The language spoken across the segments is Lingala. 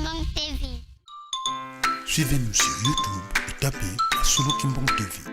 Kimbang TV. Suivez-nous sur YouTube et tapez Masolo Kimbang TV.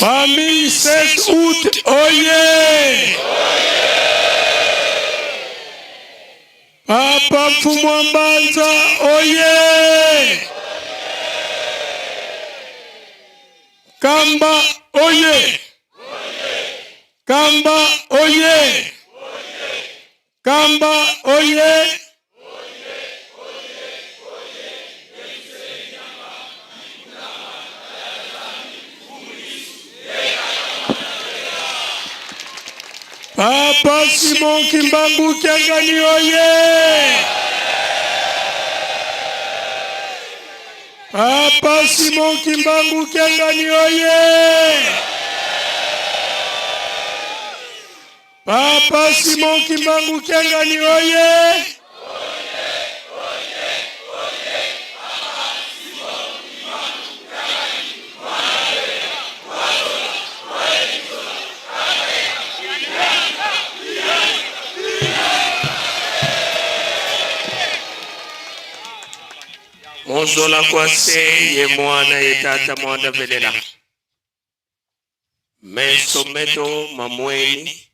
Famille 7 août, oye! Papa Mfumu Mbanza, oye! Kamba, oye! Kamba, oye! Kamba, oye! Papa Simon Kimbangu Kiangani oye! Papa Simon Kimbangu Kiangani oye! Papa Simon Kimbangu Kiangani oye! Monzola kwase ye mwana ye tata mwanda velela Meso meto mamweni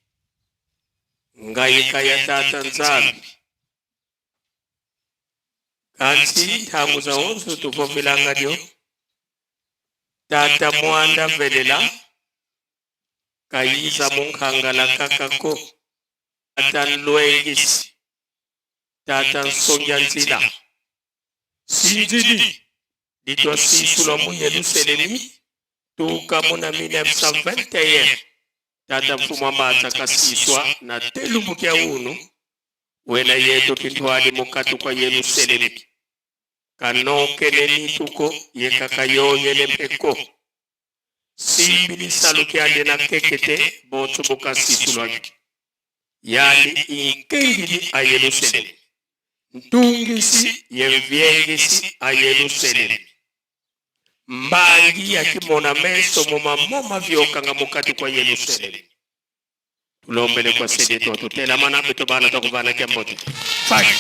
ngai kaya tata Nzambi kasi ntango za onso tuvovilanga dio tata mwanda velela kayiza munkhangala kakako tata nlwengisi tata nsongia nzila sinzili litwa sisulwa mu Yerusalemi tuka mu na 1921 tata mfumu wa mbanza kasiswa na telumbukia unu wena yetu kintwali mukatu kwa Yerusalemi kanokele nituko yekakayoyele mpeko. Simbi lisalu kiandi na kekete bonso bokasisulwaki. Yani inkengili a Yerusalemu. Ntungisi yemviengisi a Yerusalemu. Mbangi yakimona meso mumamoma vyokanga mukati kwa Yerusalemu. Tulombele kwa sedi twatutela mana beto bana twakuvana kyambote. Fight!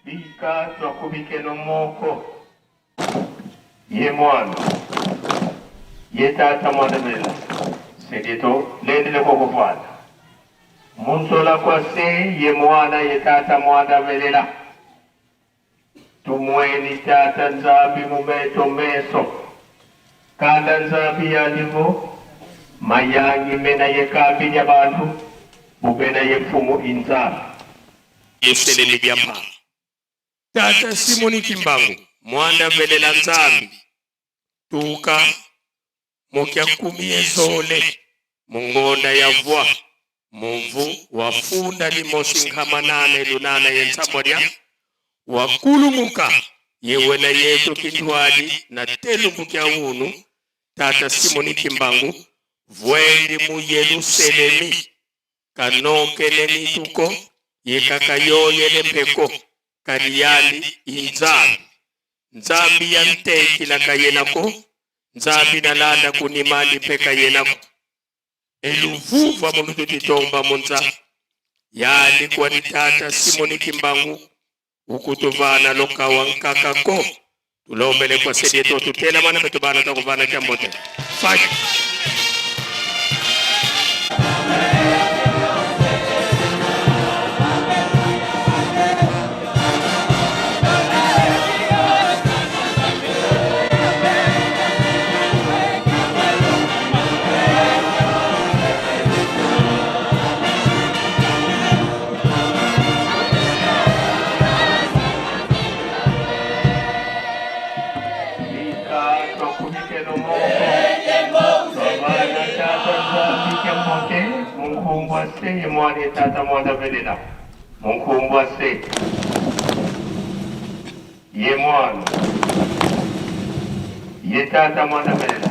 Bika twakubikeno moko ye mwana ye tata mwana mela sedito lendele kokufwana munsola kwa se ye mwana ye tata mwana melela tumweni tata nzambi mumeto meso kanda nzambi yalivo mayangi mena ye kambi ya bantu bubena ye mfumu inzambi Yeseleli byamba tata Simoni Kimbangu mwanda velela nzambi tuka mokya kumi yezole mungonda ya vwa mumvu wafunda limosi nkhamanane lunana yensambo lya wakulumuka yewena yetu kintwali na telumbu kya unu tata Simoni Kimbangu vwendi mu Yerusalemi kanokele mituko yekakayoyele mpeko kaliyali inzambi nzambi ya ntekila kayenako nzambi nalanda kunimali mpe kayenako eluvuva mulutu titomba munza yali kwani tata Simoni Kimbangu ukutuvana lokawa nkakako tulombele kwa sedi tutela mana betubana takuvana kyambote. Fight! Se mwana tata mwana velela munkumbwa se ye mwana ye tata mwana velela.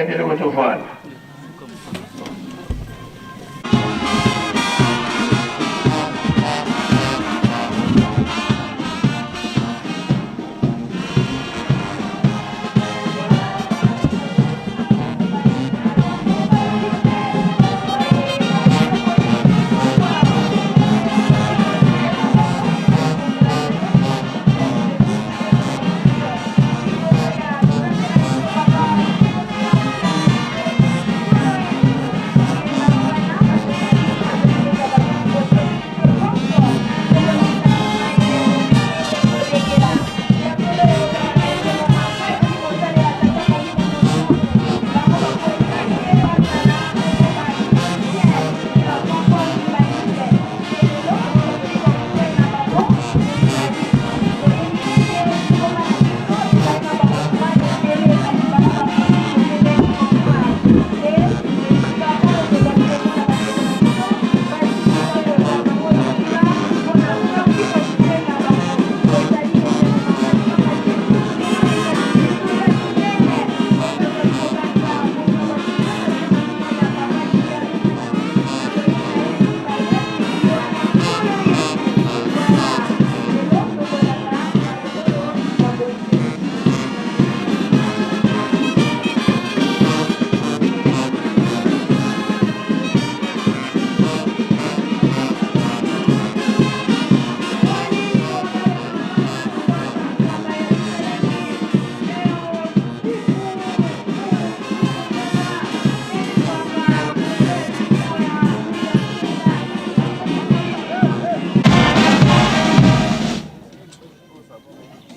Tokendele kutuvana.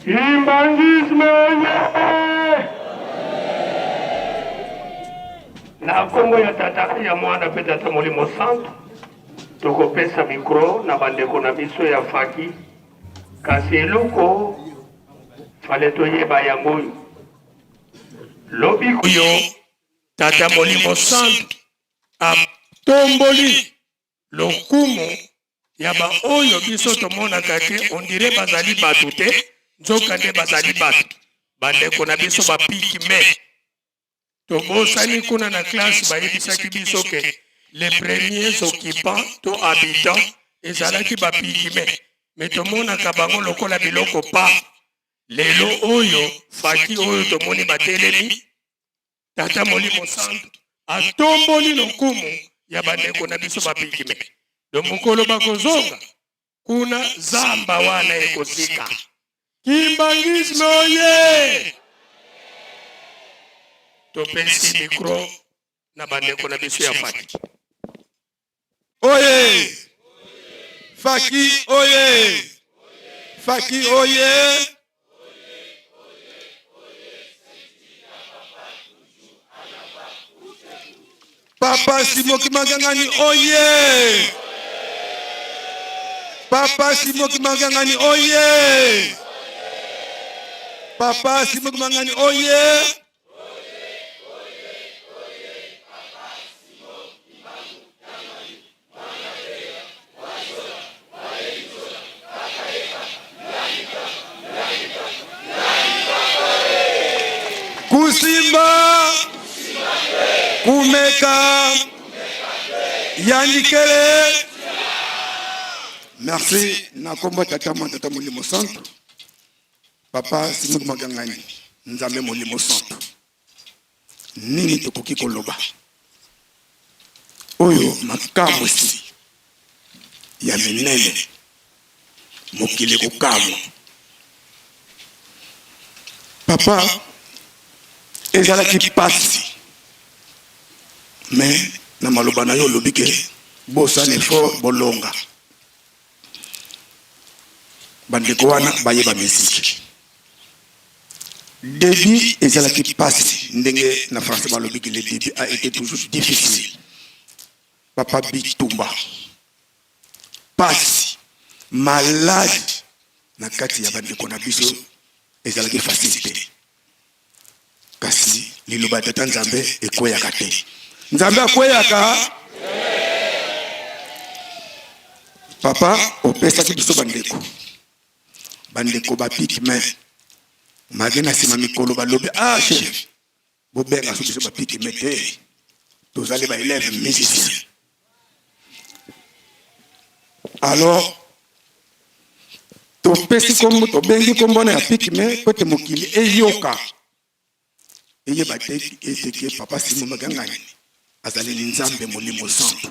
Kimbangisme oye! Na nkombo ya Tata, ya Mwana mpe Tata Molimo Santu, tokopesa mikro na bandeko na biso ya faki, kasi eloko fale toyeba yango oyo lobi oyo Tata Molimo Santu atomboli lokumu ya baoyo biso tomonaka ke ondire bazali bato te, nzoka nde bazali bato, bandeko na biso bapigme. Tobosani kuna na classe bayebisaki biso ke les premiers occupants to habitants ezalaki ba pygmees, mais tomonaka bango lokola biloko pa. Lelo oyo faki oyo tomoni batelemi, Tata Molimo Santu atomboli lokumu ya bandeko na biso ba pygmees. Donc mokolo bakozonga kuna zamba wana ekozika. Kimbanguisme oye! Topesi micro na bandeko na biso ya Faki. Oye! Faki oye! Faki oye! Papa Simon Kimangangani oye! Papa Simon Kimangangani oye! Papa Simon Kimangani oye! Kusimba, kumeka, yandikele. Merci na kombo tata mwana tata molimo santu papa Simon Magangani Nzambe molimo santu Nini tokoki koloba? Oyo makamwisi ya minene, mokili ekokamwa. Papa, ezalaki pasi, mais na maloba na yo olobi ke bosala effort bolonga. Bandeko wana bayeba miziki. Debut ezalaki pasi ndenge na français balobi que le debut a été toujours difficile. Papa bitumba pasi malade na kati ya bandeko na biso ezalaki facile te, kasi liloba ya tata Nzambe ekweyaka te. Nzambe akweyaka. Papa opesaki biso bandeko Bandeko ba pygmees malgre na sima mikolo balobi ah chef. Bobenga so biso bapikime te, tozali ba élèves musiciens. Alors topesi kombo, tobengi kombo na ya pikime po ete mokili eyoka, eyeba te ete ke papa Simon Magangani azali Nzambe Molimo Santu.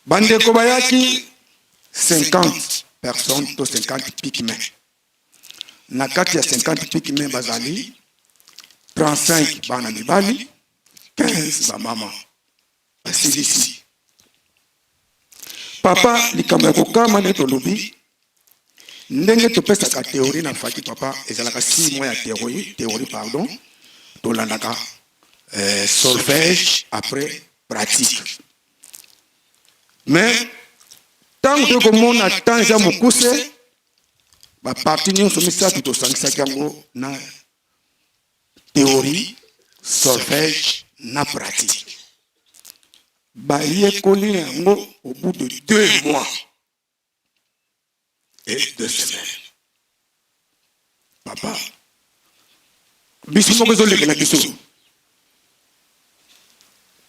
Bandeko bayaki 50 personnes to 50 pikime. Na kati ya 50 pikime bazali 35 bana mibali, 15 bamama. Basilisi papa likambo ya kokama nde tolobi ndenge topesaka théorie na faki papa, ezalaka 6 mois ya théorie, théorie pardon, tolandaka solfège après pratique. Mais ntango tokomona temps eza mokuse, baparti nyonso misato tosangisaki yango na théorie, solfège na pratique. Bayekoli yango au bout de 2 mois et 2 semaines. Papa, biso moko ezolekela biso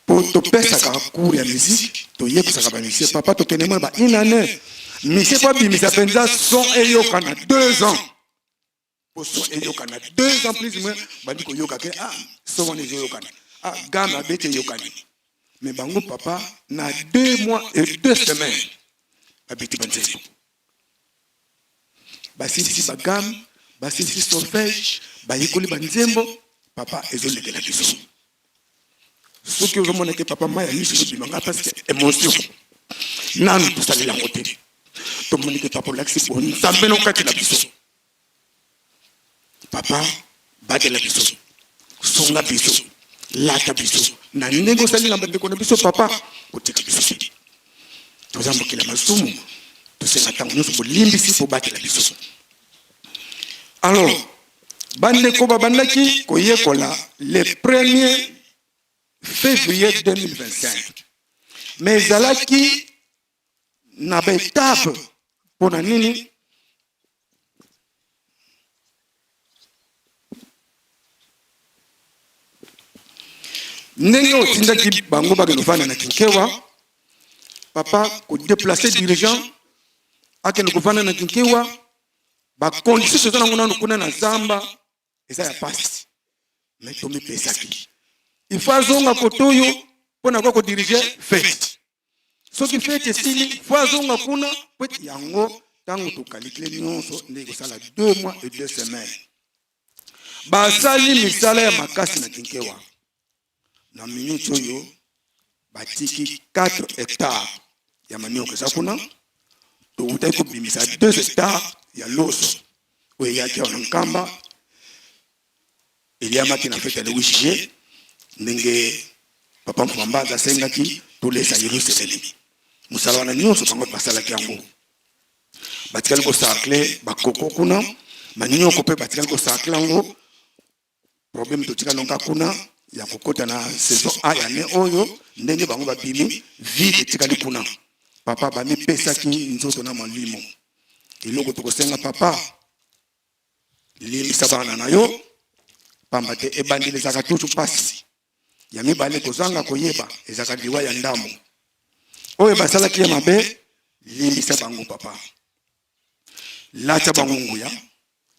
po topesaka cours ya musique, toyebisaka ba musicien papa tokende mona ba une année musicien po abimisa mpenza son eyokana 2 ans, po son eyokana 2 ans plus moins bandi koyoka ke ah son wana ezoyokana, ah gamme abeti eyokani. Mais bango papa na 2 mois et 2 semaines babeti banzembo, basilisi ba gamme, basilisi solfège, bayekoli banzembo. Papa ezolekela biso. Soki ozomona ke papa mai ya miso ezobima nga parce que émotion nanu tosalela yango te, tomoni ke papa olakisi bonzambe no kati na biso. Papa batela biso, sunga biso, lata biso na ndenge osali na bandeko na biso. Papa kotika biso te, toza mokili ya masumu, tosenga ntango nyonso bolimbisi po batela biso. Alors bandeko babandaki koyekola le 1er février 2025, mais ezalaki na ba étape. Mpona nini? Ndenge otindaki bango bakende kovanda na Kinkewa, papa kodeplace dirigeant akende kovanda na Kinkewa, bacondition toza nango nanu kuna na zamba eza ya pasi, mais tomipesaki il faut azonga kote oyo mpo na koya kodirige fete. Soki fete esili, faut azonga kuna po ete yango ntango tokalikile nyonso nde ekosala 2 mois et 2 semaines. Basali misala ya makasi na Kinkewa. Na minute oyo batiki 4 hectares ya manioc eza kuna, towutaki kobimisa 2 hectares ya loso oyo eyaki awa na Nkamba, eliamaki na fete ya le 8 juillet, ndenge papa Mfamba asengaki tolesa Yerusalemi. Mosala wana nyonso bango basalaki yango, batikali kosarcle bakoko kuna, manioko mpe batikali kosarcle yango. Problème totikali nonka kuna ya kokota na saison A ya ne oyo, ndenge bango babimi vide etikali kuna. Papa bamipesaki nzoto na molimo. Eloko tokosenga papa, limbisa bana na yo, pamba te ebandeli ezalaka toujours pasi. Ya mibale, kozanga koyeba ezalaka liwa ya ndambo. Oyo basalaki ya mabe, limbisa bango papa, lata bango nguya,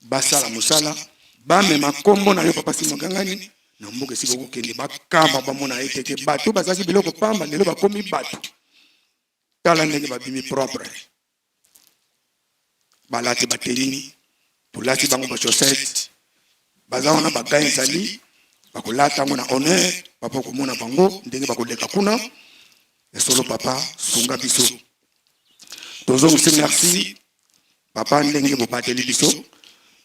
basala mosala, bamema kombo na yo papa Simon Kiangani na mboka esika okokende, bakamba bamona ete te bato bazalaki biloko pamba, lelo bakomi bato. Tala ndenge babimi propre, balati bateni, tolati bango ba chaussette, baza wana baga ezali bakolata yango na honneur. Papa komona bango ndenge bakoleka kuna ya solo. Papa sunga biso, tozongisi merci papa ndenge bobateli biso.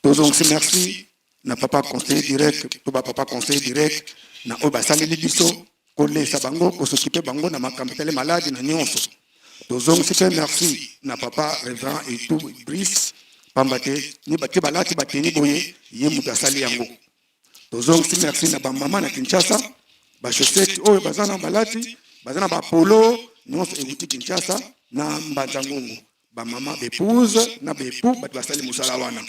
Tozongisi merci na papa conseiller direct to ba papa conseiller direct na oyo basaleli biso, kolesa bango, kosokipe bango na makambo etali maladi na nyonso. Tozongisi mpe merci na papa révérend Etou Brice, pamba te ni bate balati bateni boye, ye moto asali yango. Tozongisi merci na bamama na Kinshasa, ba chaussette oyo baza na balati, baza na bapolo nyonso euti Kinshasa na Mbanza Ngungu. Bamama, baépouse na baépoux, bato basali mosala wana.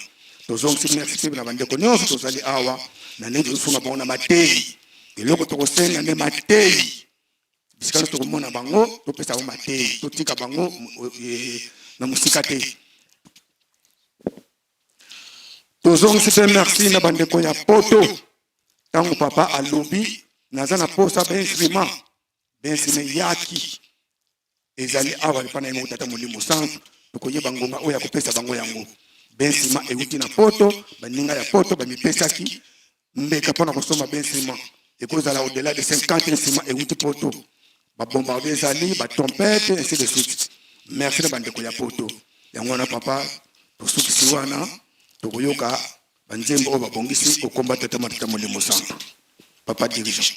Tozongisi merci mpe na bandeko nyonso tozali awa na ndenge tozosunga bango na mateyi. Eloko tokosenga nde mateyi, bisika nyonso tokomona bango topesa bango mateyi, totika bango na mosika te. Tozongisi mpe merci na bandeko ya poto. Ntango papa alobi naza na posa ba instrument, ba instrument yaki ezali awa epai na ye moko Tata Molimo Santu, tokoyeba ngonga oyo akopesa bango yango. Bensima euti na poto, baninga ya poto bamipesaki mbeka mpo na kosomba bensima, ekozala au-delà de 50 nsima euti poto, babombarde ezali, batrompete ainsi de suite. Merci na bandeko ya poto. Yango wana papa, tosukisi wana, tokoyoka banzembo oyo babongisi okomba Tata Matata Molimo Santu. Papa dirigeant.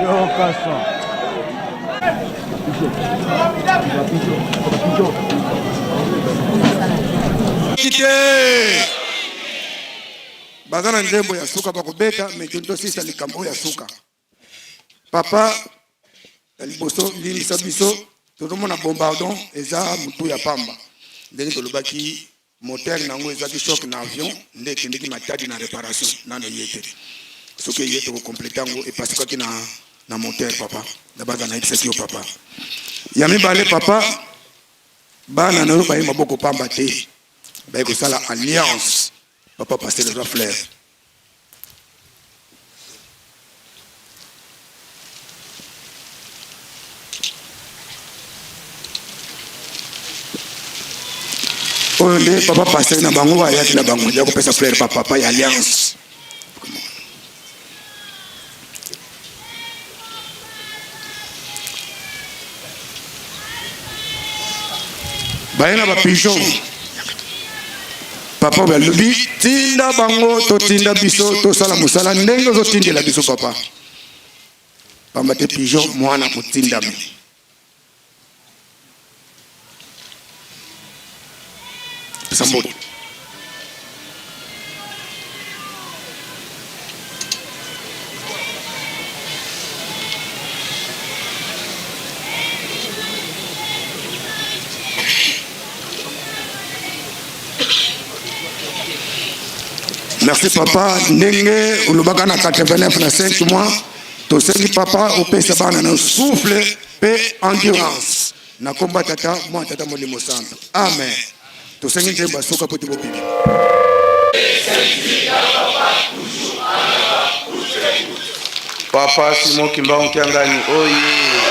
Yoka son. Te baza na nzembo ya suka bakobeta me tosisa likambo ya suka. Papa ya liboso, limbisa biso, tozomona bombardon eza motu ya pamba. Ndenge tolobaki, moteur nango ezwaki choc na avion, nde ekendeki Matadi na réparation. Nano eye te, soki eye tokokomplete yango. Epasukaki na moteur. Papa na baza, nayebisaki yo. Papa ya mibale, papa, bana na yo baye maboko pamba te, baye kosala alliance. Papa pasteur, eza fleur. Oyo nde papa pasteur na bango ayaki na bango ya kopesa fleur, bapapa ya alliance. Baye na bapigeon. Papa balobi tinda bango, totinda biso tosala mosala ndenge ozotindela biso, papa, pamba te pigeon mwana kotindami. Pesa mbote. Merci papa, ndenge olobaka na 89 na 5 mois. Tosengi papa opesa bana na souffle mpe endurance na komba Tata, Mwana, Tata Molimo Santo. Amen. Tosengi nzembo ya suka po te bobimi. Papa Simon Kimbangu Kiangani oye!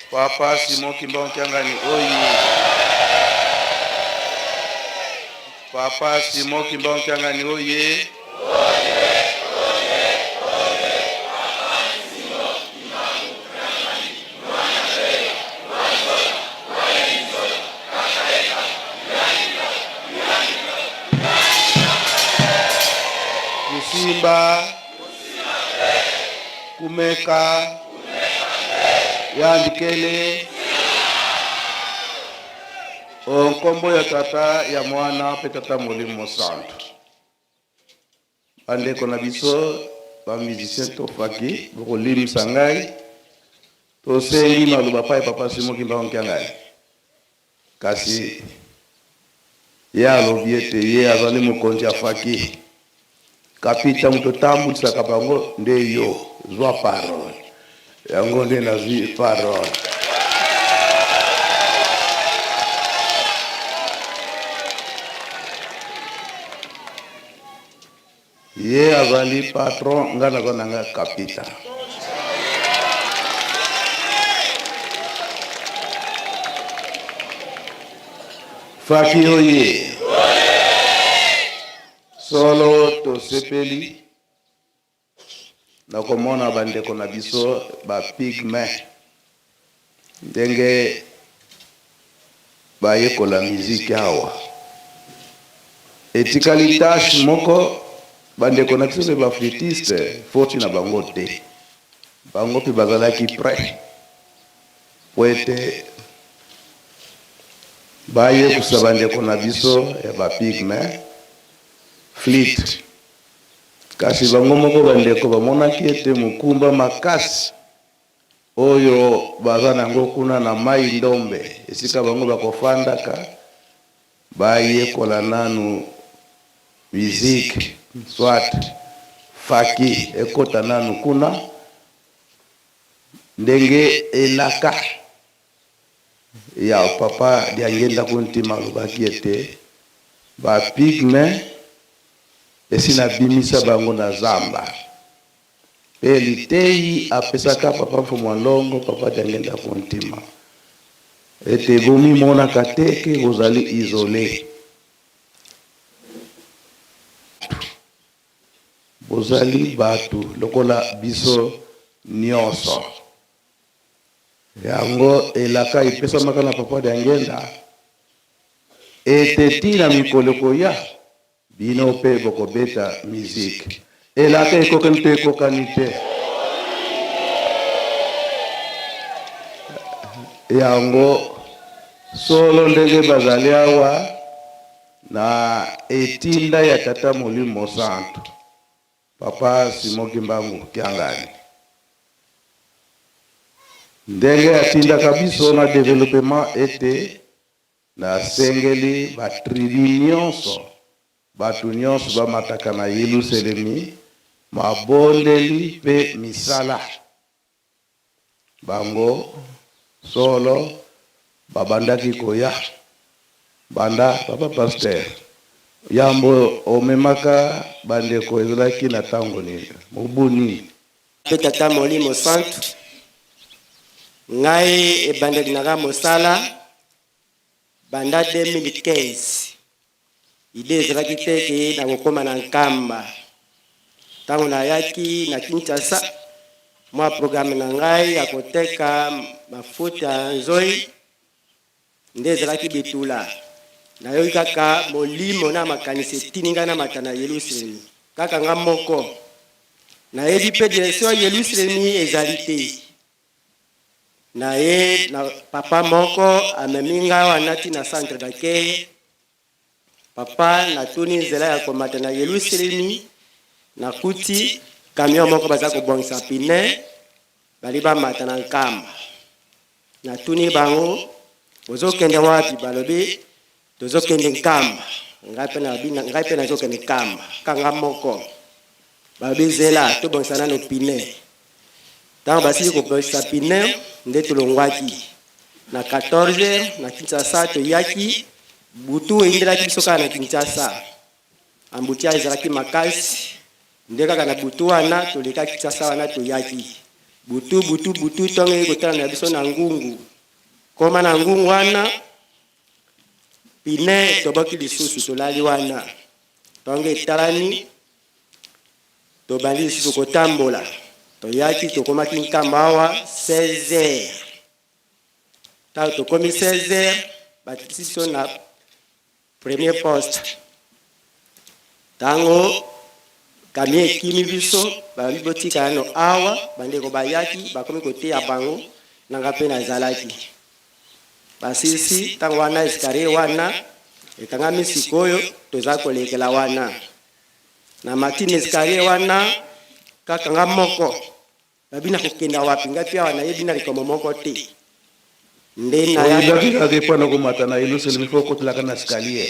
Papa Simon Kimbangu Kiangani oye! Papa Simon Kimbangu Kiangani oye! Kusimba, kumeka, yandikele o nkombo ya Tata, ya Mwana mpe Tata Molimo Santu. Bandeko na biso bamusicien, tofaki bokolimisa ngai. Tosengi maloba pai papa Simon Kimbangu Kiangani, kasi ye alobi ete ye azali mokonzi afaki kapita, moto otambulisaka bango nde yo, zwa parole. Yango nde nazwi parole. Ye azali patron, ngai naza na nga kapita. Faki oye! Solo tosepeli na komona bandeko na biso bapygme ndenge bayekola miziki awa. Etikali tâche moko, bandeko na biso mpe baflûtiste, foti na bango te, bango mpe bazalaki prêt po ete bayekusa bandeko na biso ya bapygme flûte, kasi bango moko bandeko bamonaki ete mokumba makasi oyo baza nango kuna na Mai Ndombe, esika bango bakofandaka, bayekola nanu musique, soit faki ekota nanu kuna ndenge elaka ya papa Diangenda Kuntima alobaki ete bapygme esi nabimisa bango na zamba. Mpe liteyi apesaka papa Mfumu Longo, papa Diangenda Kuntima, ete bomimonaka te ke bozali isole, bozali bato lokola biso nyonso. Yango elaka epesamaka na papa Diangenda ete ti na mikolo ekoya bino mpe bokobeta musique. Elaka ekokani to ekokani te? Yango solo ndenge bazali awa na etinda ya Tata Molimo Santu, Papa Simon Kimbangu Kiangani, ndenge atindaka biso na developpement ete nasengeli ba tribu nyonso Bato nyonso bamataka na Yeluselemi, mabondeli mpe misala. Bango solo babandaki koya banda papa pasteur yambo omemaka bandeko ezalaki na tango nini mobu nini? Mpe Tata Molimo Santu, ngai ebandeli na ngai mosala banda 2015. Idee ezalaki te ke nakokoma na Nkamba. Tango nayaki na Kinshasa, mwa programme na ngai ya koteka mafuta ya nzoi nde ezalaki bitula. Nayoki kaka molimo na makanisi etindi ngai namata na Yelusalemi, kaka ngai moko. Nayebi mpe direction ya Yelusalemi ezali te. Naye na papa moko amemi ngai wana ti na centre d'accueil. Papa natuni nzela ya komata na Yelusalemi, nakuti camion moko baza kobongisa pine, bali bamata na Nkamba. Natuni bango bozokende wapi? Balobi tozokende Nkamba. Ngai mpe nalobi ngai mpe nazokende Nkamba kanga moko. Balobi zela tobongisa nano pine. Tango basili kobongisa pine nde tolongwaki na 14 heures na Kinshasa. Toyaki butu eyindelaki biso kaka na Kinshasa, embouteillage ezalaki makasi nde kaka na butu wana tolekaki Kinshasa wana toyaki butu butu butu ntongo eyei kotala na biso na ngungu koma na ngungu wana pine etoboki lisusu tolali wana ntongo etalani Tobandi lisusu kotambola, toyaki tokomaki Nkamba awa 16 heures. Tango tokomi 16 heures, bakitisi biso na premier poste. Tango camion ekimi biso, balobi botika nano awa, bandeko bayaki bakomi koteya bango, na nga mpe nazalaki. Basilisi tango wana escalier wana ekangami, sikoyo toza kolekela wana. Na mati na escalier wana kaka nga moko. Babi na kokenda wapi? Ngai mpe awa nayebi na likambo moko te. Nde na Oyebaki kaka epai na komata na Yelusalemi fo okotelaka na escalier.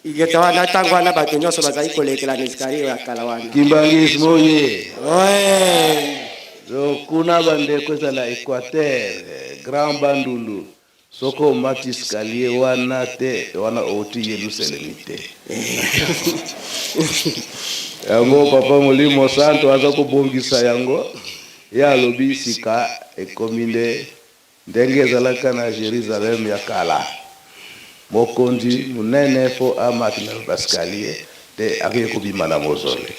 Ingeta wana ntango wana bato nyonso bazali kolekela na escalier ya kala wana. Kimbanguisme oye. Oye. Donc kuna bandeko ezala Equateur, Grand Bandundu, Soki omati escalier wana te, wana owuti Yelusalemi te. Yango papa Molimo Santu aza kobongisa yango, ye alobi sika ekomi nde ndenge ezalaka na Jerusalem ya kala. Mokonzi monene fo amata na ba escalier te akoki kobima na mozole.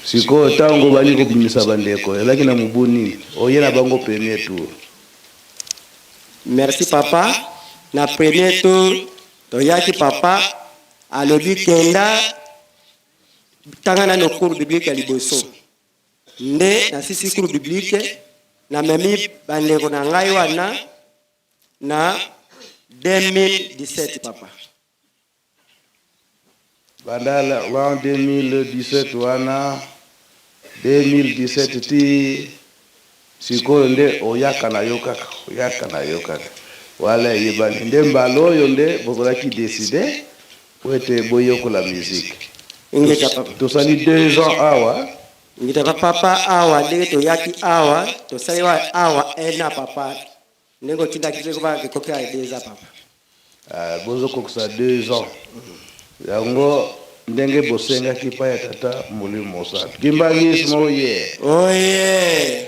Sikoyo tango obandi kobimisa bandeko, ezalaki na mobu nini? Oye na bango premier tour? Merci papa na premier tour toyaki papa alobi kenda tanga nano cours biblique ya liboso nde nasisi cours biblique namemi bandeko na ngai wana na 2017 papa. Banda l'an 2017 wana 2017 ti sikoyo nde oyaka na yo kaka oyaka na yo kaka wala eyebani nde mbala oyo nde bozalaki decide po ete boyekola musique. Ingeta papa. Tosali 2 ans awa. Ingeta papa awa ndenge toyaki awa tosali awa un an papa ndenge otindaki biso ekobaka ekoki ya 2 ans papa. Ah, bozokokisa 2 ans yango ndenge bosengaki epai ya Tata Molimo Mosantu. Kimbanguisme oye! Oye!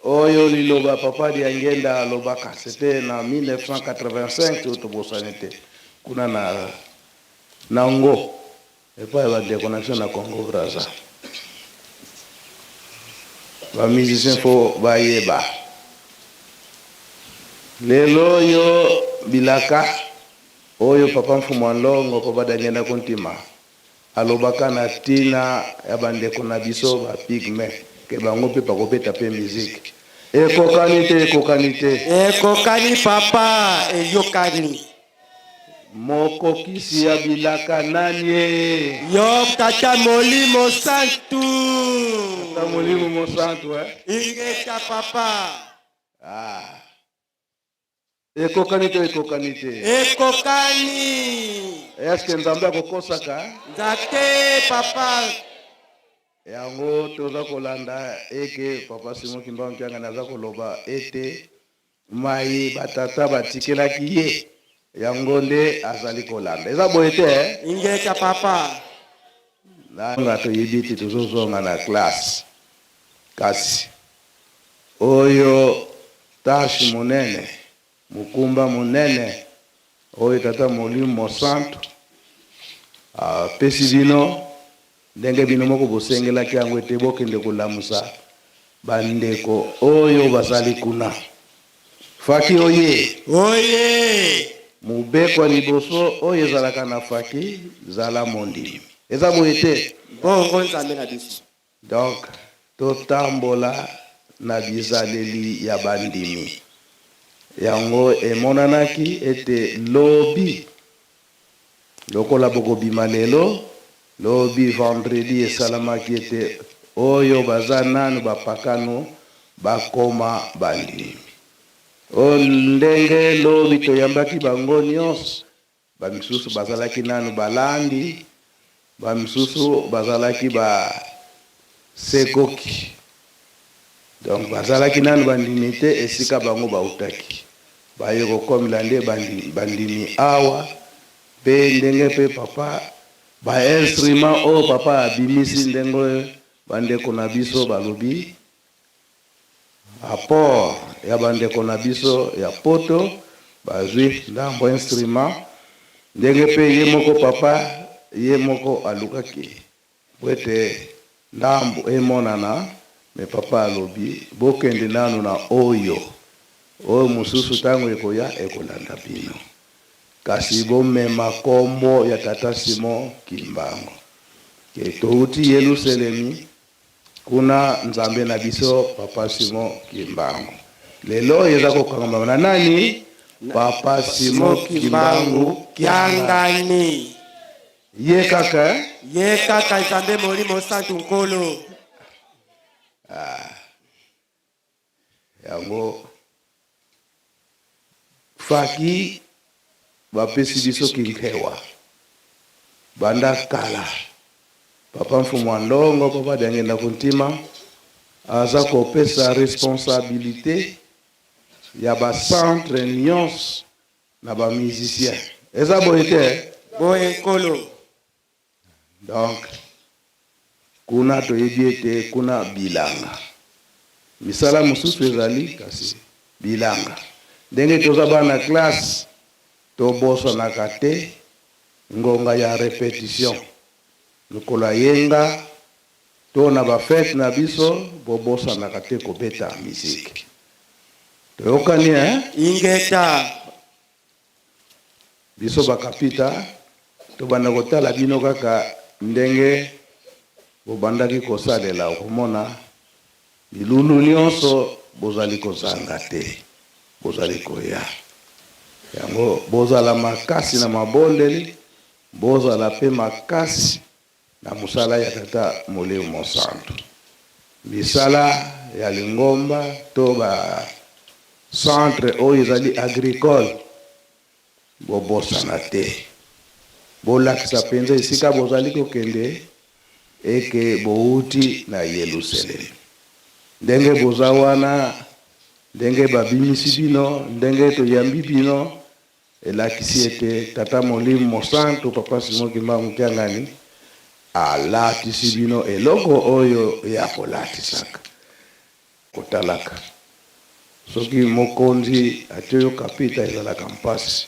Oyo liloba Papa Diangienda alobaka, c'etait na 1985 soki tobosani te, kuna na na Ngo, epai ya bandeko na biso na Congo Brazza. Ba musiciens faut bayeba. Lelo oyo bilaka oyo Papa Mfumu a Nlongo, Papa Diangienda Kuntima. Alobaka na tina ya ba ndeko na biso ba pygmees que bango pe bakobeta pe musique. Ekokani te, ekokani te. Ekokani papa, eyokani. Mokokisi ya bilaka nani e? Yo tata Molimo Santu. Tata Molimo Mosantu eh? Ingeta papa. Ah. Ekokani to ekokani te? Ekokani. Est-ce que Nzambe akokosaka? Nzate papa. Yango toza kolanda eke papa Simon Kimbangu Kiangani aza koloba ete maye batata batikelaki ye yango nde azali kolanda. Eza boye te eh? Ingeta papa. Nanga toyebi ete tozozonga na classe kasi Oyo tache monene, mokumba monene oyo Tata Molimo Mosantu apesi bino, ndenge bino moko bosengelaki yango ete bokende kolamusa ba ndeko oyo bazali kuna. Faki oye! Oye! Mobeko ya liboso oyo ezalaka na faki, zala mondimi. Eza boye te? Bongo Nzambe na biso. Donc totambola na bizaleli ya bandimi. Yango emonanaki ete lobi, lokola bokobima lelo, lobi vendredi esalamaki ete oyo baza nanu bapakano bakoma bandimi. O ndenge lobi toyambaki bango nionso, Ba misusu bazalaki nanu balandi, ba misusu bazalaki ba sekoki. Donc bazalaki nanu bandimi te esika bango bautaki. Baye kokomela nde bandimi awa pe ndenge pe papa ba instruments oyo papa abimisi ndenge ba ndeko na biso balobi Apport ya ba ndeko na biso ya poto bazui ndambo instrument ndenge pe ye moko papa ye moko alukaki po ete ndambo emonana mais papa alobi bokende nanu na oyo oyo mosusu tango ekoya ekolanda bino kasi bomema kombo ya tata Simon Kimbangu ke towuti Yeluselemi Kuna Nzambe na biso papa Simon Kimbangu lelo oyo eza kokangama na nani? Papa Simon Kimbangu Kiangani. Ye kaka eh? Ye kaka Nzambe Molimo Santu Nkolo. Ah. Yango faki bapesi biso kinkewa banda kala papa mfumu wa ndongo papa diangenda kuntima aza kopesa responsabilite ya ba centre nyonso na ba musicien eza boye te boye nkolo Donc kuna toyebi ete kuna bilanga. Misala mosusu ezali kasi bilanga. Ndenge toza bana classe tobosanaka te ngonga ya repetition. Mokolo ya yenga to na ba fetes na biso bobosanaka te kobeta musique. Toyokani hein? Ingeta. Biso ba kapita tobanda kotala bino kaka ndenge bobandaki kosalela okomona milulu nionso bozali kozanga te bozali koya yango bozala makasi na mabondeli bozala pe makasi na mosala ya Tata Molimo Mosantu. Misala ya lingomba to ba centre oyo ezali agricole bobosana te. Bolakisa penza esika bozali kokende eke bowuti na Yeluselemi. Ndenge boza wana, ndenge babimisi bino, ndenge toyambi bino, Elakisi ete Tata Molimo Mosantu, Papa Simon Kimbangu Kiangani, alatisi bino eloko oyo ye akolatisaka. Kotalaka soki mokonzi atie yo kapita ezalaka mpasi.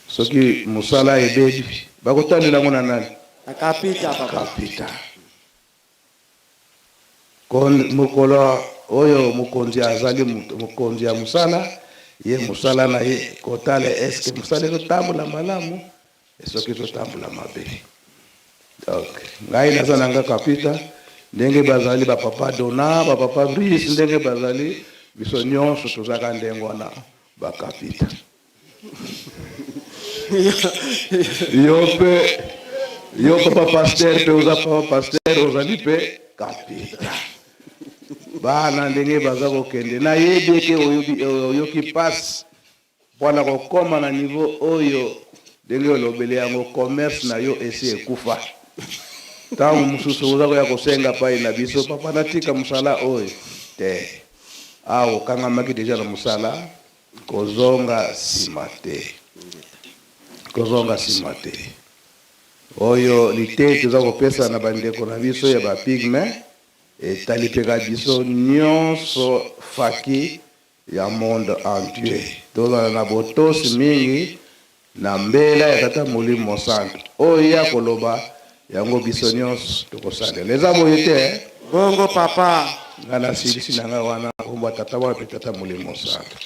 Soki mosala ebebi bakotalela yango na nani? Na kapita papa. Kapita. Kon, mokolo oyo mokonzi azali mokonzi ya mosala, ye mosala na ye kotala est-ce que mosala ezotambola malamu, soki ezotambola mabe. Donc ngai naza na nga kapita ndenge bazali ba papa Dona, ba papa Brice ndenge bazali biso nyonso tozaka ndenge wana ba kapita. Yo pe yo papa pasteur pe oza papa pasteur ozali pe kapita. Bana ndenge baza kokende nayebi eke oyoki pasi Pona kokoma na niveau oyo ndenge olobeli yango commerce na yo esi ekufa. Tango mosusu oza koya kosenga payi na biso papa natika mosala oyo te. Awa okangamaki dejà na mosala kozonga sima te. Kozonga sima te. Oyo liteyi toza kopesa na bandeko na biso ya ba pygmees etali pe ka biso nionso faki ya monde entier. Tozala na botosi mingi na mbela ya Tata Molimo Mosantu. Oyo ye akoloba, yango biso nionso tokosalela. Eza boye te eh? Bongo papa. Nga nasilisi na nga wana na kombo ya Tata Mwana pe Tata Molimo Mosantu.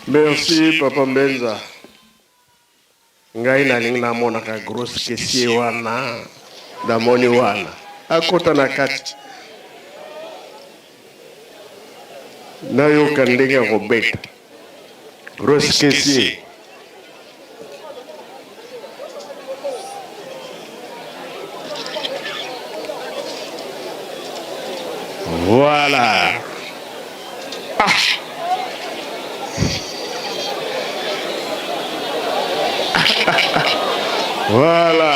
Merci papa Mbenza. Ngai nalingi namonaka grosse caissier wana namoni wana akota na kati nayoka ndenge akobeta grosse caissier. Voilà. Ah. Voilà.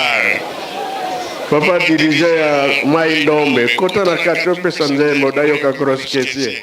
Papa dirigeant ya Mai Ndombe, kota na kati opesa nzembo nayoka grosse caissier.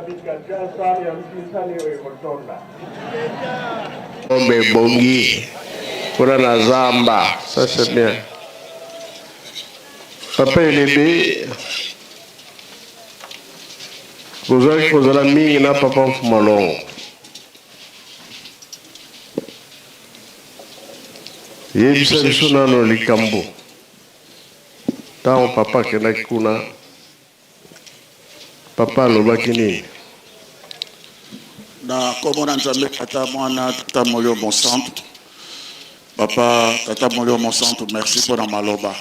Kinshasa ya mpinzani oyo ekotonda. Ngombe ebongi kuna na zamba, ça c'est bien. Papa Elebe, kozalaki kozala mingi na papa Mfumalongo. Yebisa biso nano likambo ntango papa akendaki kuna, papa alobaki nini? Na nkombo na Nzambe Tata, Mwana, Tata Molimo Mosantu. Papa, Tata Molimo Mosantu, merci mpo na maloba.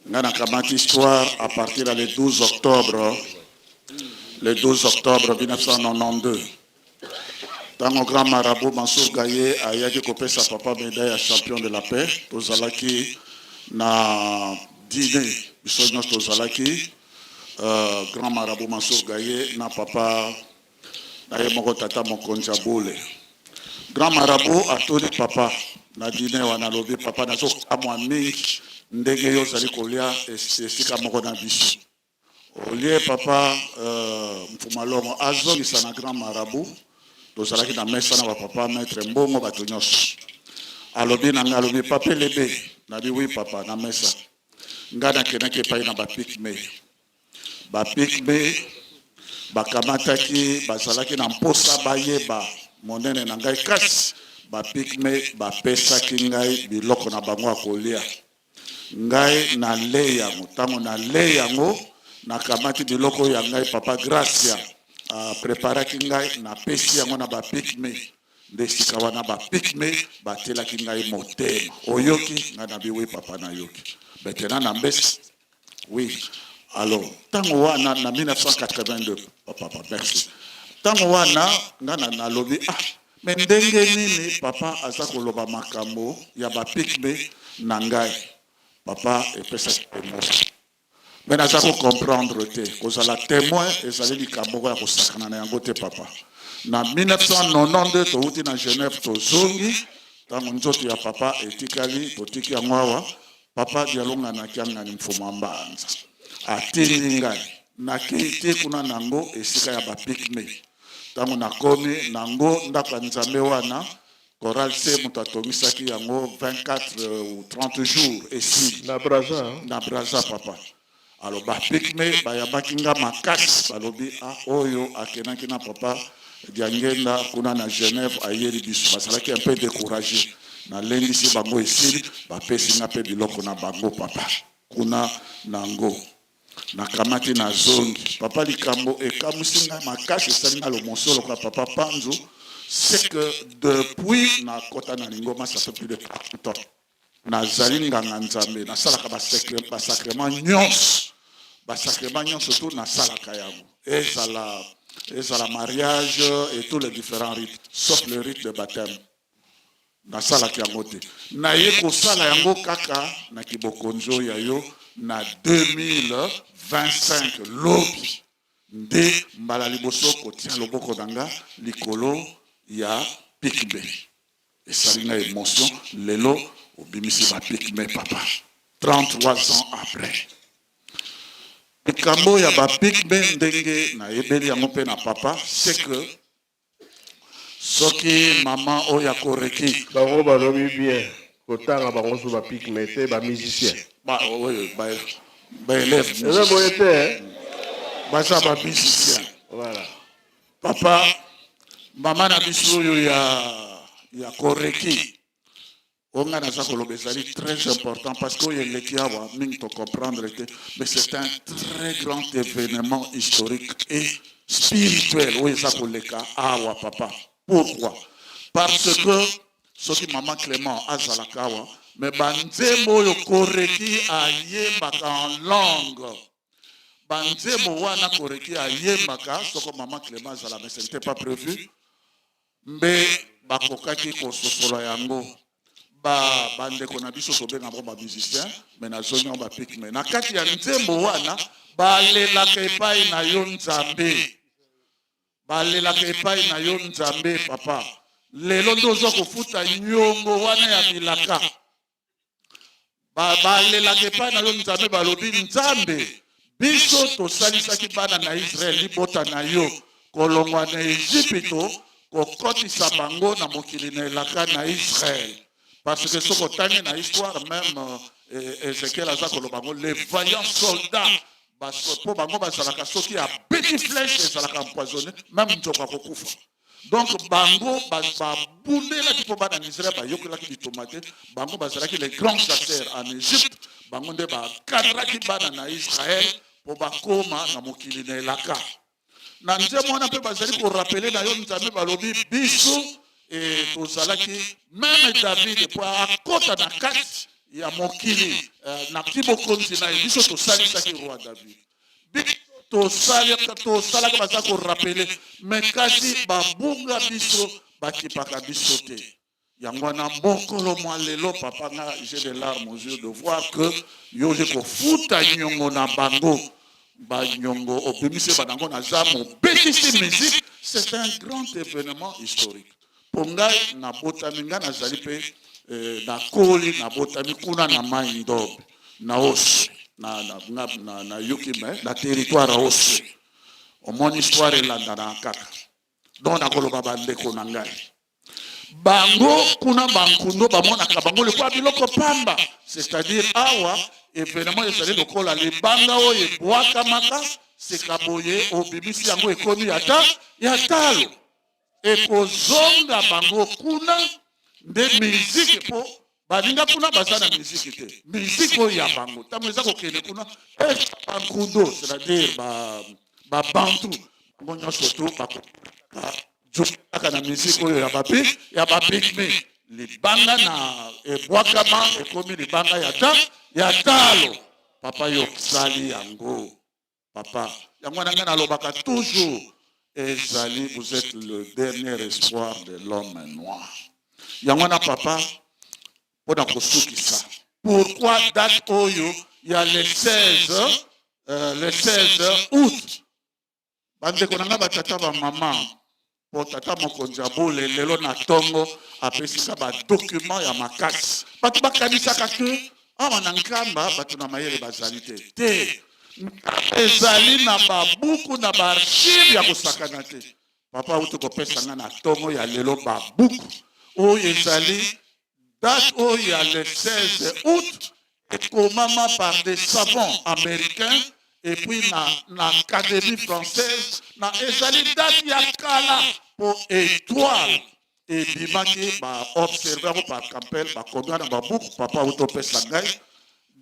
Ngai nakamati histoire à partir ya le 12 octobre, le 12 octobre 1992. Ntango grand marabout Mansour Gaye ayaki kopesa papa médaille ya champion de la paix, tozalaki na dîner, biso nyonso tozalaki, grand marabout Mansour Gaye na papa na ye moko tata mokonzi ya bule. Grand marabout atuni papa na dîner wana, alobi: "Papa, nazokamwa mingi ndenge yo ozali kolia esika moko na biso." Olie papa Mfumalongo azongisa na grand marabout, tozalaki na mesa na bapapa maître Mbongo, bato nyonso. Alobi na ngai, alobi: "Papa Elebe." Nabi: "Oui papa." Na mesa, ngai nakendaki epai na bapygmées. Bapygmées bakamataki, bazalaki na mposa bayeba monene na ngai, kasi bapygmées bapesaki ngai biloko na bango ya kolia. Ngai nalei yango. Ntango nalei yango, nakamati biloko oyo ya ngai papa Gracia apreparaki ngai, napesi yango na bapygmées. Nde esika wana bapygmées batielaki ngai motema. Oyoki ngai? Nabi: "Oui papa, nayoki." Maintenant na mbesi, oui. Alors ntango wana na 1982, papa, merci. Ntango wana ngai nalobi: "Ah, mais ndenge nini papa aza koloba makambo ya bapygmées na ngai?" Papa, epesaki émotion, mais naza kocomprendre te. Kozala témoin ezali likambo moko ya kosakana na yango te, papa. Na 1992 touti na Genève, tozongi. Ntango nzoto ya papa etikali, totiki yango awa, papa Dialonganaki angani Mfumu Mbanza atindi ngai, nakei te kuna nango esika ya bapygmées. Ntango nakomi nango, ndako ya Nzambe wana, chorale se moto atongisaki yango 24 ou 30 jours esili. Na Braza, hein? Na Braza, papa. Alors bapygmées bayambaki nga makasi. Balobi: "Ah, oyo akendaki na papa Diangenda kuna na Genève ayeli biso." Bazalaki un peu découragé. Nalendisi bango, esili, bapesi nga mpe biloko na bango, papa. Kuna nango nakamati, nazongi. Papa, likambo ekamwisi ngai makasi, esali nga lomoso lokola papa Panzu, c'est que depuis nakɔta na lingoma, ça fait plus de 40 ans, nazali nganga Nzambe, nasalaka basacrement nyonso, basacrement nyonso tu nasalaka yango, ezala mariage et tous les différents rites, sauf le rite de baptême, nasalaka yango te. Naye kosala yango kaka na kibokonzi oyo ya yo na 2025. Lobi nde mbala liboso kotia loboko na nga likolo ya pygmée. Esali nga émotion. Lelo obimisi bapygmées, papa, 33 ans après. Likambo ya bapygmées, ndenge nayebeli yango mpe na papa, c'est que soki mama oyo akoreki Bango balobi bien, kotanga bango so bapygmées te, bamusicien. Oyo baélève. Eza boye te, hein? Baza bamusicien. Voilà. Papa, mama na biso oyo ya koreki, oyo ngai naza koloba ezali très important, parce que oyo eleki awa mingi tocomprendre te, mais c'est un très grand événement historique et spirituel oyo eza koleka awa, papa. Pourquoi? Parce que soki mama Clément azalaka awa, mais banzembo oyo koreki ayembaka en langue, banzembo wana koreki ayembaka, soko mama Clément azala, mais ce n'était pas prévu, mbe bakokaki kososola yango. Bandeko na biso tobenga bango bamusicien, mais nazongi yango bapygmées. Na kati ya nzembo wana balelaka epai na yo Nzambe, balelaka epai na yo Nzambe. Papa, lelo nde ozwa kofuta nyongo wana ya bilaka. Balelaka epai na yo Nzambe, balobi: "Nzambe." Biso tosalisaki bana na Israel, libota na yo, kolongwa na Ejipito kokotisa bango na mokili na elaka na Israel. Parce que soki otangi na histoire meme Ezekiel aza koloba yango, les vaillants soldats mpo bango bazalaka soki abeti flèche ezalaka empoisonné, meme nzoko akokufa. Donc bango babundelaki mpo bana na Israël bayokelaki bitoma te, bango bazalaki les grands chasseurs en Egypte, bango nde bakadraki bana na Israël mpo bakoma na mokili na elaka. Na nzembo wana mpe bazali korapele na yo Nzambe, balobi biso e, tozalaki meme David mpo akota na kati ya mokili eh, na kibokonzi na ye, biso tosalisaki roi David. Biso tosalaka baza korapele me kasi babunga biso bakipaka biso te. Yango wana mokolo mwa lelo papa nga j'ai des larmes aux yeux de voir que yo oye kofuta nyongo na bango banyongo obimisi banango na zamba obetisi musique. C'est un grand événement historique mpo ngai nabotami, ngai nazali mpe eh, nakoli nabotami kuna na mai ndombe na Oswe na, na, na, na, na yuki me na territoire ya Oswe. Omoni histoire elandana kaka. Donc nakoloba bandeko na ngai bango kuna bankundo bamonaka bango lokola biloko pamba, c'est-à-dire awa événement ezali lokola libanga oyo ebwakamaka sika boye obimisi yango ekomi ata ya talo ekozonga bango kuna nde miziki mpo baninga kuna baza na miziki te. Miziki oyo ya bango ntango eza kokende kuna bankundo, c'est-à-dire babantu bango nyonso tu bakokaka na miziki oyo ya bapi ya bapigme. Libanga na ebwakama ekomi libanga ya ta ya talo. Papa yo osali yango papa, yango wana ngai nalobaka toujours ezali vous êtes le dernier espoir de l'homme noir. Yango wana papa, mpona kosukisa, pourquoi date oyo ya le 16 le 16 août? Bandeko na ngai, batata, bamama, mpo tata mokonzi ya bule lelo na ntongo apesika badocument ya makasi. Bato bakanisaka ke awa na Nkamba bato na mayele bazali te. Te, ezali na babuku na baarchive ya kosakana te. Papa auti kopesa ngai na ntongo ya lelo babuku oyo ezali date oyo ya le 16 août ekomama par des savants américains et puis na, na académie française na ezali date ya kala mpo étoile ebimaki baobserve yango par Campbell, bakomi wana babuku. Papa auti opesa ngai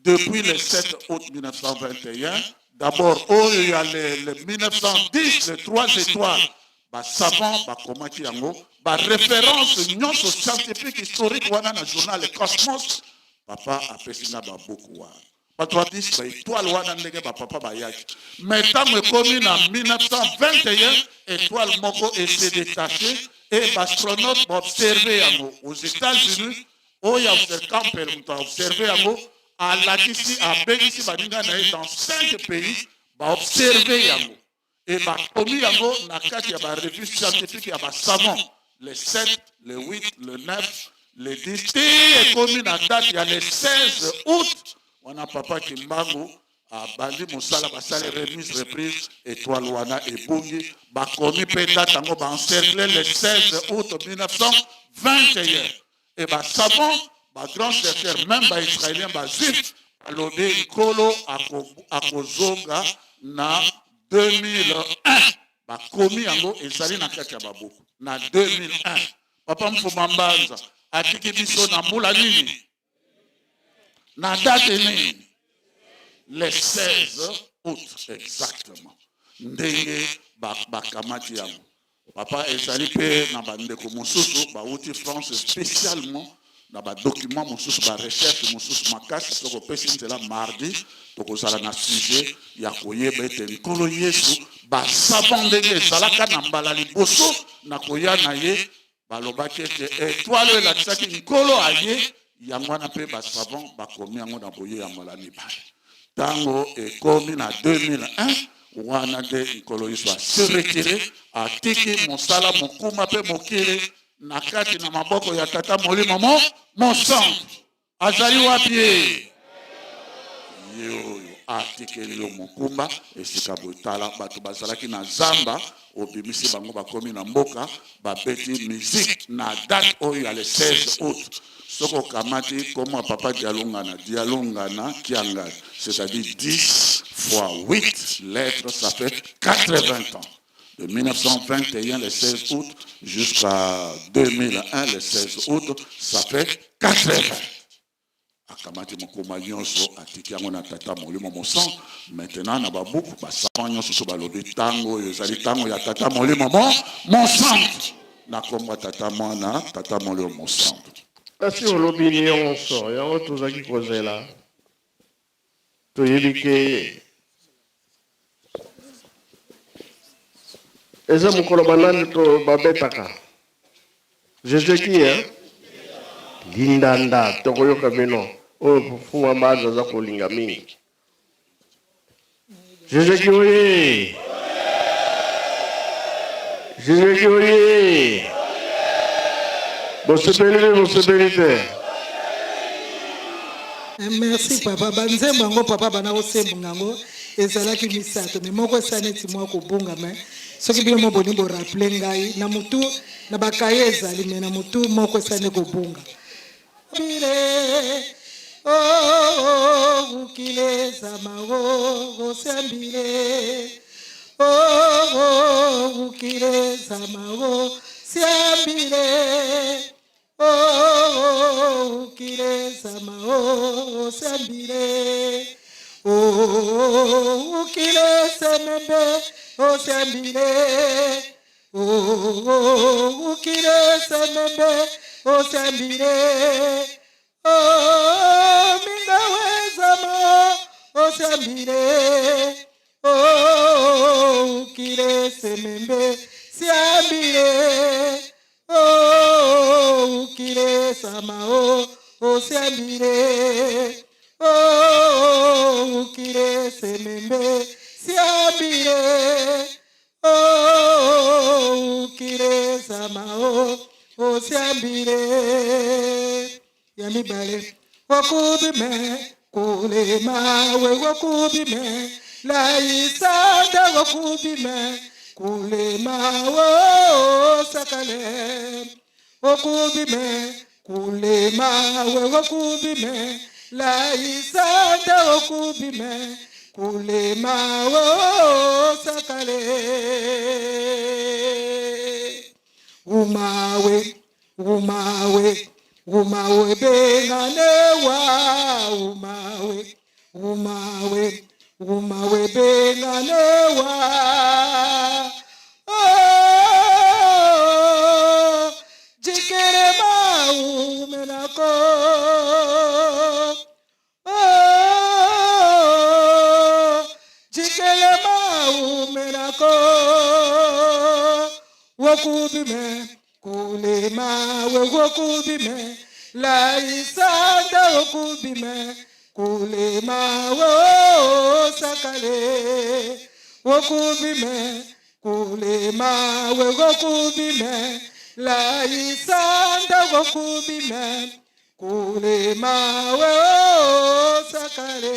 depuis le 7 août 1921 d'abord oyo ya le 1910, les trois étoiles, basavant bakomaki yango, baréférence nyonso scientifique historique wana na journal Cosmos. Papa apesi nga babuku wana, bato badisi baétoile wana ndenge bapapa bayaki. Mais ntango ekomi na 1921, étoile moko ese détaché e baastronaute baobserve yango aux États-Unis. Oyo Campbell moto aobserve yango, alakisi, abengisi baninga na ye dans cinq pays, baobserve yango e bakomi yango na kati ya barevue scientifique ya basavant, le 7, le 8, le 9, le 10, ti ekomi na date ya le 16 août wana papa Kimbangu abandi mosala, basali remise reprise, étoile wana ebungi, bakomi mpe date yango, baencercle le 16 août 1921 e basavant, bagrand chercheur, même baisraélien, bajuif balobi nkolo akozonga na 2001. Bakomi yango, ezali na kati ya babuku na 2001. Papa Mfuma Mbanza atiki biso na mbula nini, na date nini? Le 16 août exactement ndenge bakamati yango. Papa, ezali mpe na bandeko mosusu bauti France spécialement na badocument mosusu, barecherche mosusu makasi. Soki opesi nzela, mardi tokozala na sujet ya koyeba ete nkolo Yesu, basavant ndenge ezalaka na mbala liboso na koya na ye, balobaki ete étoile oyo elakisaki nkolo aye. Yango wana mpe basavant bakomi yango na boye ya mbala mibale. Ntango ekomi na 2001 wana nde nkolo Yesu ase retire, atiki mosala, mokuma mpe mokili na kati na maboko ya tata molimo mo mosantu. Azali wapi ye? Ye oyo. Atikeli yo mokumba esika boye. Tala bato bazalaki na zamba, obimisi bango bakomi na mboka, babeti musique na date oyo ya le 16 aout. Soki okamati kombo ya papa Dialungana, Dialungana Kiangani, c'est-à-dire 10 fois 8 lettres, ça fait 80 ans. De 1921 le 16 août jusqu'à 2001 le 16 août, ça fait 80. Akamati mokoma nyonso atiki yango na Tata Molimo Mosantu. Maintenant na babuku basama nyonso so balobi ntango oyo ezali ntango ya Tata Molimo mo Mosantu na kombo ya Tata Mwana Tata Molimo Mosantu. Kasi olobi nionso yango tozalaki kozela toyebi ke eza mokolo banani to babetaka Je qui hein? Lindanda tokoyoka bino oyo Mfumu Mbanza aza kolinga mingi. Je qui oye! Je qui oye! Bosepeli mpe bosepeli te. Merci papa banzembo yango papa bana kosembunga yango ezalaki misato me moko esa neti mwa kobunga me soki bino mo boni boraple ngai na mutu na bakaye ezali me na mutu moko esali nde kobunga bile oh, oh, ukile zamao gosiambile oh, oh, ukile zamao siambile oh, oh, ukile zamao siambile oh, ukile semembe osiambile Oh, ukile semembe osambile oh, minga wezama osambile oh, ukile semembe siambile oh, ukile sama oh, osiambile oh, ukile semembe siambile Oh, ukile sama o osiambile ya mibale okubime kulema we okubime laisanda okubime kulema o sakale okubime kulema we okubime laisanda okubime kulema o sakale umawe umawe umawe benganewa umawe umawe umawe benganewa oh, jikere maumelako oh, jikere maumelako wokubime kulema we wokubime laisanda wokubime kulema wo sakale wokubime kulema we wokubime laisanda wokubime kulema wo sakale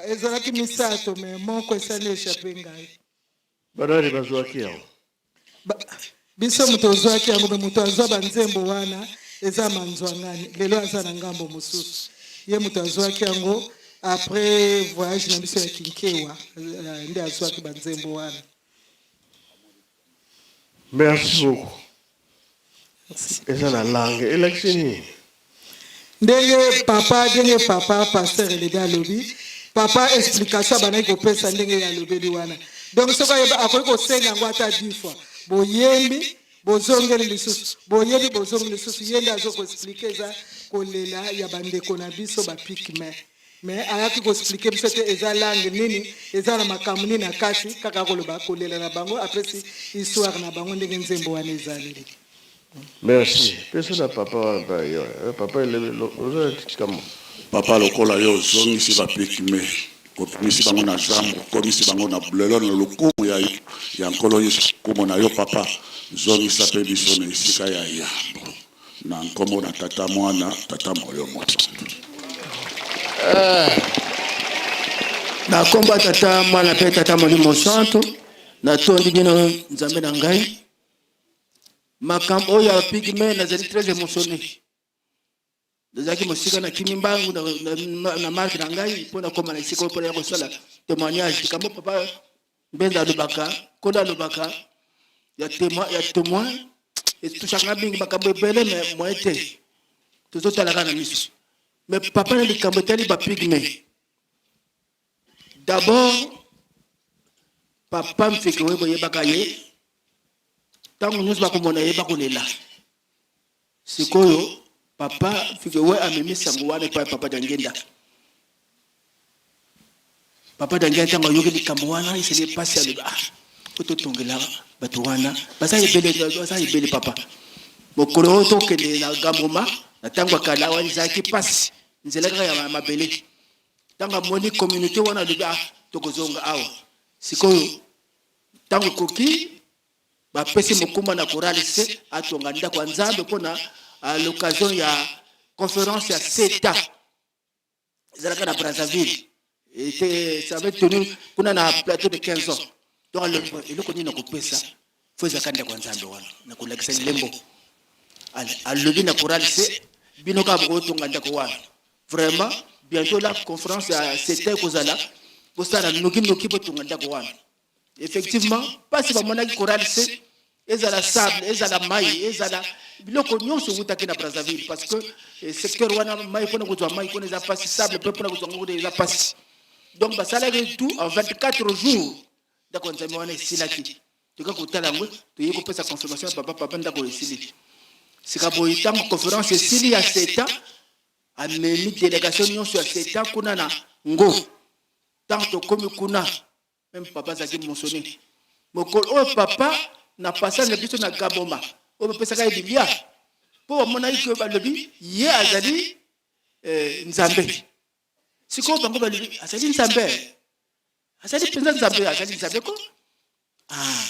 ezalaki misato me moko esali echappe ngai Banani bazwaki yango? Biso moto ozwaki yango me moto azwa banzembo wana eza manzwangani lelo aza na ngambo mosusu ye moto azwaki yango après voyage na biso ya kinkewa eh, nde azwaki banzembo wana. Merci beaucoup. Eza na langue elakisi nini? Ndenge papa ndenge papa pasteur Elebe alobi papa explication abandaki kopesa ndenge ye alobeli wana donc soki ayeba akoki kosenga yango ata 10 fois boyembi bozongeli lisusu boyebi bozongeli lisusu ye nde azo koexplike eza kolela ya bandeko na biso ba pygme Mais ayaki ko expliquer biso te eza langue nini, eza na makambo nini na kati, kaka akoloba kolela na bango, apesi histoire na bango ndenge nzembo wana ezaleli. Merci. Pesa na papa wana pa yo. Eh, papa elebe oza likambo. Papa lokola yo ozongisi ba pygme obimisi bango na zambo okomisi bango na lelo na lokumu ya, ya nkolo yesu lokumu na yo papa zongisa mpe biso na esika ya yambo Na nkombo na Tata, Mwana, Tata Molimo Mosantu. Na nkombo ya Tata, Mwana mpe Tata Molimo Santo, natondi bino Nzambe na ngai. Makambo oyo ya pigme, nazali très émotionné. Nazalaki mosika, nakimi mbangu na marke na ngai mpo nakoma na esika oyo mpona ya kosala témoignage. Likambo papa Mbenza alobaka, Nkolo alobaka ya témoin, ya témoin etushaka mingi makambo ebele, mais moyen te, tozotala kaka na miso. Mais papa, na likambo etali bapygmées, d'abord papa Mfeke oyo boyebaka ye, ntango nyonso bakomona ye bakolela. Sikoyo papa Mfeke we amemi sango wana epai papa Dangenda. Papa Dangenda, ntango ayoki likambo wana, esali epasi. Alobi: "Ah, po totongela bato wana, baza ebele, baza ebele." Papa, mokolo oyo tokende na Gamboma, na ntango ya kala wana ezalaki mpasi, nzela kaka ya mabele. Ntango amoni communauté wana, alobi: "Ah, tokozonga awa." Sikoyo ntango ekoki, bapesi mokumba na chorale C atonga ndako ya Nzambe mpona à l'occasion ya conférence ya CETA ezalaka na Brazzaville. Était, ça avait tenu kuna na plateau de 15 ans. Donc eloko nini nakopesa, fo ezalaka ndako ya Nzambe wana, nakolakisa lembo. Alobi na chorale C: "Bino kaka bokotonga ndako wana. Vraiment, bientôt la conférence ya CETA ekozala, bosala nokinoki, botonga ndako wana." Effectivement, mpasi bamonaki chorale C, ezala sable, ezala mai, ezala biloko nyonso ewutaki na Brazzaville, parce que secteur wana, mai, mpona kozwa mai kuna eza mpasi, sable mpe mpona kozwa ngo eza mpasi. Donc basalaki tout en 24 jours, ndako ya Nzambe wana esilaki. Toka kotala yango, toyei kopesa confirmation ya papa: "Papa, ndako esili." Sika boye, ntango conférence esili ya CETA, amemi délégation nyonso ya CETA kuna na ngo. Ntango tokomi kuna, même papa azalaki émotionné. Mokolo oyo papa na passage na biso na Gaboma, oyo bapesaka ye bilia mpo bamonaki ke balobi ye azali Nzambe. Sikoyo bango balobi azali Nzambe, azali mpenza Nzambe, azali Nzambe ko. Ah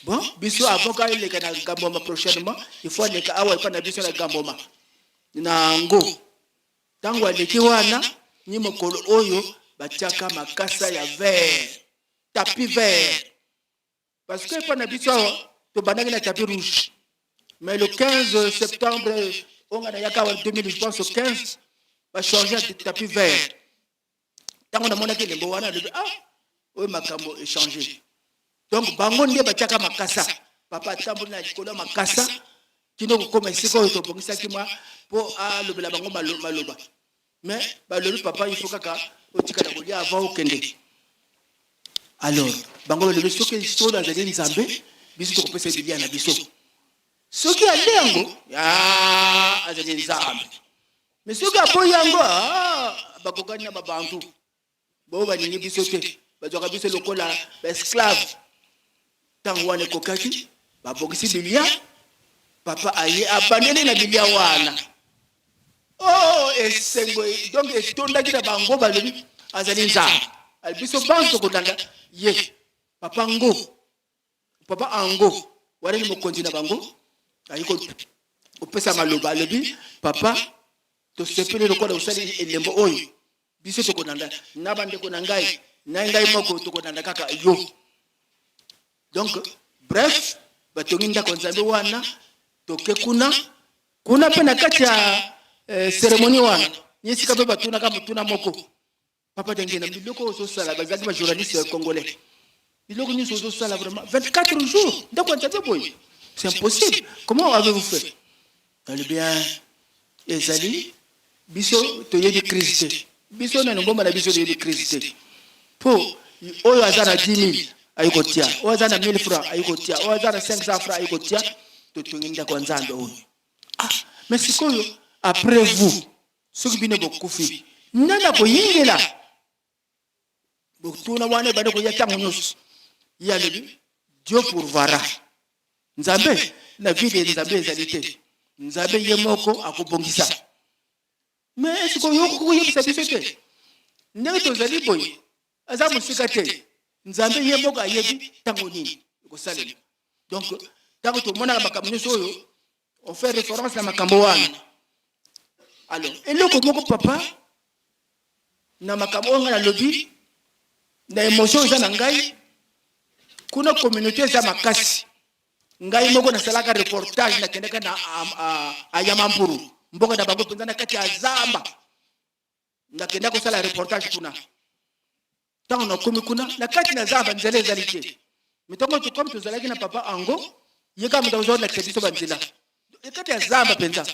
bon, biso avant ka eleka na Gamboma prochainement, il faut aleka awa epa na biso na Gamboma na ngo. Ntango aleki wana, ni mokolo oyo batiaka makasa ya vert, tapis vert, parce que epa na biso awa tobandaki na tapis rouge. Mais le 15 septembre oyo nga nayaka awa, 2000 je pense, au 15, bachange tapis vert. Ntango namonaki elembo wana, alobi: "Ah, oyo makambo echange." Donc bango nde batiaka makasa. Papa atamboli na likolo ya makasa kino kokoma esika oyo tobongisaki mwa mpo alobela bango maloba. Mais balobi: "Papa, il faut kaka otikala kolia avant okende." Alors bango balobi: "Soki solo azali Nzambe, biso tokopesa bilia na biso. Soki ale yango, azali Nzambe. Mais soki aboyi yango, bakokani na babantu bo balingi biso te, bazwaka biso lokola baesclave." Ntango wana ekokaki, babongisi bilia. Papa aye, abandeli na bilia wana. Oh, esengo donc etondaki na bango. Balobi: "Azali Nzambe, biso banso tokolanda ye." Papa ngo, papa ango wana ni mokonzi na bango, ayi kopesa maloba. Alobi: "Papa, tosepeli lokola osali elembo oyo. Biso tokolanda na bandeko na ngai, na ngai moko, tokolanda kaka yo." Donc bref, batongi ndako Nzambe wana. Toke kuna, kuna mpe na kati ya cérémonie wana, ni esika mpe batunaka motuna moko: "Papa Dengena, biloko ozosala," bazalaki bajournaliste congolais, "biloko nyonso ozosala, vraiment 24 jours, ndako ya Nzambe boye, c'est impossible, comment avez-vous fait?" Alobi: "Ezali biso toyebi crise te. Biso na ngomba na biso toyebi crise te, mpo oyo aza na 10 000 ayi kotia, oyo aza na 1000 francs ayi kotia, oyo aza na 500 francs ayi kotia, totongi ndako ya Nzambe oyo." "Ah, mais sikoyo après vous, soki bino bokufi, nani akoyingela?" Botuna wana ebandi koya ntango nyonso. Ye alobi: "Dieu pourvoira. Nzambe na vide, Nzambe ezali te, Nzambe ye moko akobongisa. Mais sikoyo yo koyebisa biso te ndenge tozali boye, aza mosika te. Nzambe ye moko ayebi ntango nini ekosalema." Donc ntango tomonaka makambo nyonso oyo, on fait référence na makambo wana. Alors eloko moko, papa Na makambo oyo ngai nalobi na emotion eza na ngai kuna, communauté eza makasi. Ngai moko nasalaka reportage, nakendaka na Ayamamburu, mboka na bango mpenza na kati ya zamba. Nakenda kosala reportage kuna. Ntango nakomi kuna na kati na zamba, nzela ezali te. Me ntango tokomi, tozalaki na papa ango, ye kaka moto azolakisa biso banzela kati ya zamba mpenza.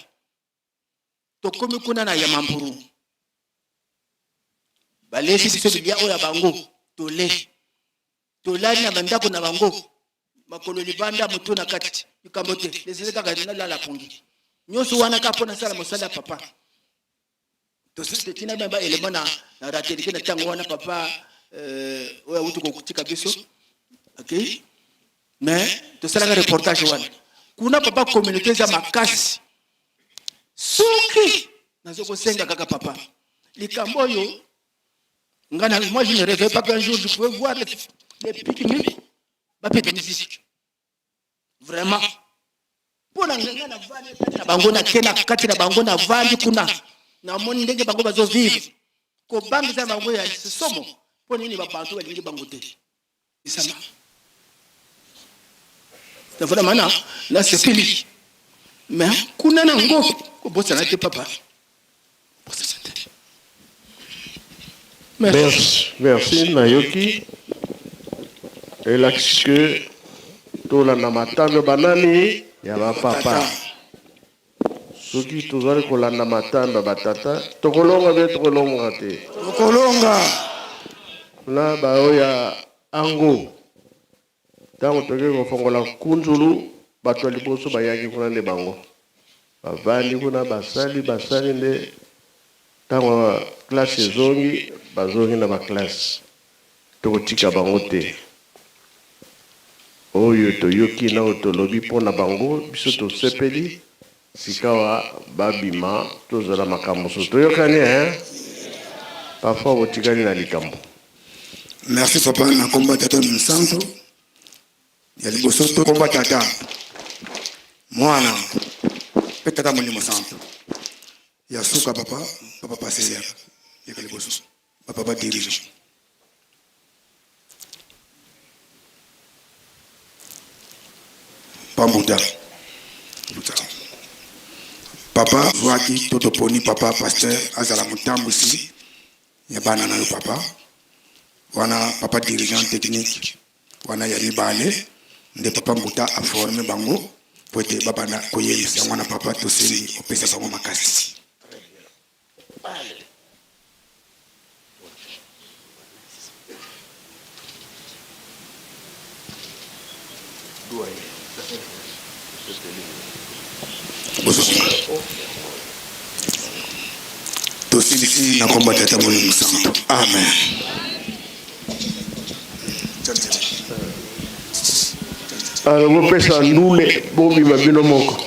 Tokomi kuna na Yamamburu, balesi biso bilia oyo ya bango, tole tolali na bandako na bango, makolo libanda, motu na kati, likambo te, lesele kaka nalala pongi. Nyonso wana kaka mpo nasala mosala ya papa. Totina ba elema na ratelike na ntango wana papa oyo awuti kotika biso, okay? Mais tosalaka reportage wana kuna, papa. Communauté eza makasi. Soki nazo kosenga kaka papa likambo oyo, nga na moi je ne rêvais pas qu'un jour je pouvais voir les pygmées bapeta musique vraiment. Mpo na ngai, navandi kati na bango, nake na kati na bango, navandi kuna, namoni ndenge bango bazovivre, kobangisa bango ya somo. Mpo nini? Babantu balingi bango te. Isama vraiment na nasepeli, mais kuna nango kobosana te papa, kobosana te. Merci, merci. Nayoki elakisi ke tolanda matambe banani ya bapapa. Soki tozali kolanda matambe ya batata, tokolonga be, tokolonga te? Tokolonga. Na baoyo ya ango, ntango tokoki kofongola kunzulu, bato ya liboso bayaki kuna nde bango bavandi kuna, basali basali nde ntango classe ezongi, bazongi na baclasse. Tokotika bango te. Oyo toyoki na oyo tolobi mpo na bango, biso tosepeli. Sikawa babima, tozala makambo mosusu. Toyokani hein? Parfois botikali na likambo. Merci papa. Na komba tata mosantu ya liboso, tokomba tata, mwana mpe tata molimo santu. Ya suka, papa, papa pasteur, yaka, yaka liboso. Bapapa dirigeant, pambuta mbuta, papa zwaki to toponi papa pasteur azala motambusi ya bana na yo papa. Wana papa dirigeant technique wana ya mibale nde papa mbuta aforme bango po ete babanda koyebisa yango. Wana papa, tosengi opesa bango makasi. Tosilisi na komba tata, molimo santo, amen. Alors bopesa ndule, bobima bino moko.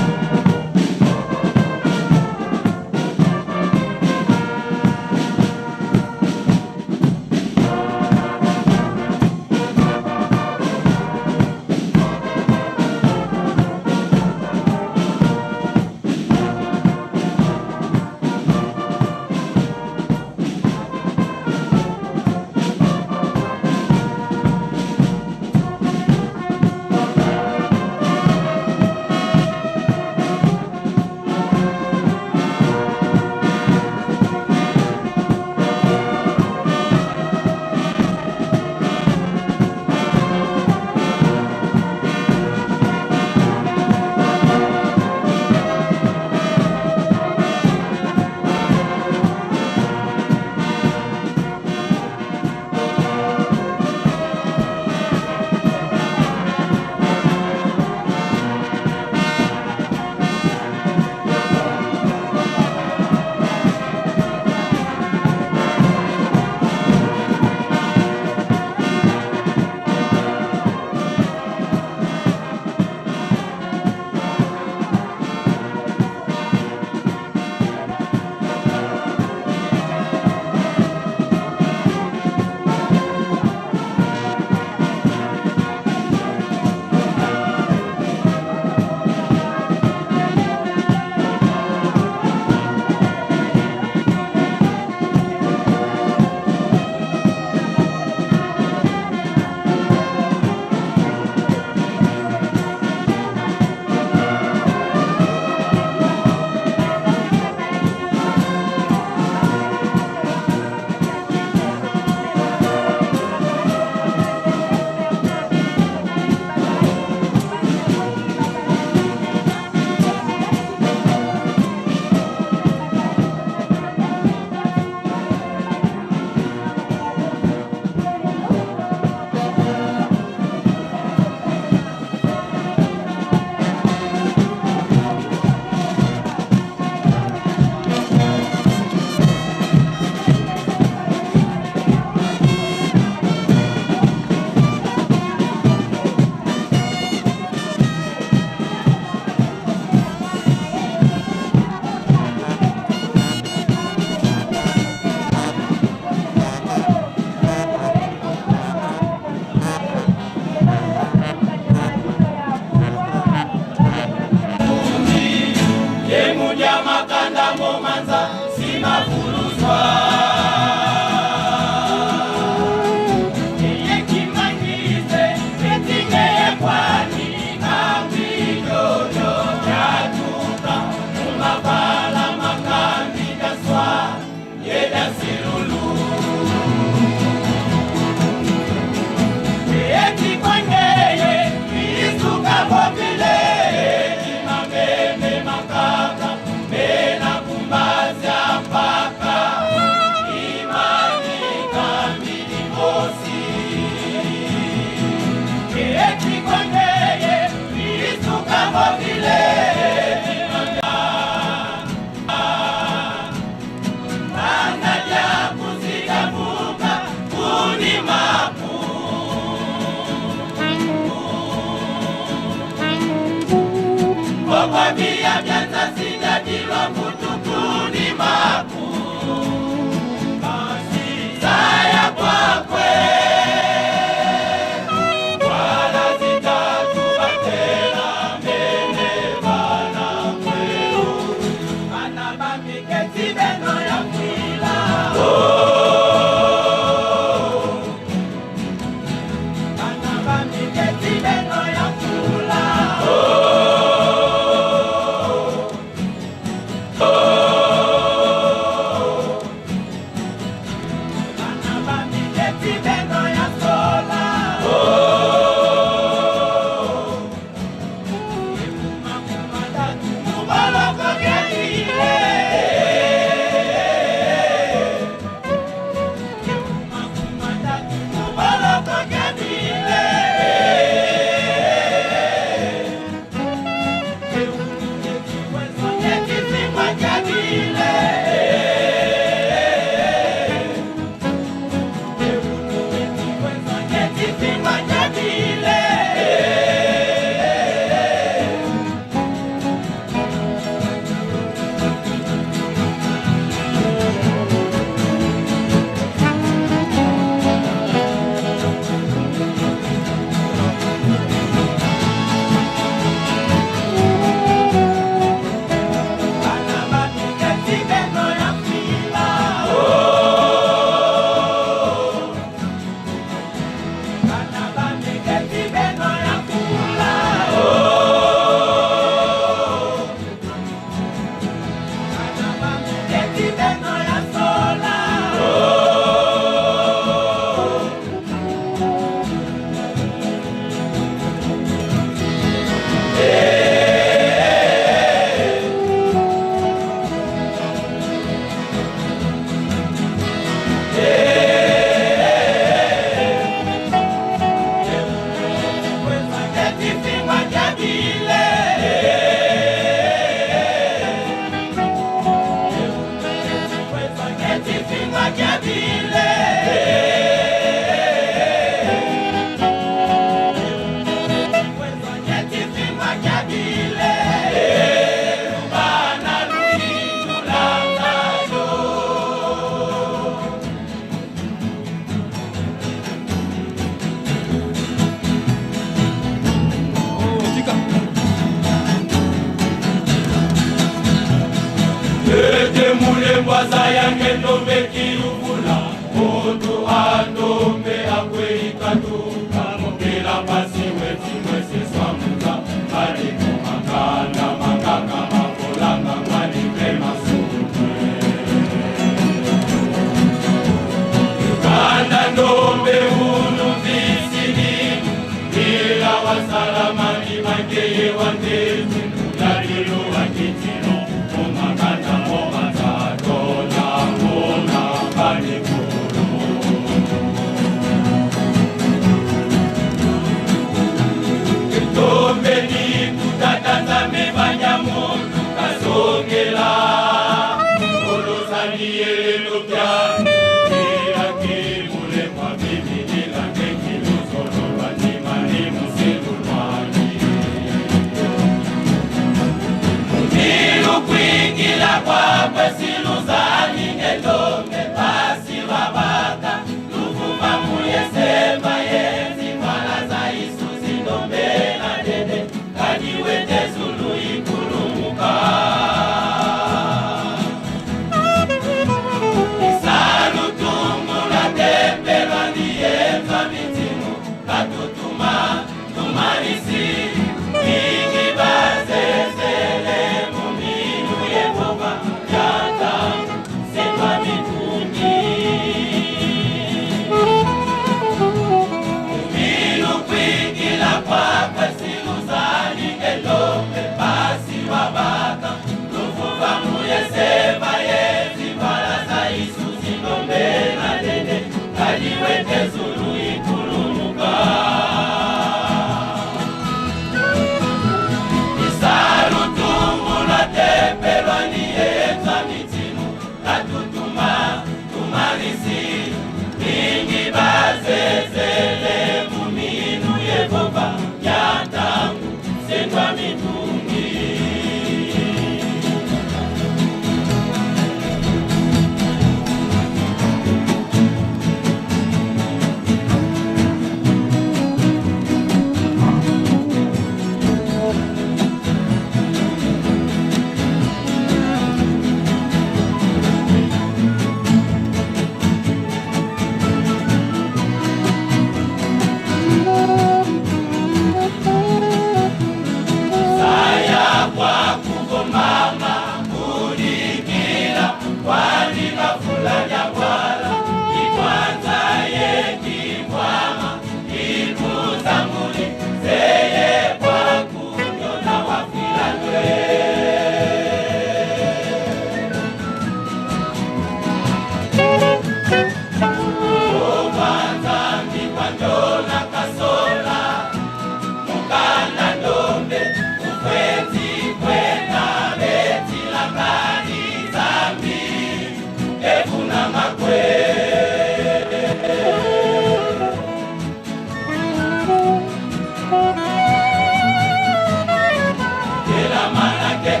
Bonjour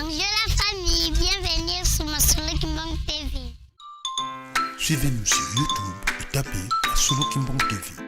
la famille, bienvenue sur Masolo Kimbang TV. Suivez-nous sur YouTube et tapez Masolo Kimbang TV.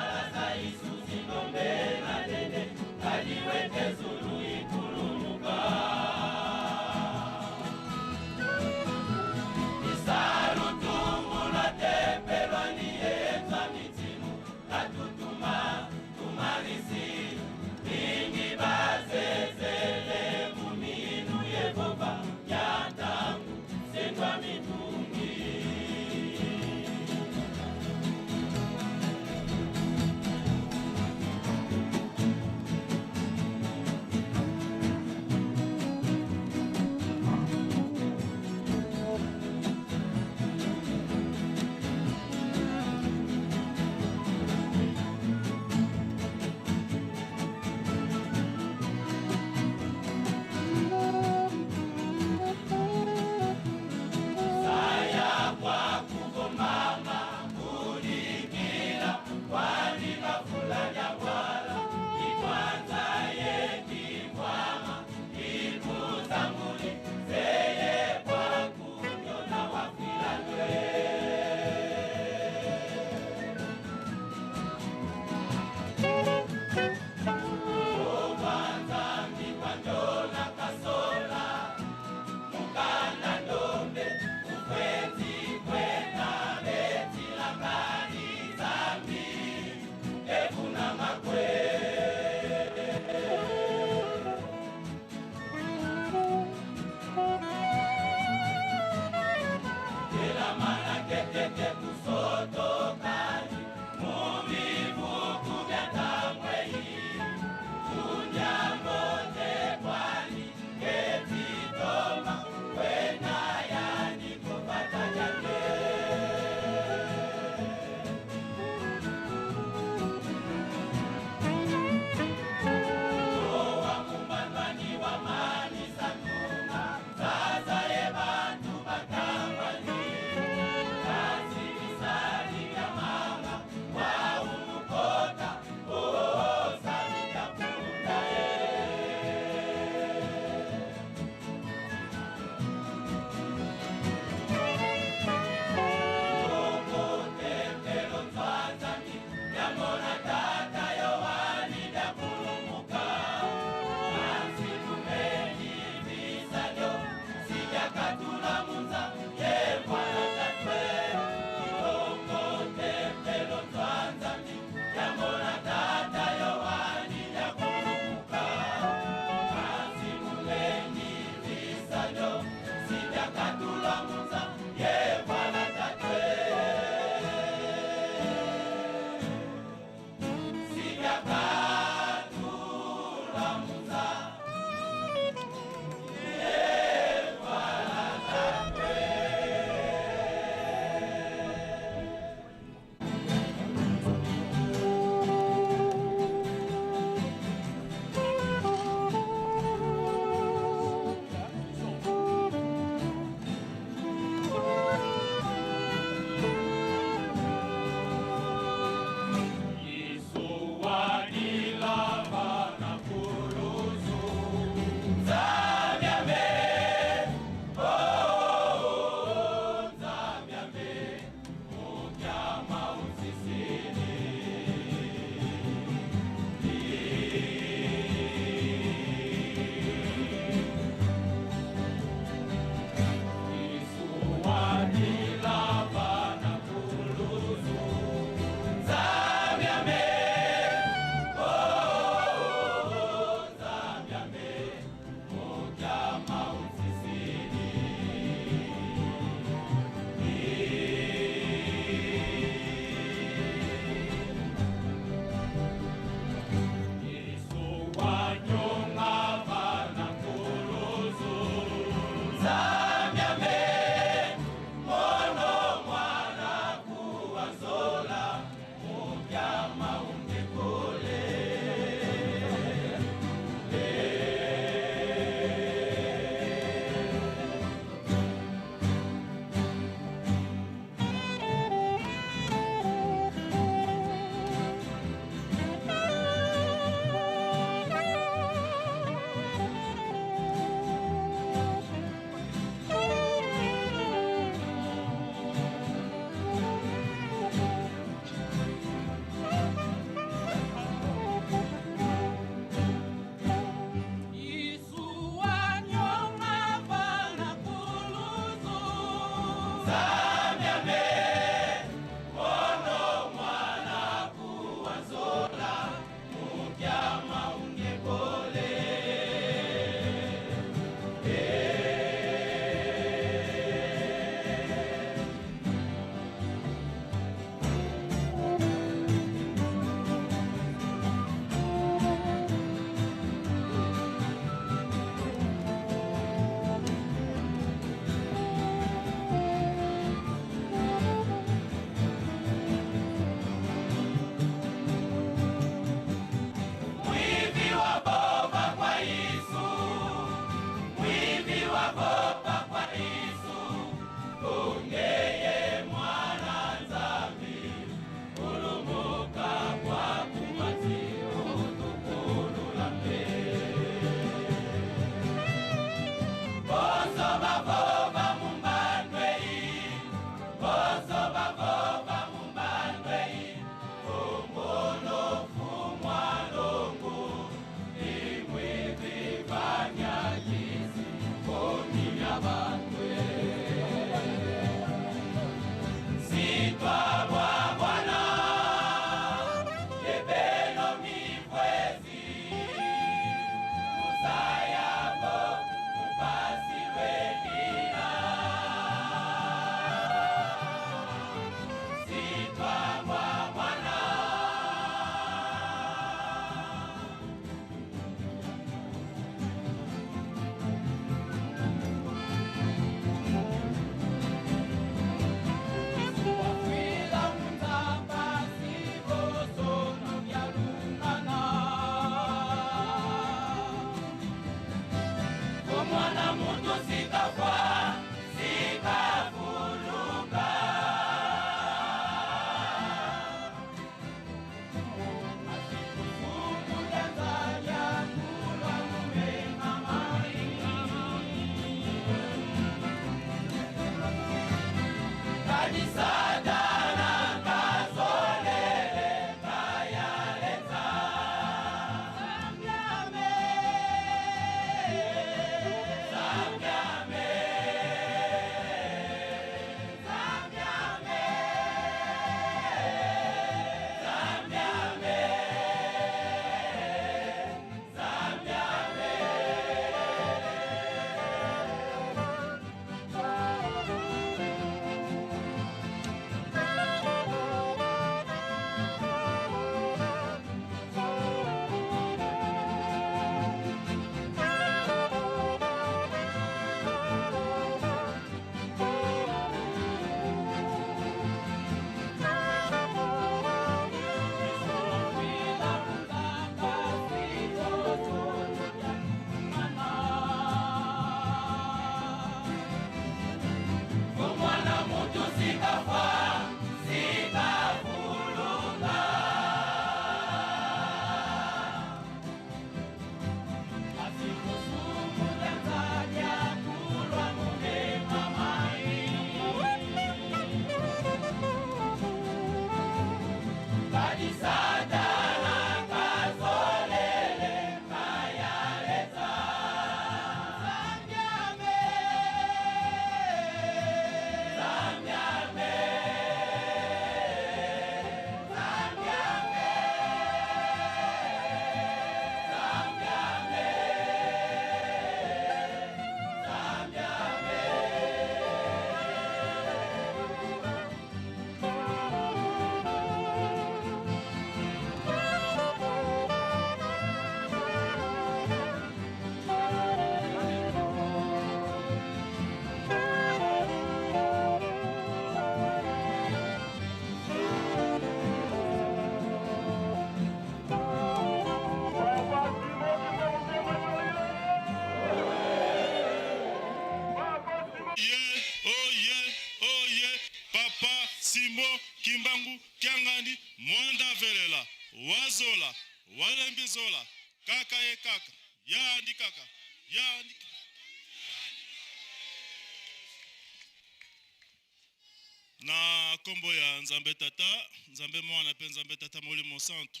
Na nkombo ya Nzambe Tata, Nzambe Mwana mpe Nzambe Tata Molimo Santu.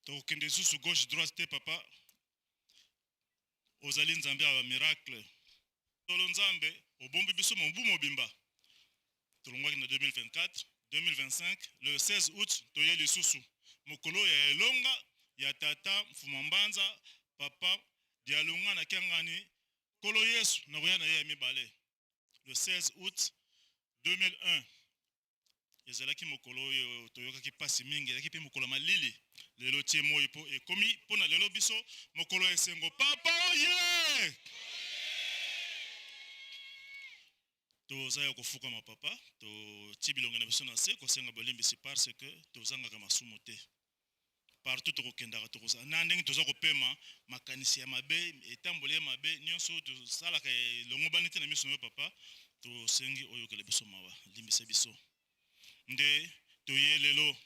Tokokende lisusu gauche droite te papa. Ozali Nzambe ya ba miracle. Solo Nzambe obombi biso mobu mobimba. Tolongwaki na 2024, 2025, le 16 août toye lisusu mokolo ya elonga ya tata Mfuma Mbanza papa Dialunga na Kiangani Nkolo Yesu na koya na ye ya mibale le 16 août 2001. Ezalaki mokolo oyo toyokaki mpasi mingi, ezalaki mpe mokolo ya malili. Lelo tie moi mpo ekomi mpo na lelo biso mokolo ya esengo. Papa oye! Toza ya kofukama papa, totie bilongi na biso na se kosenga bolimbisi parce que tozangaka masumu te. Partout tokokendaka tokozala na ndenge toza kopema makanisi ya mabe, etamboli ya mabe, nyonso oyo tosalaka elongobani te na miso na yo papa, tosengi oyokela biso mawa, limbisa biso. Nde toye lelo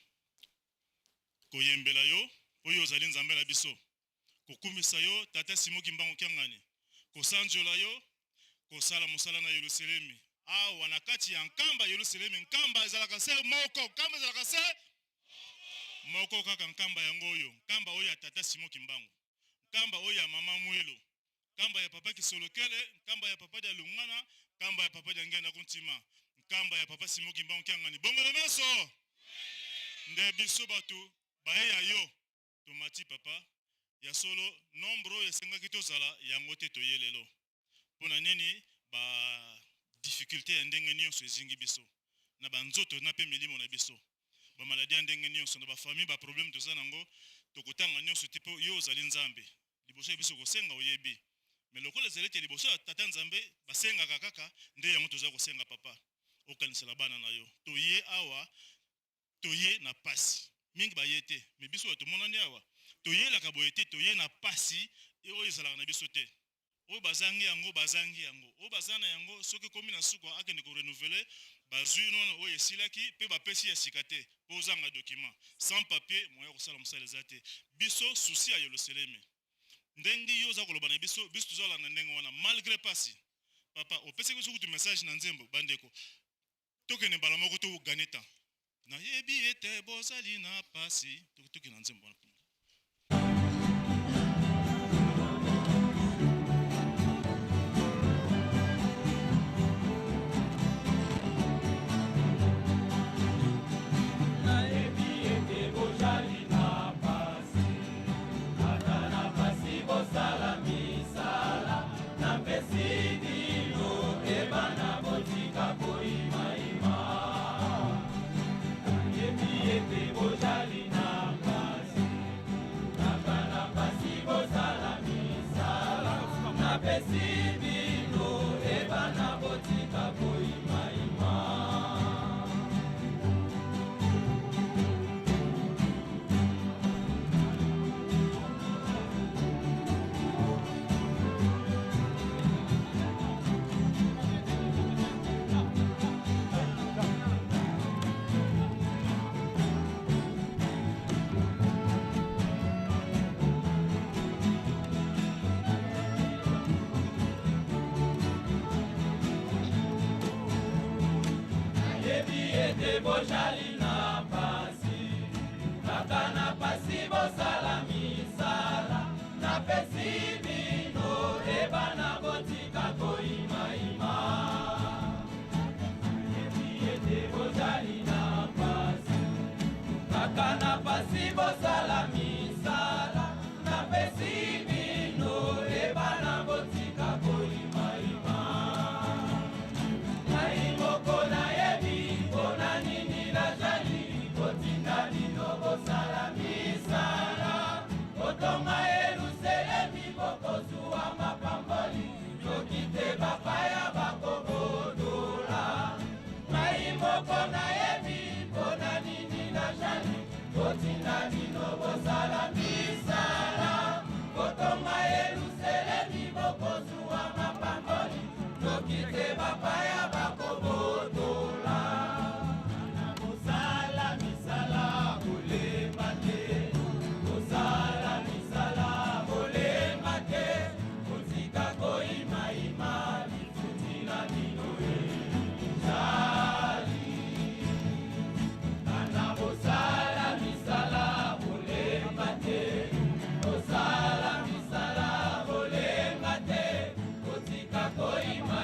koyembela yo mpo yo ozali Nzambe na biso, kokumisa yo Tata Simon Kimbangu Kiangani, kosanjola yo, kosala mosala na Yelusalemi awa na kati ya Nkamba. Yelusalemi, Nkamba ezalaka se moko, Nkamba ezalaka se moko kaka. Nkamba yango oyo, Nkamba oyo ya Tata Simon Kimbangu, Nkamba oyo ya Mama Mwilu, Nkamba ya Papa Kisolokele, Nkamba ya Papa Dialungana, Nkamba ya Papa Diangienda Kuntima, Nkamba ya Papa Simon Kimbangu Kiangani. Bongo meso nde biso bato baye ya yo tomati papa. Ya solo nombre oyo esengaki tozala yango te toye lelo. Mpo na nini? Ba difficulté ya ndenge nyonso ezingi biso na banzoto na mpe milimo na biso, ba maladie ya ndenge nyonso na ba famille, ba problème toza nango tokotanga nyonso te, mpo yo ozali Nzambe liboso ya biso kosenga oyebi. Me lokola ezali ete liboso ya Tata Nzambe basengaka kaka, nde yango toza kosenga papa, okanisela bana na yo. Toye awa, toye na pasi mingi, baye te, me biso bato tomonani awa toyelaka boye te, toye na pasi oyo ezalaka na biso te. Oyo bazangi yango bazangi yango, oyo baza na yango soki ekomi na suka akende korenouveler, bazwi nono oyo esilaki mpe bapesi ya sika te, mpo ozanga document, sans papier moyen ya kosala mosala eza te. Biso souci ya Yelusalemi, ndenge yo oza koloba na biso, biso tozolanda ndenge wana malgré pasi. Papa opesaki biso kutu message na nzembo, bandeko tokende mbala moko to gagner temps. Nayebi ete bozali na pasi, tokende na nzembo wana. Nayebi ete bozali na pasi, ata na pasi bosala misala. Napesi bino ebana, botika koyimayima. Nayebi ete bozali na pasi, ata na pasi bosala misala. Napesi bino ebana, botika koyimayima. Nayebi ete bozali na pasi, kaka na pasi bosala misala. Napesi bino ebana, botika koyimayima. Nayebi ete bozali na pasi, kaka na pasi bosala misala. Napesi bino ebana, botika koyimayima. Ngai moko nayebi mpona nini nazali kotinda bino bosala misala. Kotonga Yelusalemi, bokozwa mapamboli, soki te bapaya bakobotola. Ngai moko nayebi mpona nini nazali kotinda bino bosala misala. Kotonga Yelusalemi, bokozwa mapamboli, soki te bapaya bakobotola. Kosala misala kolemba te, kosala misala kolemba te, kotika koyimayima, lifuti na bino ezali. Bana kosala misala kolemba te, kosala misala kolemba te, kotika koyimayima.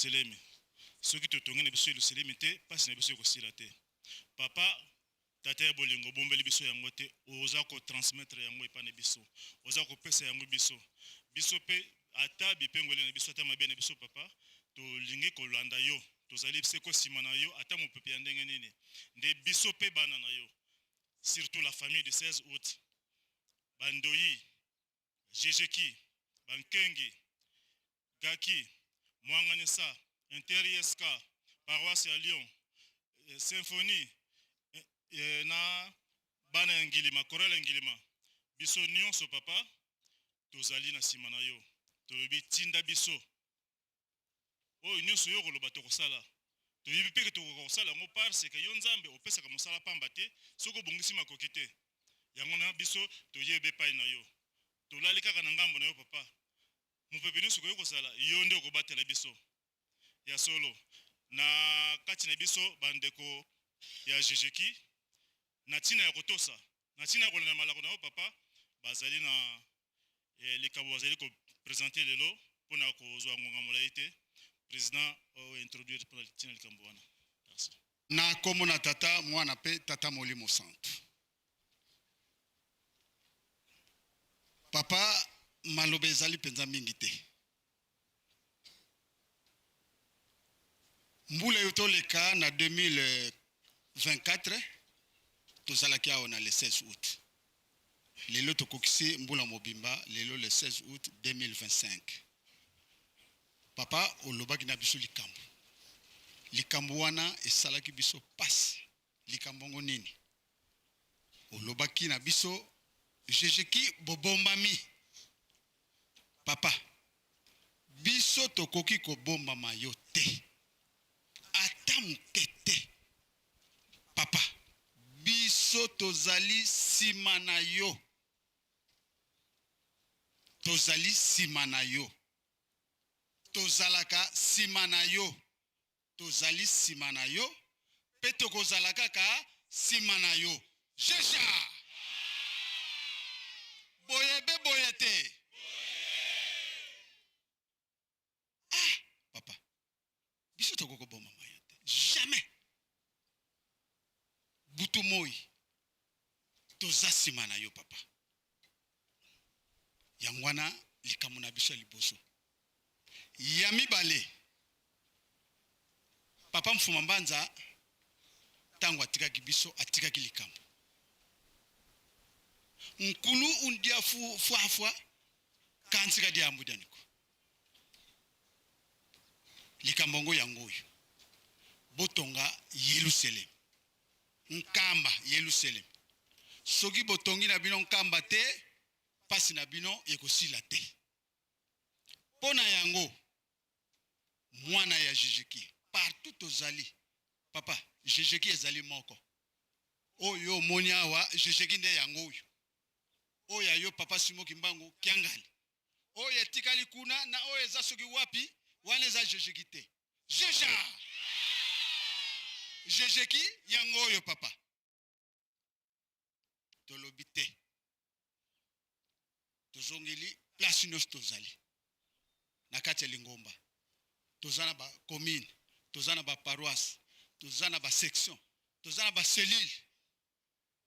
Yelusalemi. Soki totongi na biso Yelusalemi te, mpasi na biso ekosila te. Papa, Tata ya bolingo, obombeli biso yango te, oza ko transmettre yango epai na biso, oza kopesa yango biso. Biso mpe ata bipengweli na biso, ata mabe na biso, Papa, tolingi kolanda yo, tozali seko nsima na yo, ata mopepe ya ndenge nini. Nde biso mpe bana na yo, surtout la famille du 16 août, ba Ndoyi, Jejeki, ba Nkengi, Gaki, Mwanganisa, Inter ISK, paroisse ya Lyon, Symphonie na bana ya Ngilima, chorale ya Ngilima, biso nionso papa tozali na sima na yo, tolobi tinda biso oyo nionso yo okoloba tokosala. Toyebi pe ke tokoka kosala yango parce que yo Nzambe opesaka mosala pamba te soki obongisi makoki te. Yango wana biso toye epai na yo, tolali kaka na ngambo na yo papa. Mopepe nyonso ekoki kozala, yo nde okobatela biso. Ya solo, na kati na biso bandeko ya Jejeki, na ntina ya kotosa, na ntina ya kolanda malako na yo papa, bazali na likabo bazali ko presenter lelo mpo na kozwa ngonga molai te. President o introduire mpo na ntina likambo wana. Merci. Na kombo na Tata, Mwana pe Tata Molimo Santu. Papa, maloba ezali mpenza mingi te. Mbula eyo toleka na 2024 tozalaki awa na le 16 août. Lelo tokokisi mbula mobimba lelo le 16 août 2025. Papa olobaki na biso likambo. Likambo wana esalaki biso pasi. Likambo yango nini? Olobaki na biso jejeki bobombami. Papa, biso tokoki kobombama yo te. Ata moke te. Papa, biso tozali sima na yo. Tozali sima na yo. Tozalaka sima na yo. Tozali sima na yo pe tokozala kaka sima na yo. Jeja! Boye be boye te? Ah papa, biso tokoki kobomama yo te. Jamais! Butu moyi toza sima na yo papa. Yango wana likambo na biso ya liboso. Ya mibale, Papa Mfuma Mbanza tango atikaki biso, atikaki likambo. Nkulu undia fu fuafua kansi ka diambu dianiko. Likambo yango yango oyo. Botonga Yelusalemi. Nkamba Yelusalemi. Soki botongi na bino nkamba te, pasi na bino ekosila te. Mpo na yango, mwana ya Jejeki, partout tozali, papa, Jejeki ezali moko. Oyo omoni awa, Jejeki nde yango oyo. Oyo ya yo papa Simon Kimbangu Kiangani. Oyo etikali kuna na oyo eza soki wapi, wana eza Jejeki te. Jeja! Jejeki yango oyo papa. Tolobi te. Tozongeli place nyonso tozali na kati ya lingomba. Toza na ba commune, toza na ba paroisse, toza na ba section, toza na ba cellule.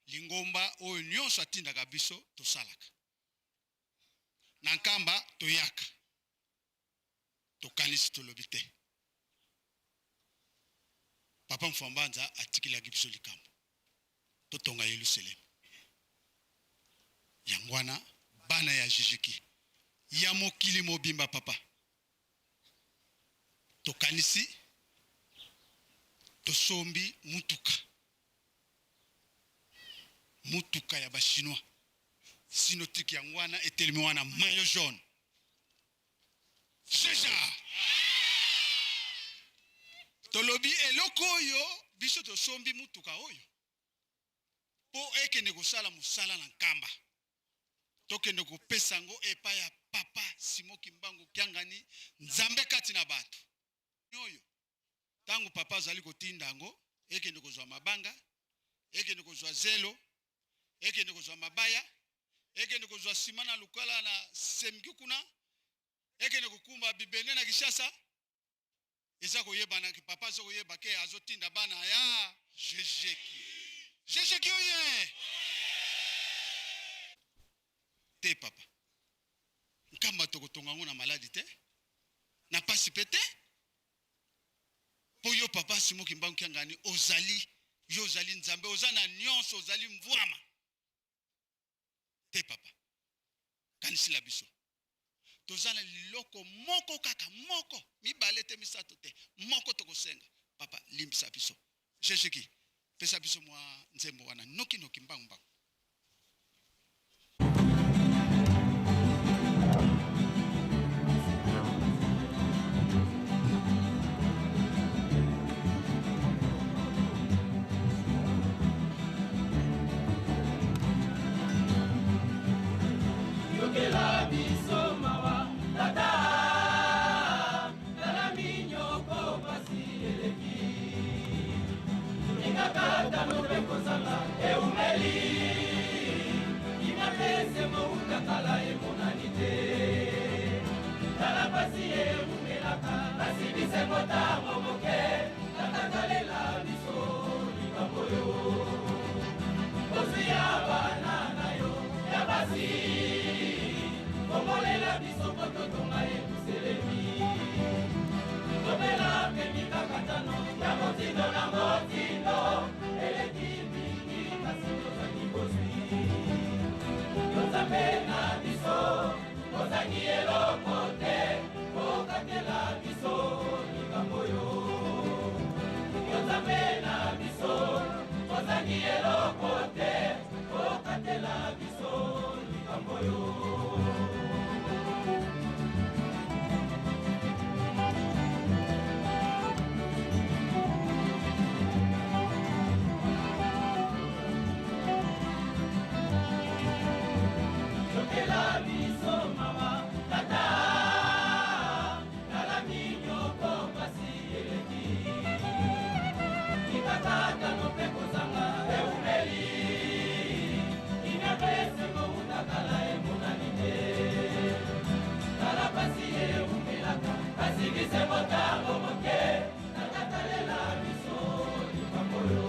Lingomba oyo nyonso atindaka biso tosalaka. Na Nkamba toyaka. Tokanisi tolobi te. Papa Mfwambanza atikelaki biso likambo. Totonga Yelusalemi. Yango wana bana ya Jijiki ya mokili mobimba papa. Tokanisi tosombi mutuka. Mutuka ya ba chinois. Sinotic yango wana etelemi wana maillot jaune. Jeja! Tolobi eloko oyo biso tosombi mutuka oyo po ekende kosala mosala na Nkamba. Tokende kopesa yango epai ya papa Simon Kimbangu Kiangani, Nzambe kati na bato. Oyo tango papa azali kotinda yango ekende kozwa mabanga, ekende kozwa zelo, ekende kozwa mabaya, ekende kozwa sima na lukala na semki kuna, ekende kokumba bibende na Kinshasa. Eza koyebana ke papa azo koyeba ke azotinda bana ya Jejeki. Jejeki oye! Te papa. Nkamba tokotonga yango na maladi te, na pasi pe te. Po yo papa Simon Kimbangu Kiangani ozali, yo ozali Nzambe, oza na nionso, ozali mvuama. Te papa. Kanisila biso. Toza na liloko moko kaka, moko, mibale te, misato te, moko tokosenga. Papa, limbisa biso. Jejeki, pesa biso mwa nzembo wana noki noki, mbangu mbangu. Yokela biso mawa tata, tala minyoko pasi eleki, mikakatano mpe kozanga eumeli, kimia mpe esengo uta kala emonani te, tala pasi eumelaka kasi bisengo ntango moke, tata talela biso likambo oyo. Ozwi ya bana na yo ya basi, kombolela biso mpo totonga Yelusalemi. Tobela mpe mikakatano ya motindo na motindo eleki mingi, kasi tozangi bozwi. Yo Nzambe na biso, ozangi eloko te, okatela biso likambo oyo. Yo Nzambe na biso, ozangi eloko te, okatela biso likambo oyo. Yokela biso mawa tata, tala minyoko pasi eleki, mikakatano mpe kozanga eumeli, kimia mpe esengo uta kala emonani te, tala pasi eumelaka kasi bisengo ntango moke, tata talela biso likambo oyo.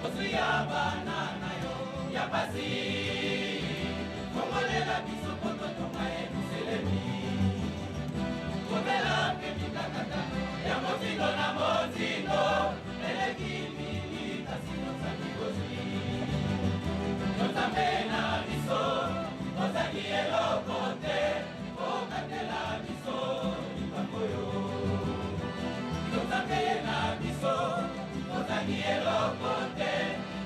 Ozwi ya bana na yo ya pasi, kongolela biso mpo totonga Yelusalemi. Kobela mpe mikakatano ya motindo na motindo eleki mingi, kasi tozangi bozwi. Yo Nzambe na biso, ozangi eloko te, okatela biso likambo oyo. Yo Nzambe na biso, ozangi eloko te,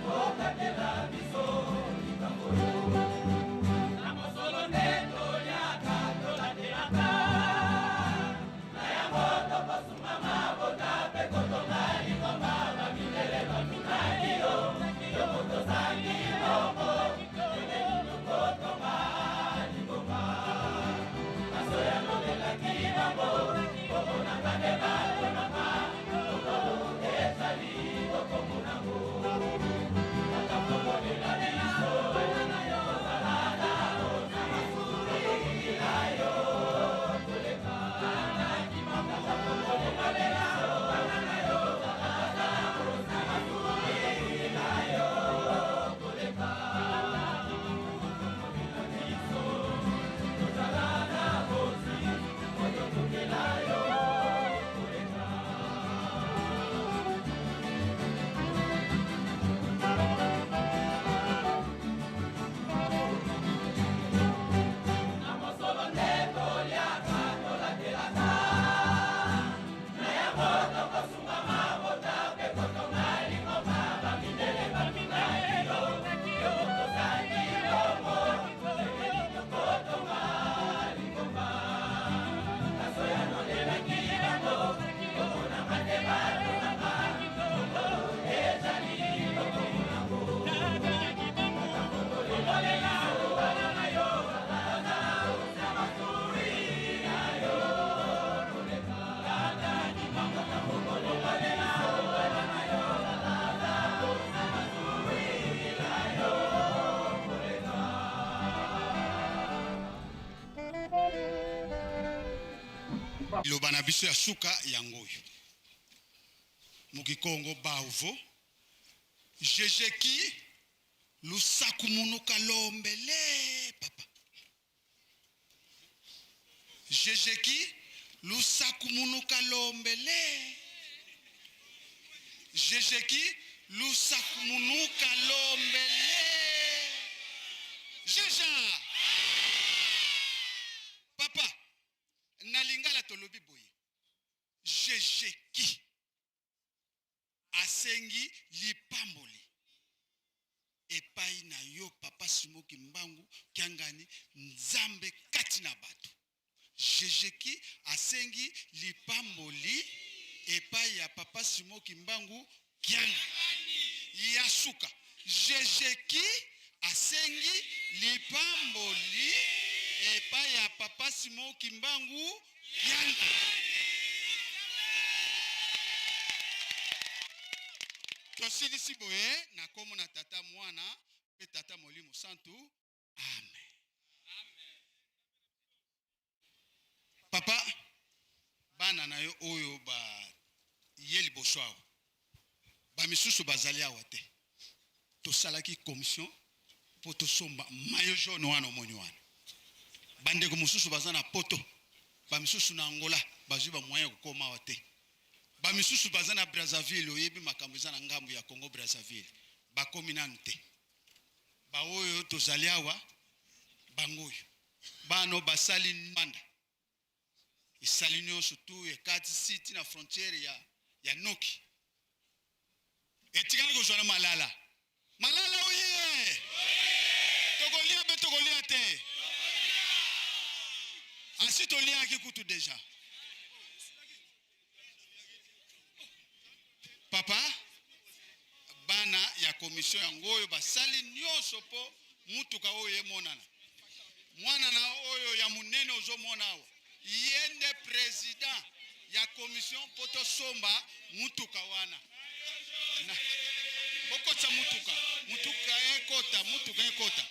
okatela biso likambo oyo. Na mosolo nde toliaka, tolandelaka, na yango tokosunga mabota. Liloba na biso ya suka yango oyo. Mukikongo bauvo jejeki lusaku munuka lombele papa. Jejeki lusaku munuka lombele. Jejeki lusaku munuka lombele. Jeja papa na lingala tolobi boye jejeki asengi lipamboli epai na yo papa Simon Kimbangu Kiangani Nzambe kati na bato. Jejeki asengi lipamboli epai ya papa Simon Kimbangu Kiangani. Ya suka Jejeki asengi lipamboli epai ya papa Simon Kimbangu Kiangani. Tosilisi boye na kombo na Tata, Mwana mpe Tata Molimo Santu. Amen. Papa, bana na yo oyo ba ye liboso awa, ba misusu bazali awa te. Tosalaki commission mpo tosomba maillot jaune wana omoni wana. Bandeko mosusu baza na poto, ba misusu na Angola, bazwi ba moyen ya kokoma awa te. Ba misusu baza na Brazzaville, oyebi makambo eza na ngambo ya Congo Brazzaville, bakomi nanu te. Ba oyo tozali awa bango oyo bana oyo basali banda esali nyonso tu ekatisi ti na frontière ya noki etikali kozwa na malala malala oye tokolia mpe tokolia te asi toliaki kutu deja papa bana ya commission yango oyo basali nyonso mpo mutuka oyo emonana mwana na oyo ya monene ozomona awa ye nde president ya commission mpo tosomba mutuka wana na bokotisa mutuka mutuka ekota mutuka ekota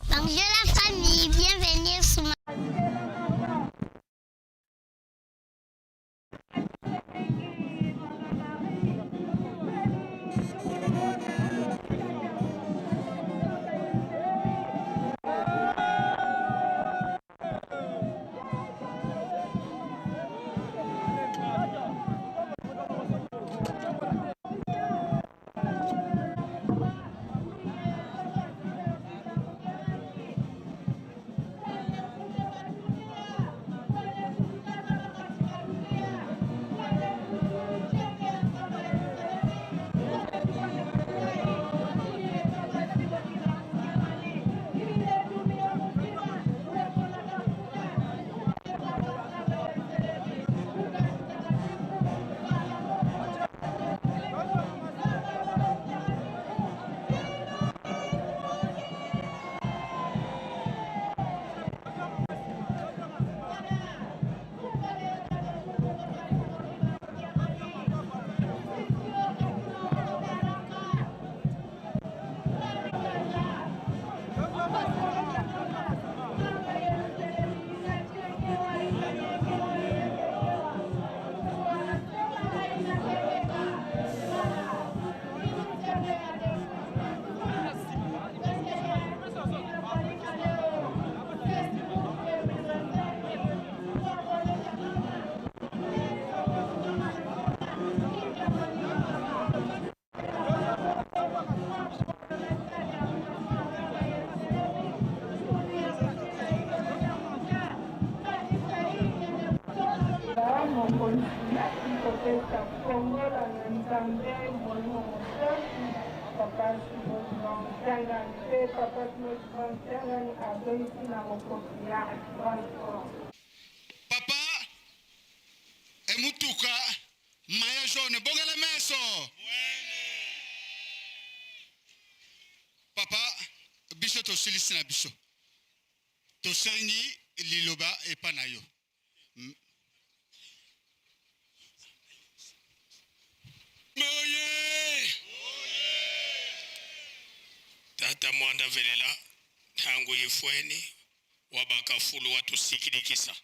Bonjour la famille, bienvenue sur ma... Mokonzi akopesa kongola na Nzambe Molimo Mosantu, Papa Simon Kiangani mpe Papa Simon Kiangani azongisi na mokoki ya transport. Papa emutuka maya jaune bongela meso papa biso tosilisi na biso tosengi liloba epa na yo. Oye! Tata mwanda velela ntango yifweni wabakafulu watusikilikisa.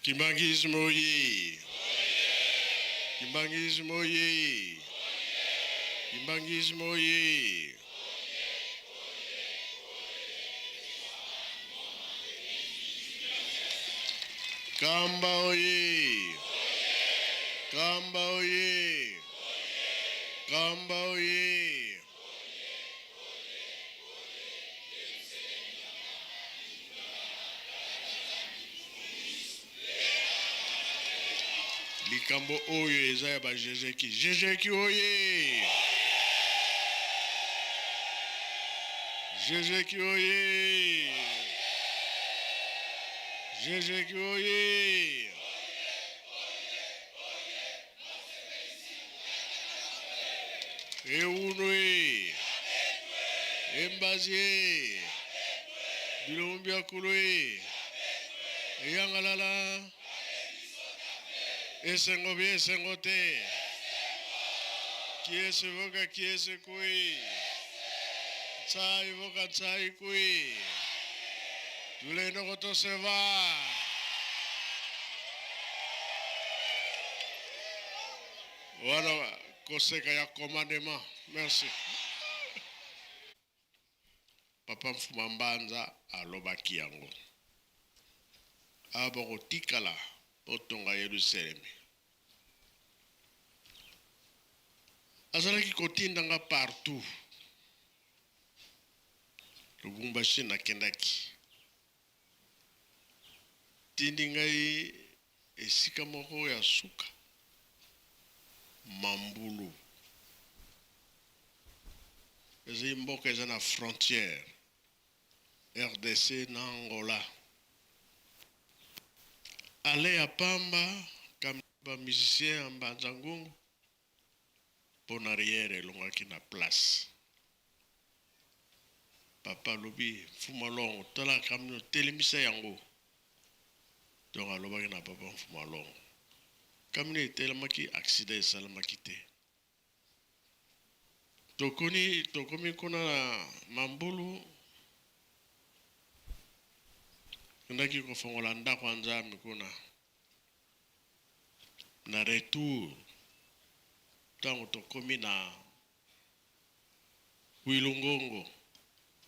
Kimbanguisme oye! Kimbanguisme oye! Kimbanguisme oye! Kamba oye! Kamba oye! Kamba oye! Likambo oyo eza ya ba Jejeki. Jejeki oye! Jejeki oye! Jejeki oye! Ewuno e! Embazi e! Bilombo bia kulu e! Eyangalala! Esengo bia esengo te! Kiese voka kiese kui! Ntsai voka ntsai kui! Tulendo kotoseva! Wana koseka ya commandement. Merci. Papa Mfuma Mbanza alobaki yango. Awa bokotikala botonga Yelusalemi. Azalaki kotinda nga partout. Lubumbashi nakendaki. Tindi ngai esika moko ya suka, Mambulu. Ezali mboka eza na frontière rdc na Angola. Aller ya pamba camion ba musiciens ya Mbanza Ngungu pona arrière elongaki na place. Papa alobi Mfuma Longo tala camion telemisa yango. Donc alobaki na papa Mfuma Longo. Camion etelemaki accident esalemaki te. Tokoni tokomi kuna na Mambulu kendaki kofongola ndako ya Nzambe kuna na retour tango tokomi na Kwilu-Ngongo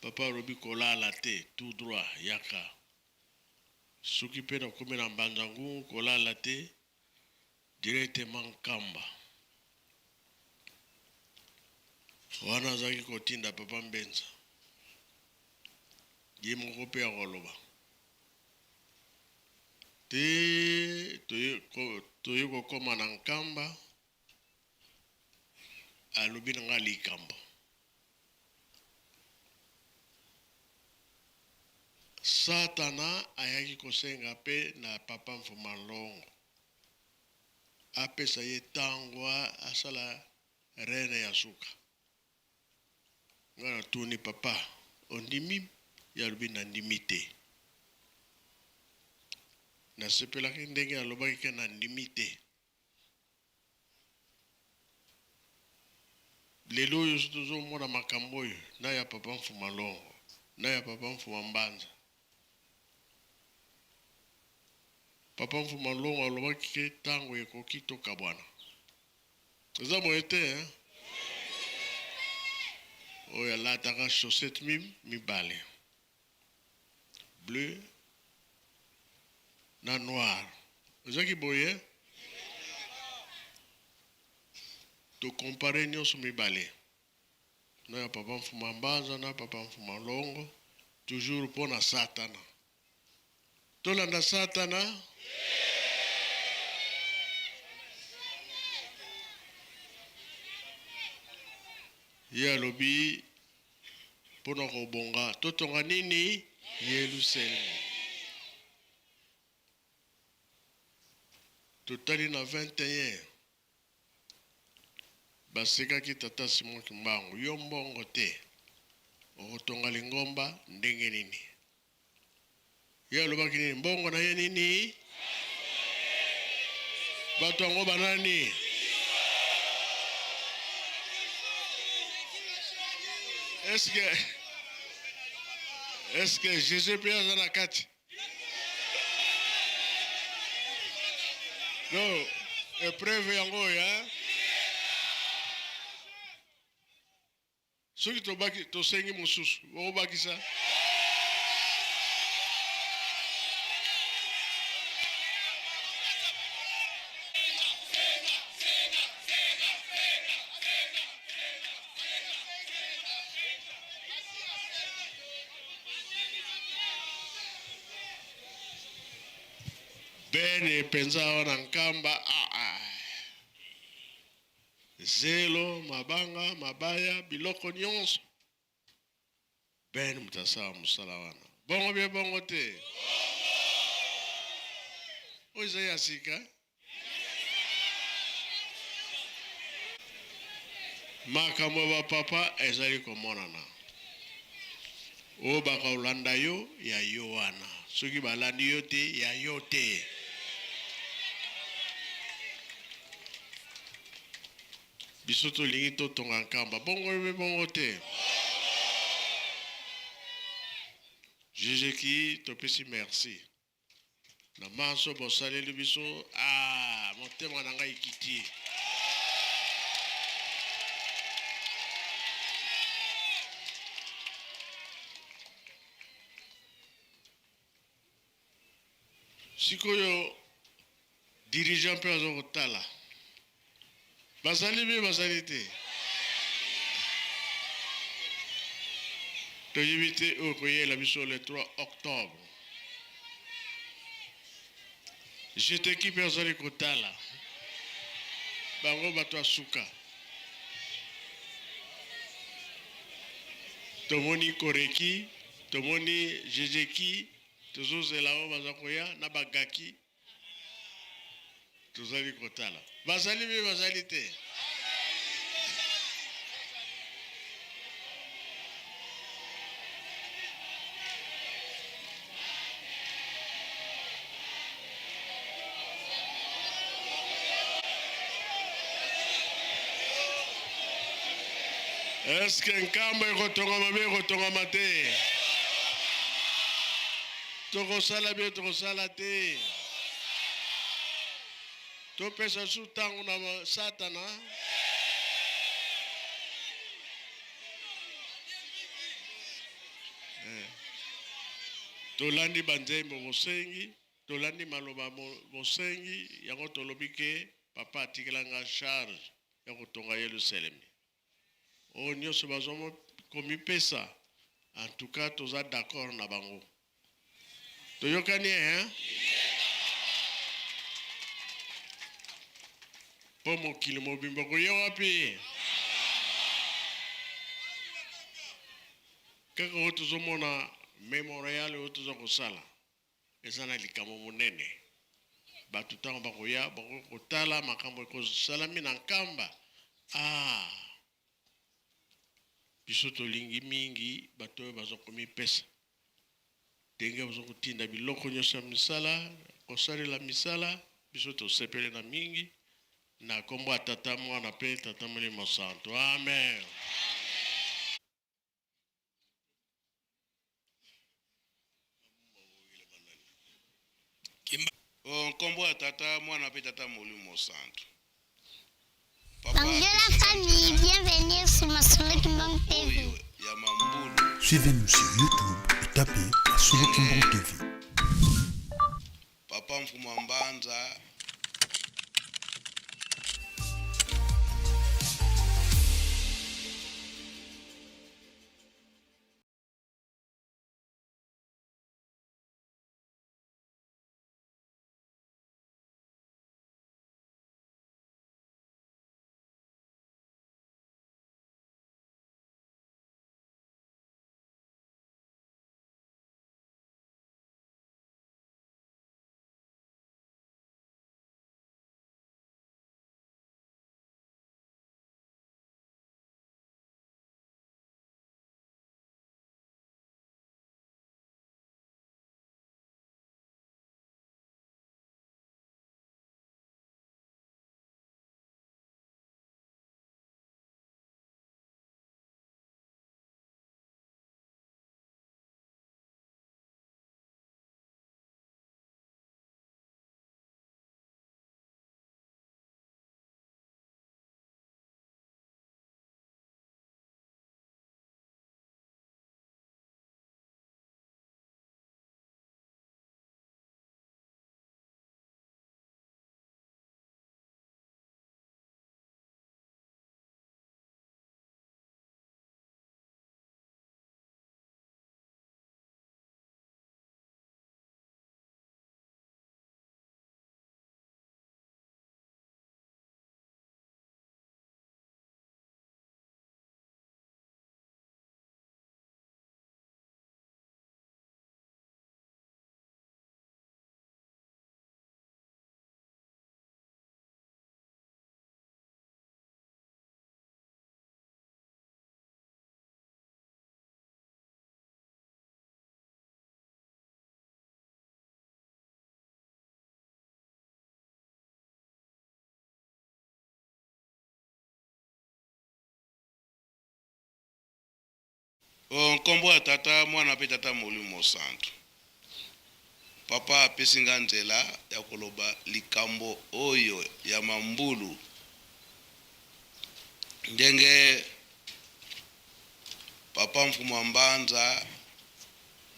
papa alobi kolala te tout droit yaka soki pe nakomi na Mbanza-Ngungu kolala te Directement Nkamba. Wana azalaki kotinda Papa Mbenza. Ye moko pe akoloba. Tee toye kokoma na Nkamba, alobi na nga likambo. Satana ayaki kosenga pe na Papa Mfuma Nlongo apesa ye tango asala rene ya suka. Nga natuni papa ondimi? Ye alobi nandimi te. Nasepelaki ndenge alobaki ke nandimi te. Lelo oyo soki tozo mona makambo oyo na ya papa Mfuma Longo na ya papa Mfuma Mbanza. Papa Mfuma Longo alobaki ke tango ekoki tokabwana. Eza boye te hein? Oyo alataka chaussette mibale bleu na noir ezaki boye to comparer nionso mibale na ya papa Mfuma Mbanza na papa Mfuma Longo toujours pona satana tolanda satana ye alobi Mpo na kobonga, totonga nini? Yelusalemi. Totali na 21, basekaki tata Simon Kimbangu, yo mbongo te, okotonga lingomba ndenge nini? Ye alobaki nini? Mbongo na ye nini? Bato yango banani? Est-ce que est-ce que Jésus mpe aza na kati? Non, épreuve yango oyo hein? Soki tobaki tosengi mosusu, okobakisa? Bene mpenza awa na Nkamba ah, ah. Zelo, mabanga, mabaya, biloko nyonso. Ben moto asala mosala wana. Bongo bie bongo te. Oyo eza ya sika. Makambo ya bapapa ezali komonana. Oyo bakolanda yo ya yo wana, soki balandi yo te ya yo te. Biso tolingi totonga Nkamba, bongo yo mpe bongo te? Jejeki topesi merci na manso bosaleli biso. Ah, motema na ngai ekiti. Sikoyo dirigeant mpe aza kotala bazali mpe bazali te, toyebi te oyo koyela biso le 3 octobre. Jeteki mpe azali kotala bango bato ya suka. Tomoni Koreki, tomoni Jejeki, tozozela oyo baza koya na bagaki, tozali kotala bazali mpe bazali te. Eske Nkamba ekotongama be ekotongama te? Tokosala bie tokosala te? Topesa su ntango na Satana? Eh. Tolandi banzembo bosengi, tolandi maloba bosengi, yango tolobi ke papa atikela nga charge ya kotonga Yelusalemi. Oyo nionso bazo komipesa en tout cas toza d'accord na bango. Toyokani hein? Po mokili mobimba koya wapi? Kaka oyo tozomona memorial oyo toza kosala eza na likambo monene. Bato ntango bakoya bakoki kotala makambo ekosalami na Nkamba. Ah! Biso tolingi mingi bato oyo baza komipesa ndenge baza kotinda biloko nyonso ya misala, kosalela misala. Biso tosepeli na mingi na nkombo ya Tata, Mwana mpe Tata Molimo Santu. Amen. O nkombo ya Tata, Mwana mpe Tata Molimo Santu. Bonjour la famille, bienvenue sur Masolo Kimbangu TV. Ya Mambulu. Suivez-nous sur YouTube et tapez Masolo Kimbangu TV. Papa Mfuma Mbanza. Nkombo ya Tata, Mwana mpe Tata Molimo Mosantu. Papa apesi nga nzela ya koloba likambo oyo ya mambulu ndenge Papa Mfumua Mbanza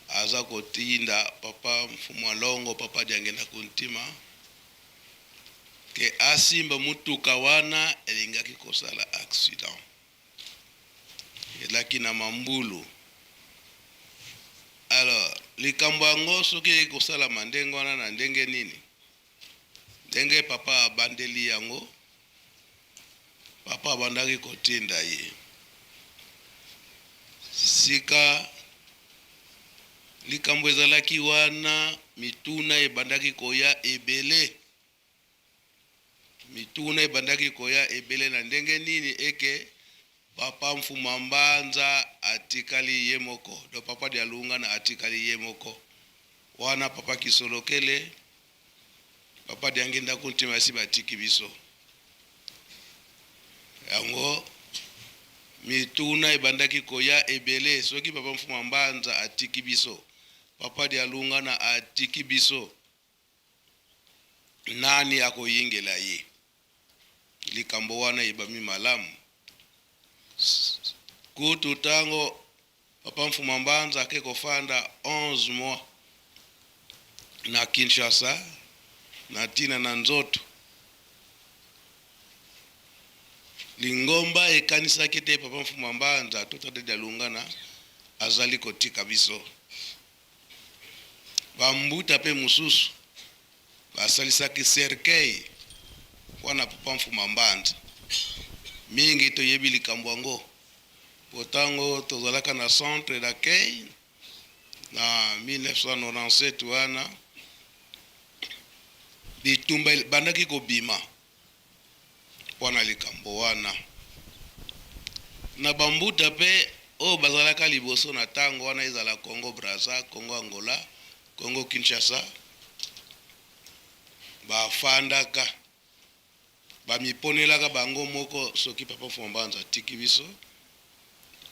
aza kotinda Papa Mfumua Longo, Papa Diangenda Kuntima ke asimba mutuka wana elingaki kosala accident. Elaki na mambulu. Alors likambo yango soki eyaki kosalama ndenge wana na ndenge nini? Ndenge papa abandeli yango, papa abandaki kotinda ye sika likambo ezalaki wana, mituna ebandaki koya ebele. Mituna ebandaki koya ebele na ndenge nini eke papa Mfuma Mbanza atikali ye moko, donc papa Dialungana atikali ye moko. Wana papa Kisolokele, papa Diangienda Kuntima esi batiki biso. Yango mituna ebandaki koya ebele soki papa Mfuma Mbanza atiki biso, papa Dialungana atiki biso, Nani akoyingela ye? Likambo wana eyebami malamu. Kutu tango Papa Mfuma Mbanza ake kofanda 11 mois na Kinshasa na tina na nzoto, lingomba ekanisaki te Papa Mfuma Mbanza to Tata Dialungana azali kotika biso. Ba mbuta pe mosusu basalisaki cercueil wana Papa Mfuma Mbanza. Mingi toyebi likambo yango po tango tozalaka na centre d'accueil na 1997 wana bitumba ebandaki kobima mpo na likambo wana. Na ba mbuta pe oyo bazalaka liboso na tango wana ezala Congo Brazza, Congo Angola, Congo Kinshasa bafandaka bamiponelaka bango moko soki Papa Mfuma Mbanza atiki biso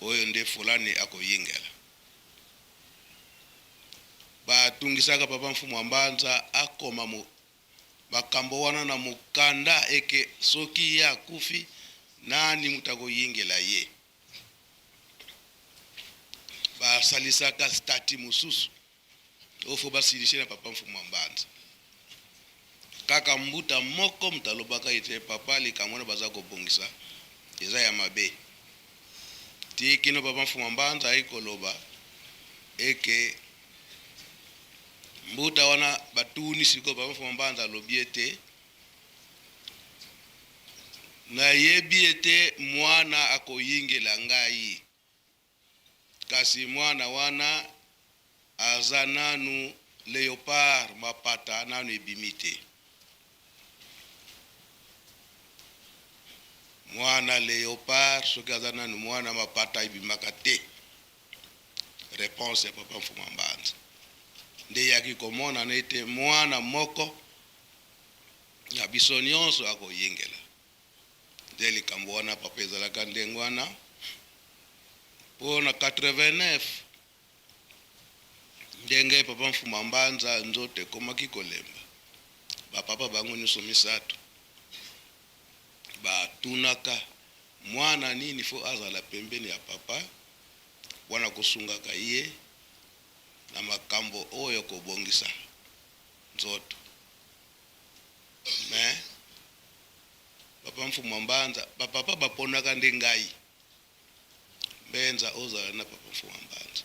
oyo nde fulani akoyingela. Batungisaka Papa Mfumua Mbanza akoma Makambo wana na mokanda eke soki ye akufi nani moto akoyingela ye. Basalisaka statut mosusu oyo faut basilise na papa Mfumu a Mbanza. Kaka mbuta moko moto alobaka ete papa likambo wana baza kobongisa eza ya mabe. Tii kino papa Mfumu a Mbanza ayaki koloba eke Mbuta wana batuni sikoyo papa Mfuma Mbanza alobi ete nayebi ete mwana akoyingela ngai kasi mwana wana aza nanu leopard mapata nanu ebimi te. Mwana leopard soki aza nanu mwana mapata ebimaka te. Reponse ya papa Mfuma Mbanza nde eyaki komonana ete mwana moko na biso nionso akoyingela. Nde likambo wana papa ezalaka ndenge wana po na 89 ndenge papa Mfuma Mbanza nzoto ekomaki kolemba, ba papa bango nionso misatu batunaka mwana nini faut azala pembeni ya papa wana kosungaka ye na makambo oyo kobongisa nzoto mais papa Mfumua Mbanza ba papa baponaka nde ngai Mbenza ozala na papa Mfumua Mbanza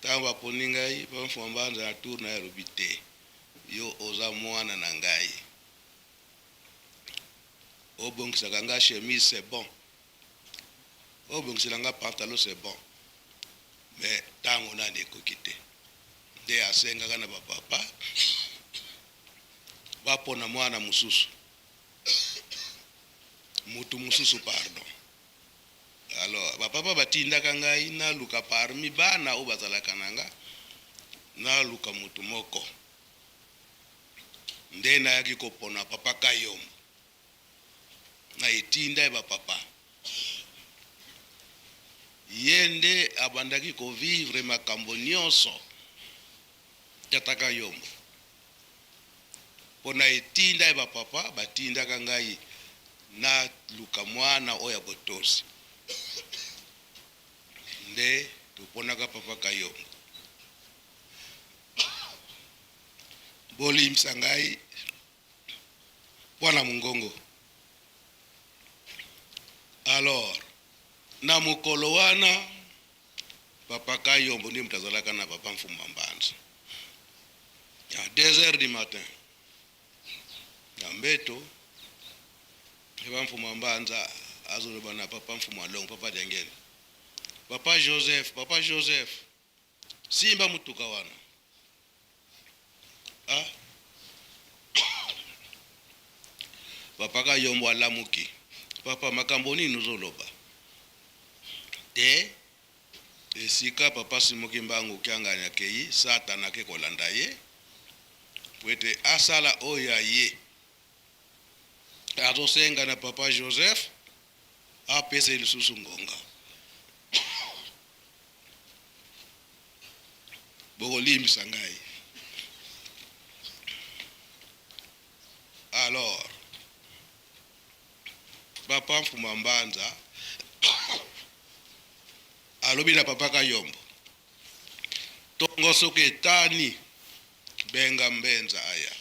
tango baponi ngai papa Mfumua Mbanza na tour naye alobi te yo oza mwana na ngai obongisaka nga chemise c'est bon Obongisela nga pantalon c'est bon mais tango nani ekoki te nde asengaka na ba papa bapona mwana mususu mutu mususu pardon alors ba papa batindaka ngai naluka parmi bana oyo bazalaka na nga naluka mutu moko nde nayaki kopona papa Kayombo na etinda ya ba papa. Ye nde abandaki ko vivre makambo nionso Tata Kayombo. Pona etinda ya ba papa batindaka ngai naluka mwana oyo ya botosi. Nde toponaka papa Kayombo. Bolimbisa ngai mpo na mongongo. Alors, na mokolo wana, papa Kayombo nde moto azalaka na papa Mfumba Mbanza. À 2 heures du matin, na mbeto, papa Mfumba Mbanza azoloba na papa Mfumba Longo, papa Diangene. Papa Joseph, papa Joseph, Simba mutuka wana. Ah. Papa Kayombo alamuki. Papa makambo nini ozoloba? Te esika papa Simon Kimbangu Kiangani akeyi, Satana ake kolanda ye po ete asala oyo ya ye. Azosenga na papa Joseph apesa ye lisusu ngonga. Bokolimbisa ngai. Alors, papa Mfuma Mbanza alobi na papa Kayombo, tongo soki etani, benga Mbenza aya.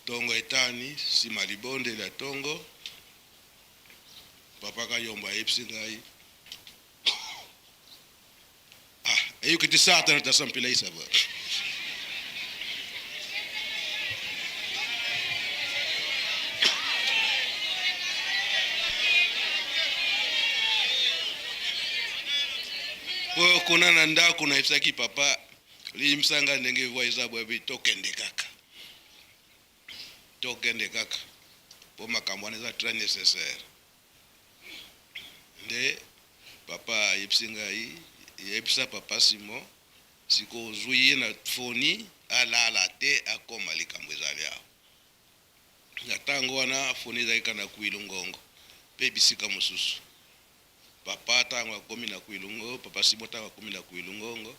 Tongo etani, sima libondeli ya tongo, papa Kayombo ayebisi ngai, ah, eyoki ti satana tasampila isaba. Po kuna na ndako nayebisaki papa Limbisa nga ndenge voix eza boye bi tokende kaka. Tokende kaka po makambo wana eza très necessaire. Nde papa ayebisi ngai yebisa papa Simon sikoyo ozui ye na foni alala te akoma likambo ezali awa. Na tango wana foni ezalaki kaka na Kwilu Ngongo pe bisika mosusu. Papa tango akomi na Kwilu Ngongo, papa Simon tango akomi na Kwilu Ngongo,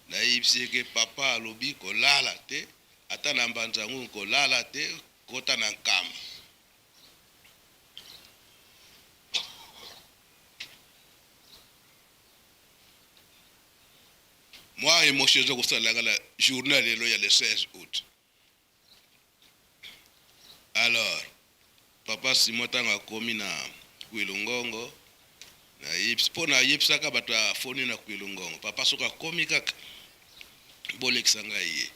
nayebisi ye ke papa alobi kolala te, ata na Mbanza Ngungu kolala te, kota na Nkamba. Mwa emotion eza kosala nga na journee ya lelo ya le 16 aout. Alors papa Simon tango akomi na Kwilu Ngongo, nayebisi po nayebisaka bato ya foni na Kwilu Ngongo, papa soki akomi kaka bolekisa ngai ye.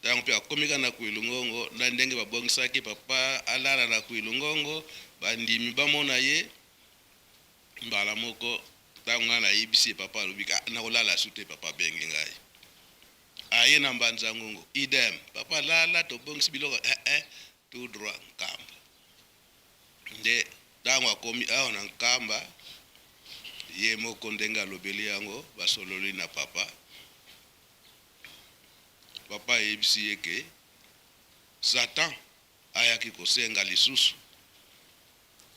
Tango pe akomi kaka na Kwilu Ngongo, na ndenge babongisaki papa alala na Kwilu Ngongo, bandimi bamona ye mbala moko. Tango ngai nayebisi ye, papa alobi ah, nakolala su te, papa abengi ngai. Aye na mbanza ngungu idem papa lala tobongisi biloko eh eh tout droit nkamba nde tango akomi awa na nkamba ye moko ndenge alobeli yango basololi na papa papa ayebisi ye ke satan ayaki kosenga lisusu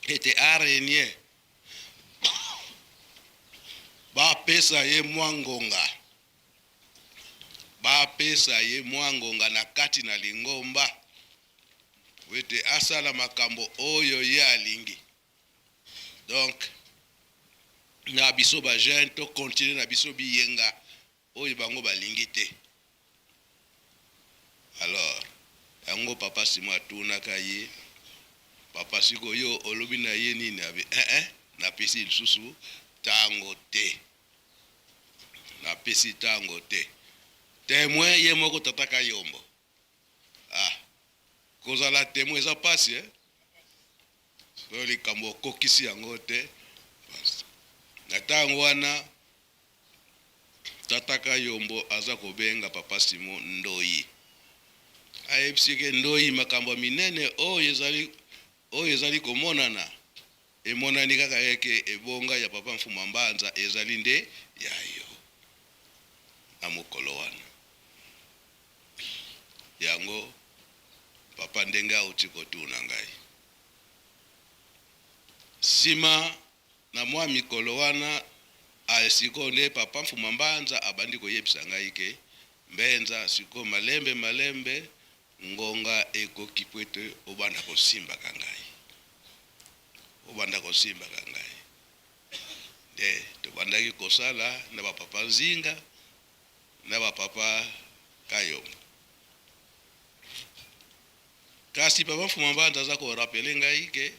ete a renier bapesa ye mwa ngonga Bapesa ye mwa ngonga na kati na lingomba po ete asala makambo oyo ye alingi. Donc na biso ba jeunes to continuer na biso biyenga oyo bango balingi te. Alors yango papa Simon atunaka ye, papa sikoyo olobi na ye nini? Abi eh eh napesi lisusu tango te. Napesi tango te. Temoin ye moko tata Kayombo. Ah, kozala temoin eza pasi eh? Soki likambo okokisi yango te. Na tango wana tata Kayombo aza kobenga papa Simon Ndoyi. Ayebisi ke Ndoyi makambo ya minene oyo ezali oyo ezali komonana Emonani kaka eke ebonga ya papa Mfuma Mbanza ezali nde ya yo na mokolo wana. Yango papa ndenge awuti kotuna ngai sima. Na mwa mikolo wana, a sikoyo nde papa Mfuma Mbanza abandi koyebisa ngai ke, Mbenza, sikoyo malembe malembe, ngonga ekoki mpo ete obanda kosimbaka ngai. Obanda kosimbaka ngai. Nde tobandaki kosala na ba papa Nzinga na ba papa Kayombo. Kasi papa Mfuma Mbanza aza ko rappeler ngai ke,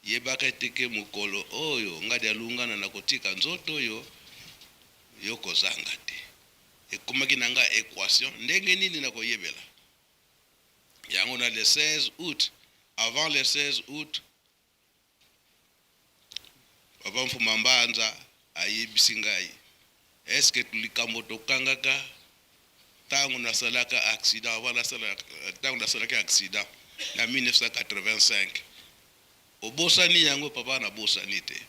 Yebaka ete ke mokolo oyo nga dialungana nakotika nzoto oyo, yo kozanga te. Ekomaki na nga equation, ndenge nini nakoyebela yango na le 16 aout, avant le 16 aout, Papa Mfuma Mbanza ayebisi ngai, est-ce que likambo tokangaka tango nasalaka accident, avant nasala, tango nasalaki accident na 1985, obosani yango? Papa, nabosani te.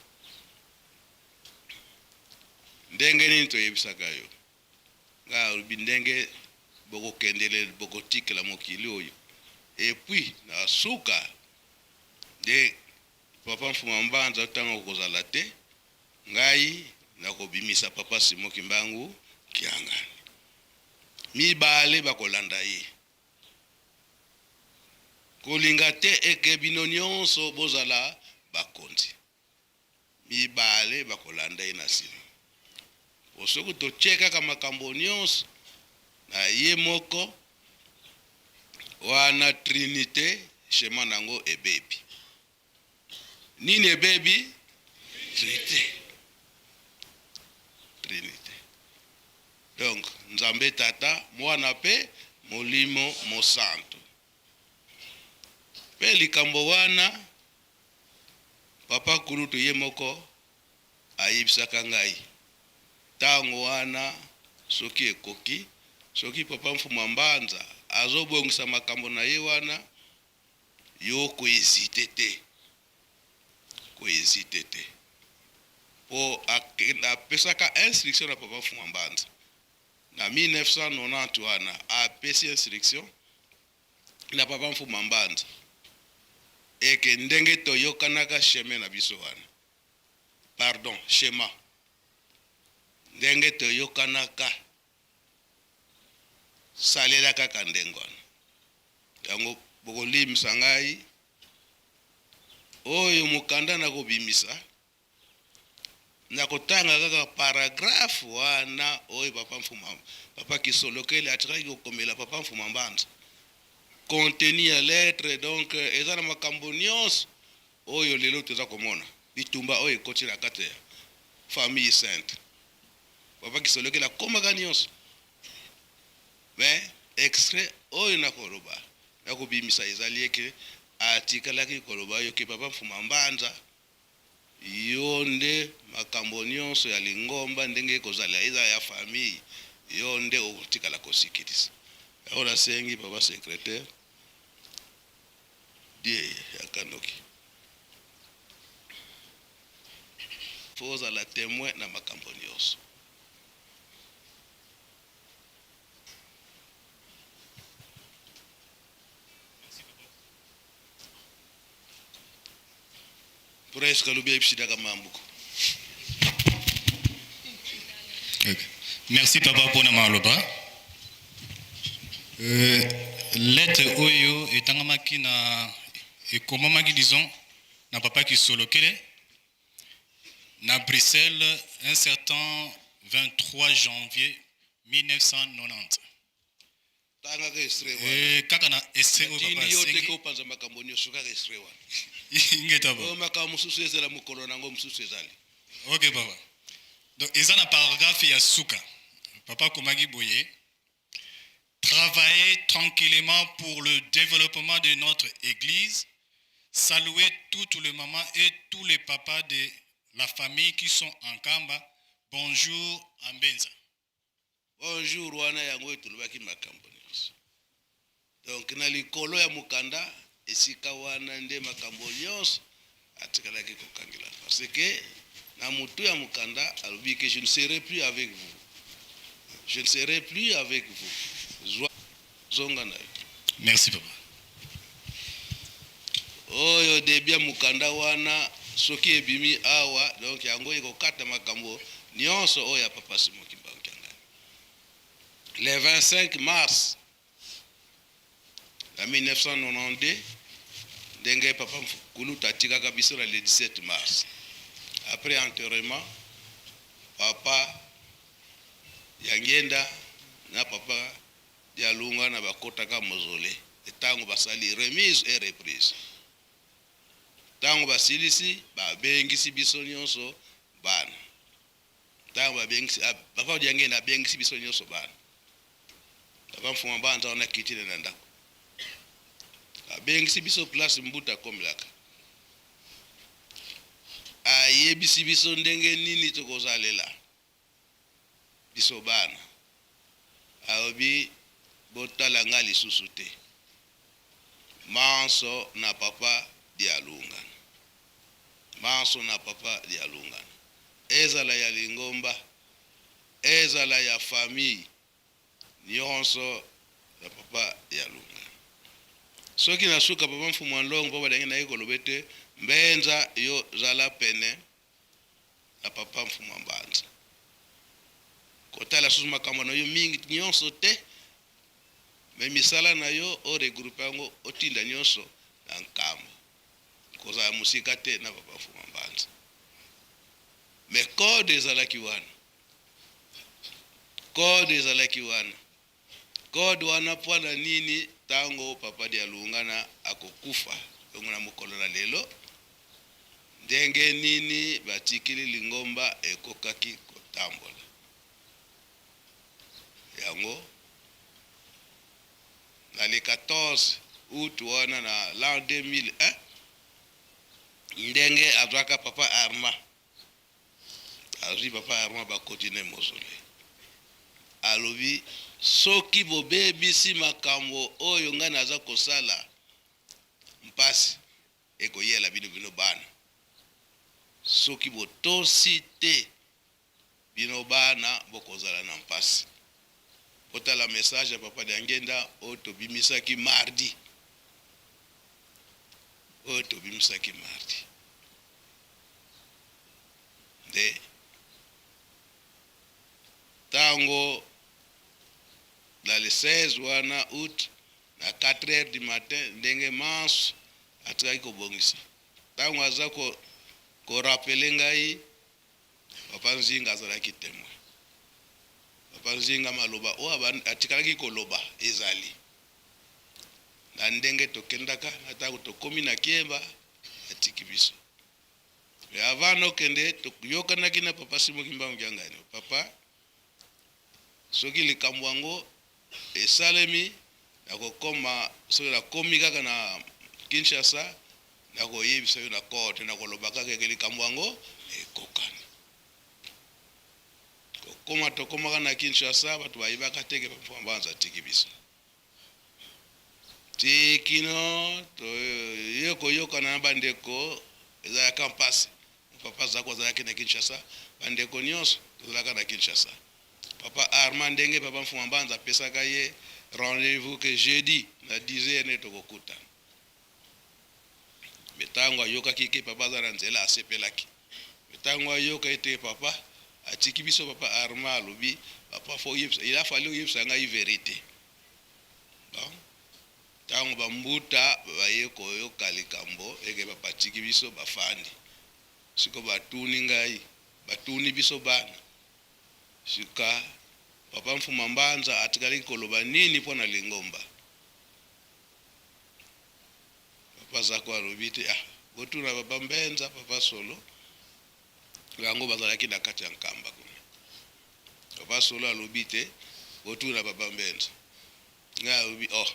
Ndenge nini toyebisaka yo? Ngai alobi ndenge bokokendele, bokotikela mokili oyo, et puis na suka nde Papa Mfuma Mbanza tango okozala te, ngai nakobimisa Papa Simon Kimbangu Kiangani. Mibale bakolanda ye. Kolinga te eke bino nionso bozala bakonzi. Mibale bakolanda ye na sima. Po soki totie kaka makambo nionso na ye moko, wana trinite schema na yango ebebi. Nini ebebi? Trinite. Trinite. Donc Nzambe Tata, Mwana pe Molimo Mosantu. Pe likambo wana papa kulutu ye moko ayebisaka ngai tango wana soki ekoki, soki papa Mfumua Mbanza azobongisa makambo na ye wana, yo ko hesiter te, ko hesiter te po apesaka instruction na papa Mfumua Mbanza na 1990 wana apesi instruction na papa Mfuma Mbanza eke ndenge toyokanaka chemin na biso wana, pardon schema ndenge toyokanaka salela kaka ndenge wana. Yango bokolimbisa ngai oyo mokanda nakobimisa Nakotanga kaka paragraphe wana oyo papa Mfuma, papa Kisolokele atikaki kokomela papa Mfuma Mbanza. Contenu ya lettre donc eza na makambo nionso oyo lelo toza komona bitumba oyo ekoti na kati ya famille sainte. Papa Kisolokele akomaka nionso mais extrait oyo nakoloba nakobimisa ezali eke atikalaki koloba yo ke papa Mfuma Mbanza Yo nde makambo nionso ya lingomba ndenge ekozala ezala ya famille yo nde okotikala kosikilisa. Yango nasengi papa secretaire die yaka noki. Faut ozala temoin na makambo nionso. Presque alobi ayebisitaka mambuko. Okay. Merci papa mpona maloba. Euh, lettre oyo etangamaki na ekomamaki disons na papa Kisolokele na Bruxelles un certain 23 janvier 1990. Tangaka extrait wana. Eh, kaka na extrait oyo papa Natindi yo te asengi. ke opanza makambo nyonso, kaka extrait wana. Ingeta papa. Oyo makambo mosusu ezala mokolo na yango mosusu ezali. Ok papa. Donc eza na paragraphe ya suka. Papa akomaki boye. Travailler tranquillement pour le développement de notre église, saluer toutes les mamans et tous les papas de la famille qui sont en Kamba. Bonjour Ambenza. Bonjour wana yango oyo tolobaki makambo nyonso. Donc na likolo ya mokanda esika wana nde makambo nyonso atikalaki kokangela parce que na mutu ya mokanda alobi que je ne serai plus avec vous. Je ne serai plus avec vous. Zwa zonga na yo. Merci papa. Oyo debut ya mokanda wana Soki ebimi awa, donc yango ekokata makambo nionso oyo ya Papa Simon Kimbangu Kiangani. Le 25 mars na 1992, ndenge Papa Kulutu atikaka biso na le 17 mars, après enterrement, Papa Diangienda na Papa Dialungana bakotaka mausolee tango basali remise et reprise. Tango basilisi, babengisi biso nionso bana. Tango babengisi, Papa Diangienda abengisi biso nionso bana. Papa Mfuma Mbanza wana akiti na ndako. Abengisi biso place Mbuta akomelaka. Ayebisi biso ndenge nini tokozalela biso bana. Alobi botala nga lisusu te. Manso na Papa Dialungana. Manso na Papa Dialungana. Ezala ya lingomba, ezala ya famille, nionso ya Papa Dialungana. Soki na suka Papa Mfumu Nlongo Papa Diangenda aye koloba ete Mbenza yo zala pene na Papa Mfumu Mbanza. Kotala susu makambo na yo mingi nionso te, mais misala na yo o regrouper yango otinda nionso na Nkamba. Kozala mosika te na Papa Mfumu Mbanza. Mais code ezalaki wana. Code ezalaki wana. Code wana pwana nini tango Papa Dialungana akokufa bongo na mokolo na lelo ndenge nini batikili lingomba ekokaki kotambola yango na le 14 aout wana na l'an 2001 ndenge azwaka Papa Armand Azui papa Armand bakoti ne mausolee. Alobi soki bobebisi makambo oyo ngai naza kosala mpasi ekoyela bino bino bana. Soki botosi te bino bana bokozala na mpasi. Botala message ya papa Diangienda oyo tobimisaki mardi. Oyo tobimisaki mardi. Nde tango na le 16 wana aout na 4 heures du matin ndenge manso atikaki kobongisa tango aza ko ko rappeler ngai papa Nzinga azalaki temoin. Papa Nzinga maloba oyo atikalaki koloba ezali na ndenge tokendaka na tango tokomi na Kiemba atiki biso. Mais avant nokende toyokanaki na papa Simon Kimbangu Kiangani, papa soki likambo yango esalemi nakokoma, soki nakomi kaka na Kinshasa nakoyebisa yo na court, nakoloba kaka eke likambo yango ekokani. Kokoma tokomaka na Kinshasa bato bayebaka te ke papa Mbanza atiki biso. Tii kino toye koyokana na bandeko, ezalaka mpasi. Papa Zako azalaki na Kinshasa, bandeko nionso tozalaka na Kinshasa. Papa Armand ndenge Papa Mfuma Mbanza apesaka ye rendez-vous que jeudi na 10 heures nde tokokutana. Mais tango ayokaki ke papa aza na nzela asepelaki. Mais tango ayoka ete papa atiki biso papa Armand alobi papa faut oyebisa il a fallu oyebisa ngai verite. Bon tango ba mbuta baye koyoka likambo eke papa atiki biso bafandi siko batuni ngai batuni biso bana sika papa Mfuma Mbanza atikalaki koloba nini mpo na lingomba? Papa Zako alobi te ah botuna papa Mbenza, papa Solo bango bazalaki na kati ya Nkamba kuna. Papa Solo alobi te botuna papa Mbenza. Ngai alobi oh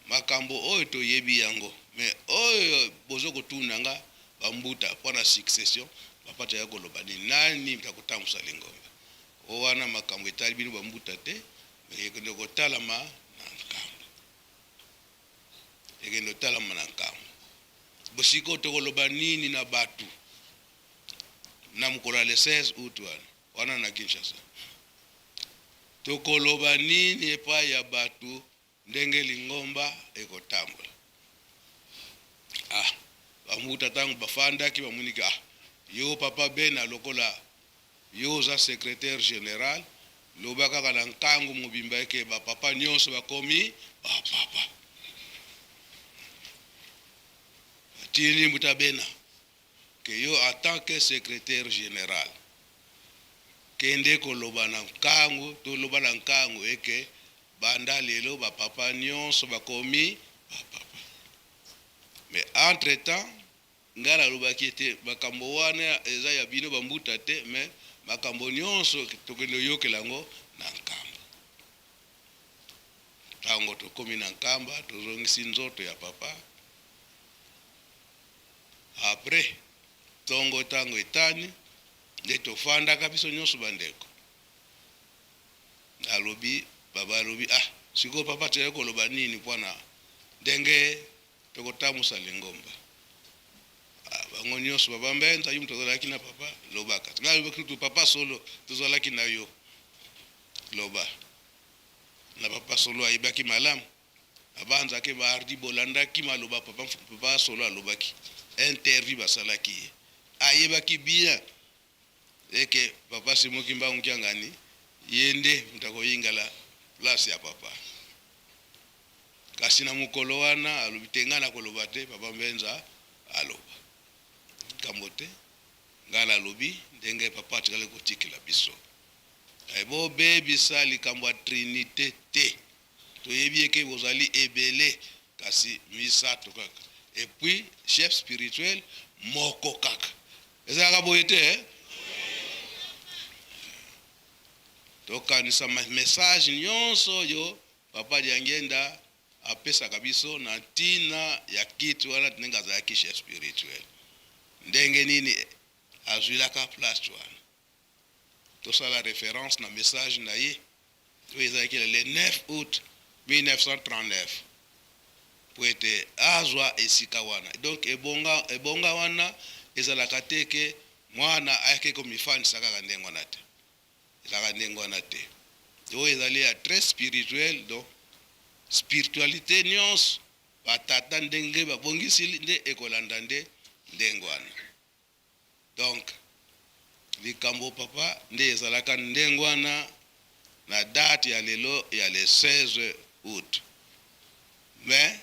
makambo oyo toyebi yango mais oyo bozo kotuna nga ba mbuta mpo na succession papa taya koloba nini nani akotambusa lingomba o wana makambo etali bino ba mbuta te mais ekende kotalama na Nkamba. Ekende otalama na nkambo. Bo sikoyo tokoloba nini na batu na mokolo ya le 16 aout wana wana na Kinshasa? Tokoloba nini epai ya batu ndenge lingomba ekotambola? Ah, Ba mbuta tango bafandaki bamoni ke ah yo papa Bena lokola yo oza secretaire general loba kaka na nkangu mobimba eke ba papa nionso bakomi ba papa. Batindi mbuta Bena ke yo en tant que secretaire general kende koloba na nkangu to loba na nkangu eke banda lelo ba papa nionso bakomi ba papa. Mais entre temps nga nalobaki ete makambo wana eza ya bino ba mbuta te mais makambo nionso tokende oyokela yango na Nkamba. Tango tokomi na Nkamba tozongisi nzoto ya papa après tongo tango etani nde tofandaka biso nionso ba ndeko. Nalobi, baba alobi, ah, sikoyo papa tozali koloba nini mpo na ndenge tokotambusa lingomba? Ah, bango nyonso, baba Mbenza, yo moto ozalaki na papa, lobaka. Ngai nalobaki kutu, papa solo, tozalaki na yo, loba. Na papa solo ayebaki malamu, abanzaki ba Hardy bolandaki maloba papa, papa solo alobaki, interview basalaki ye, ayebaki bien Eke papa Simon Kimbangu Kiangani ye nde moto akoyingala place ya papa. Kasi na mokolo wana alobi te ngai nakoloba te, papa Mbenza aloba. Likambo te, ngai nalobi ndenge papa atikali kotikela biso. Bobebisa likambo ya Trinite te. Toyebi eke bozali ebele kasi misato kaka. Et puis chef spirituel moko kaka. Ezalaka boye te eh? Tokanisa message nyonso oyo Papa Diangienda apesaka biso na ntina ya kiti wana ndenge azalaki chef spirituel. Ndenge nini azwilaka place wana. Tosala reference na message na ye oyo ezalaki le 9 aout 1939 mpo ete azwa esika wana. Donc ebonga, ebonga wana ezalaka te ke mwana ayaki komifandisa kaka ndenge wana te. Ezalaka ndenge wana te. Oyo ezali ya très spirituel, donc spiritualite nionso ba tata ndenge babongisi nde ekolanda nde ndenge wana. Donc likambo papa nde ezalaka ndengwana na date ya lelo ya le 16 aout. Mais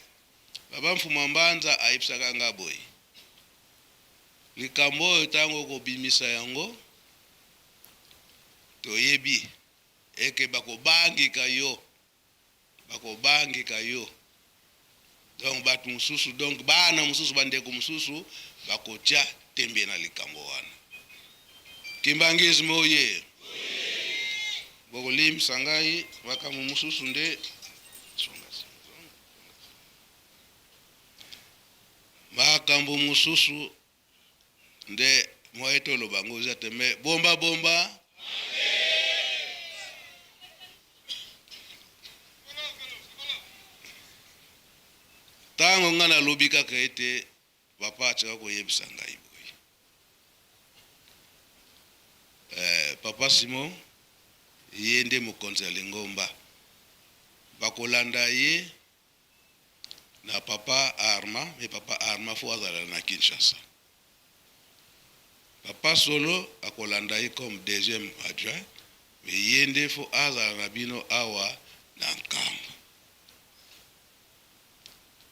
papa Mfumua Mbanza ayebisaka nga boye, likambo oyo tango okobimisa yango toyebi eke bakobangika yo. Bakobangika yo donc batu mosusu donc bana mosusu ba ndeko mosusu bakotia tembe na likambo wana. Kimbanguisme oye! Bokolimbisa ngai makambo mosusu nde makambo mosusu Nde moyen toloba yango eza te mais bomba bomba. Tango nga nalobi kaka ete papa atika koyebisa ngai boye. Eh, papa Simon ye nde mokonzi ya lingomba. Bakolanda ye na papa Arma mais papa Arma faut azala na Kinshasa. Papa Solo akolanda ye comme deuxième adjoint mais ye nde faut azala na bino awa na Nkamba.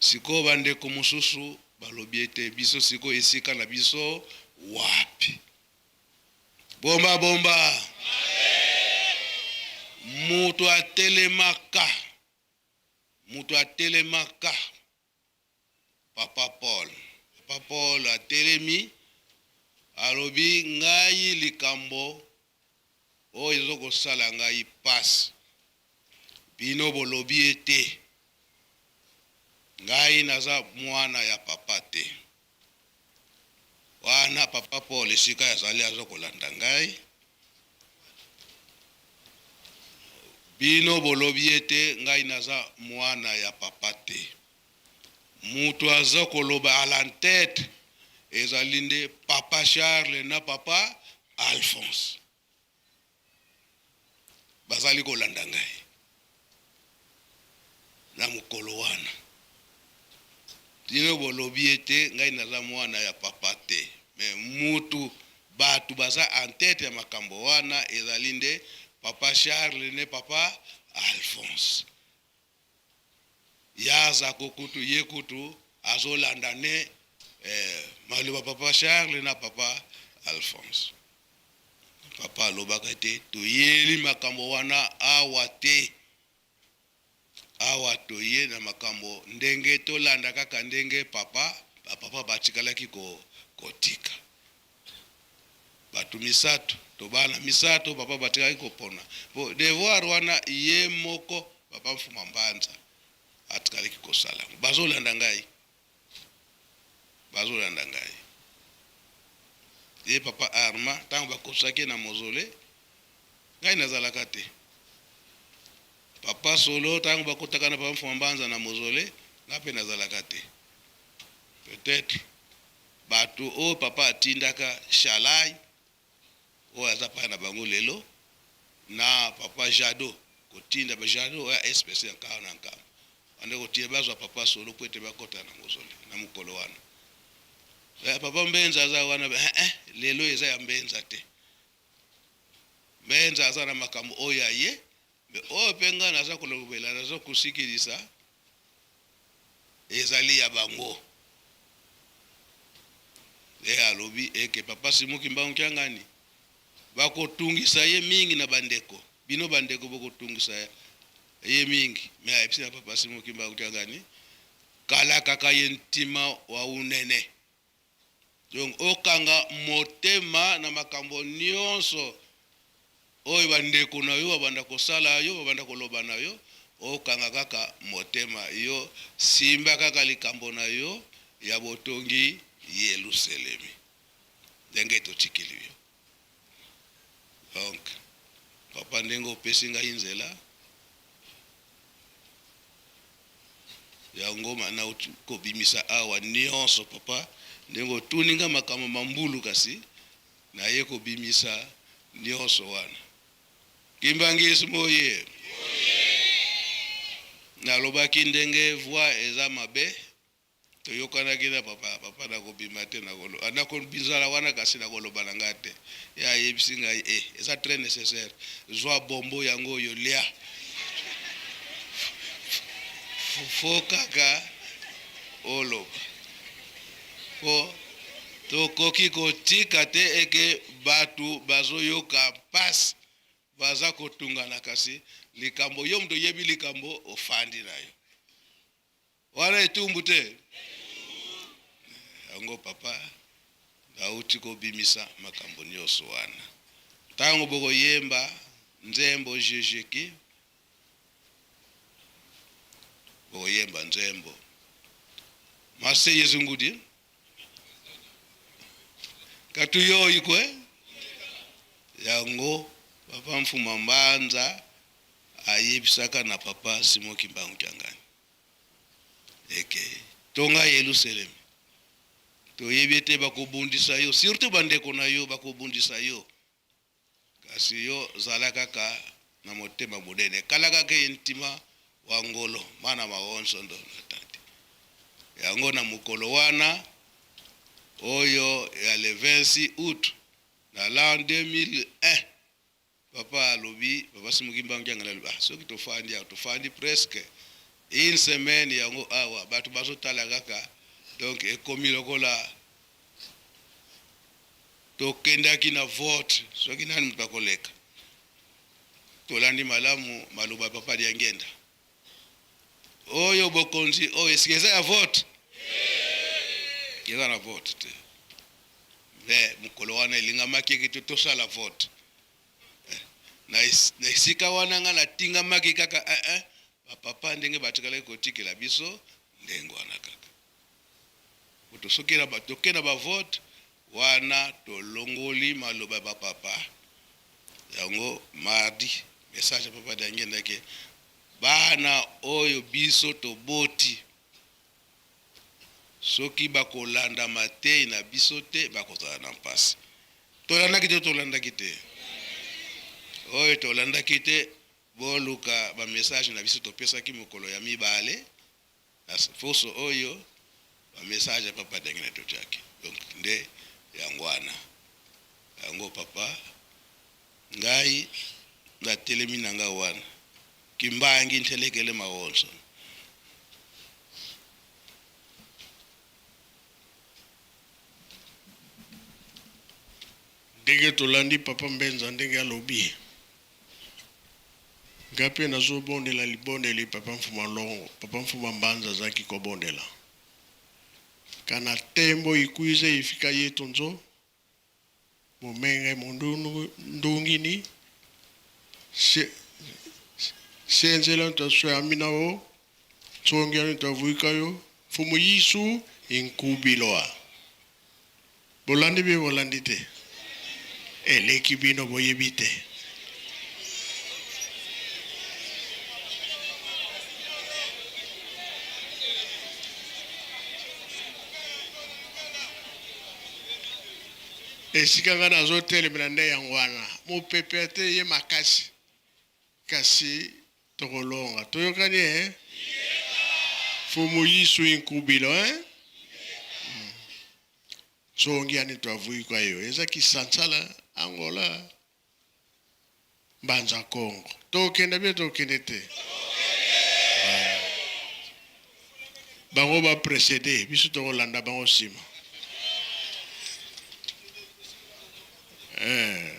Sikoyo ba ndeko mosusu balobi ete biso sikoyo esika na biso wapi? Bomba bomba! Moto atelemaka. Mutu atelemaka papa Paul. Papa Paul atelemi alobi ngai likambo oyo ezo kosala ngai pasi bino bolobi ete ngai naza mwana ya papa te Wana papa Paul esika azali azo kolanda ngai. Bino bolobi ete ngai naza mwana ya papa te. Mutu azo koloba à la tete ezali nde papa Charles na papa Alphonse. Bazali kolanda ngai na mokolo wana. Bino bolobi ete ngai naza mwana ya papa te, mais mutu batu baza en tete ya makambo wana ezali nde papa Charles ne papa Alphonse. Ya Zako kutu ye kutu azolanda ne eh, maloba papa Charles na papa Alphonse. Papa alobaka ete toyeli makambo wana awa te. Awa toye na makambo ndenge tolanda kaka ndenge papa ba papa batikalaki ko kotika. Bato misato to bana misato papa batikaki kopona po devoir wana ye moko papa Mfuma Mbanza atikalaki kosala yango. Bazolanda ngai, bazolanda ngai. Ye papa Arma tango bakosaki ye na mausolee ngai nazalaka te. Papa Solo tango bakotaka na papa Mfuma Mbanza na mausolee nga pe nazalaka te. Peut-etre batu oyo papa atindaka Shalay oyo aza paya na bango lelo na papa Jado kotinda ba Jado oyo ya SPC ya Nkamba na Nkamba bande kotinda bazwa papa Solo po ete bakota na mausolee na mokolo wana. Eh, papa Mbenza aza wana eh, eh, lelo eza ya Mbenza te. Mbenza aza na makambo oyo ya ye, mais oyo pe nga naza kolobela, naza kosikilisa ezali ya bango. Ye alobi eke papa Simon Kimbangu Kiangani bakotungisa ye mingi na bandeko, bino bandeko bokotungisa ye mingi, mais ayebisi na papa Simon Kimbangu Kiangani kala kaka ye ntima wa unene. Donc okanga motema na makambo nionso oyo ba ndeko na yo babanda kosala yo, babanda koloba na yo, okanga kaka motema. Yo simba kaka likambo na yo ya botongi Yeluselemi ndenge totikeli yo. Donc papa ndenge opesi ngai nzela yango nauti kobimisa awa nionso papa ndenge otuni nga makambo ma mbulu kasi naye kobimisa nionso wana. Kimbanguisme oye! Nalobaki ndenge voix eza mabe. Toyokanaki na papa, papa nakobima te, nakozala wana kasi nakoloba na ngai te. Ye ayebisi ngai eh, eza très necessaire, zwa bombo yango oyo lia, faut kaka oloba po tokoki kotika te eke batu bazoyoka mpasi baza kotungana, kasi likambo yo moto oyebi likambo ofandi na yo. Wana etumbu te? Yango papa nauti kobimisa makambo nioso wana. Tango bokoyemba nzembo jejeki bokoyemba nzembo mase yezu ngudi katuyoyi kwe yango papa mfuma mbanza ayebisaka na papa Simon Kimbangu Kiangani. Eke tonga Yelusalemi. Toyebi ete bakobundisa yo, surtout bandeko na yo bakobundisa yo. Kasi yo zala kaka na motema monene, kala kaka ye ntima wa ngolo mana maonso ndo na tati. Yango na mokolo wana oyo ya le 26 août na l'an 2001 Papa alobi, papa Simon Kimbangu Kiangani alobi, ah soki tofandi awa, tofandi presque une semaine yango awa, batu bazo tala kaka, donc ekomi lokola tokendaki na vote, soki nani moto akoleka. Tolandi malamu maloba ya papa Diangienda. Oyo bokonzi oyo esika eza ya vote? Eza na vote te. Mais mokolo wana elingamaki eke tosala vote. Eh, na, na esika wana nga natingamaki kaka eh, eh, ba papa ndenge batikalaki kotikela biso ndenge wana kaka. Moto soki na toke na ba vote wana tolongoli maloba ya ba papa. Yango mardi message ya papa Diangienda ke bana oyo biso toboti soki bakolanda mateyi na biso te bakozala na mpasi. Tolandaki te tolandaki te oyo tolandaki te boluka ba message na biso topesaki mokolo ya mibale na poso oyo. Ba message ya papa Diangienda totiaki donc nde yango wana. Yango papa ngai na telemi na nga wana kimbangi ntelekele mawonso. Ndenge tolandi papa Mbenza ndenge alobi, nga pe nazo bondela libondeli papa Mfuma Longo, papa Mfuma Mbanza azalaki kobondela. Kana tembo ikwize ifika yetu nzo Mumenge mundungini senzela ntaswamina o tsongia ntavuika yo Mfumu Yesu inkubiloa. Bolandi be bolandi te? Eleki bino boyebi te. Esika ngai nazotelemela nde yango wana. Mopepe ate ye makasi, kasi tokolonga. Toyokani eh? Fumu Yisu inkubilo eh? Tsongi ani twavuikwa yo eza kisansala Angola Mbanza Kongo. Tokende bien tokende te? Bango ba precede biso tokolanda bango sima. Eh.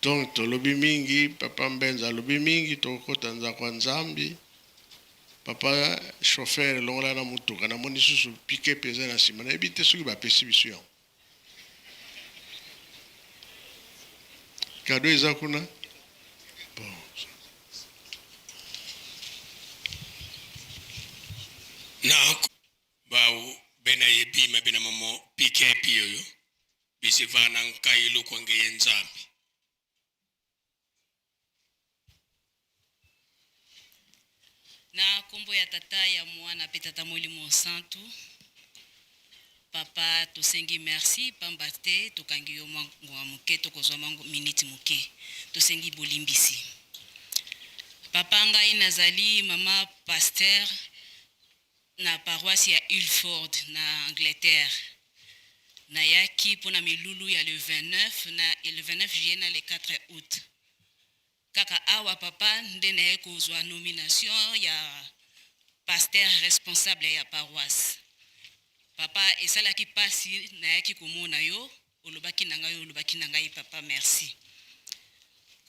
Donc tolobi mingi, papa Mbenza alobi mingi, tokokota nzako ya Nzambi. Papa chauffeur longola na mutuka, namoni susu pick-up eza na sima, nayebi te soki bapesi biso yango. Cadeau eza kuna? Bon. Na bau bena yebima bena momo pikepi yoyo bisi vana nkailu kwa ngeye Nzambi. Na kombo ya Tata, ya Mwana pe Tata Molimo Santu, Papa tosengi merci pamba te tokangi yo mwa ngonga moke, tokozwa mwa minute moke. Tosengi bolimbisi. Papa ngai nazali mama pasteur na paroisse ya Ilford na Angleterre. Nayaki mpo na milulu ya le 29 na le 29 juillet na le 4 aout. Kaka awa papa nde naye kozwa nomination ya pasteur responsable ya paroisse. Papa esalaki pasi nayaki komona yo olobaki na ngai olobaki na ngai papa merci.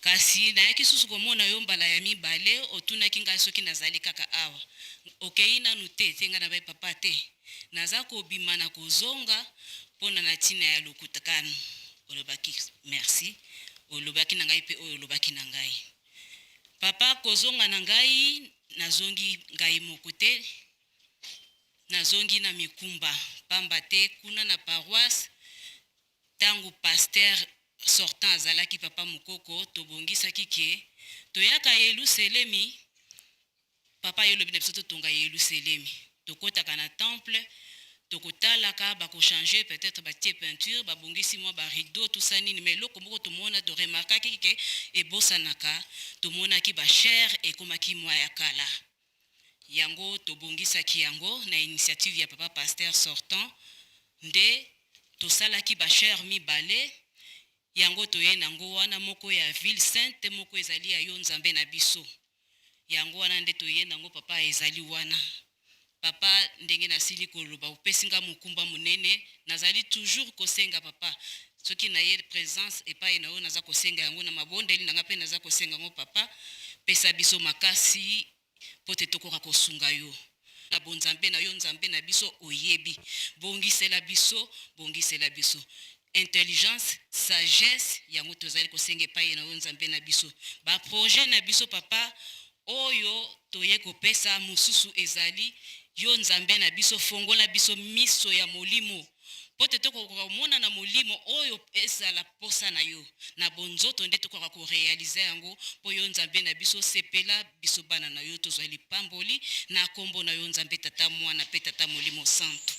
Kasi nayaki susu komona yo mbala ya mibale otunaki ngai soki nazali kaka awa. Okeyi nanu te te ngai nabai papa te naza kobima na kozonga pona na tina ya lokutakano. Olobaki merci olobaki na ngai pe oyo olobaki na ngai. Papa kozonga na ngai nazongi ngai moko te nazongi na mikumba pamba te kuna na paroisse tango pasteur sortant azalaki papa Mukoko tobongisaki ke toyaka Yeluselemi Papa yo olobi na biso totonga Yeluselemi tokotaka na temple tokotalaka bako changer peut etre batie peinture babongisi mwa ba rideaux tout ça nini mais eloko moko tomona to remarkaki ke ebosanaka tomonaki ba chaire ekomaki mwa ya kala yango tobongisaki yango na initiative ya papa pasteur sortant nde tosalaki ba chaire mibale yango toye nango wana moko ya ville sainte moko ezali ya yo Nzambe na biso Yango wana nde toye nango papa ezali wana papa ndenge nasili koloba opesi nga mokumba monene nazali toujours kosenga papa soki naye presence epai na yo naza kosenga yango na mabondeli na nga pe naza kosenga yango papa pesa biso makasi mpo te tokoka kosunga yo na bonzambe na yo nzambe na biso oyebi bongisela biso bongisela biso intelligence sagesse yango tozali kosenga epai na yo nzambe na biso ba projet na biso papa oyo toye kopesa mosusu ezali yo nzambe na biso fongola biso miso ya molimo mpo te tokoka komona na molimo oyo ezala posa na yo na bonzoto nde tokoka korealize yango mpo yo nzambe na biso sepela biso bana na yo tozwa lipamboli na kombo na yo nzambe tata mwana mpe tata molimo santu.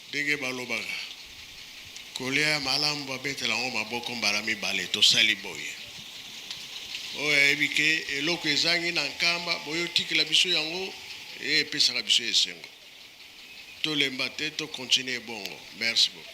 Ndenge balobaka, kolia ya malamu babetela yango maboko mbala mibale. Tosali boye. Oyo ayebi ke eloko ezangi na Nkamba, boyotikela biso yango, ye epesaka biso esengo. Tolemba te, to continuer bongo. Merci beaucoup.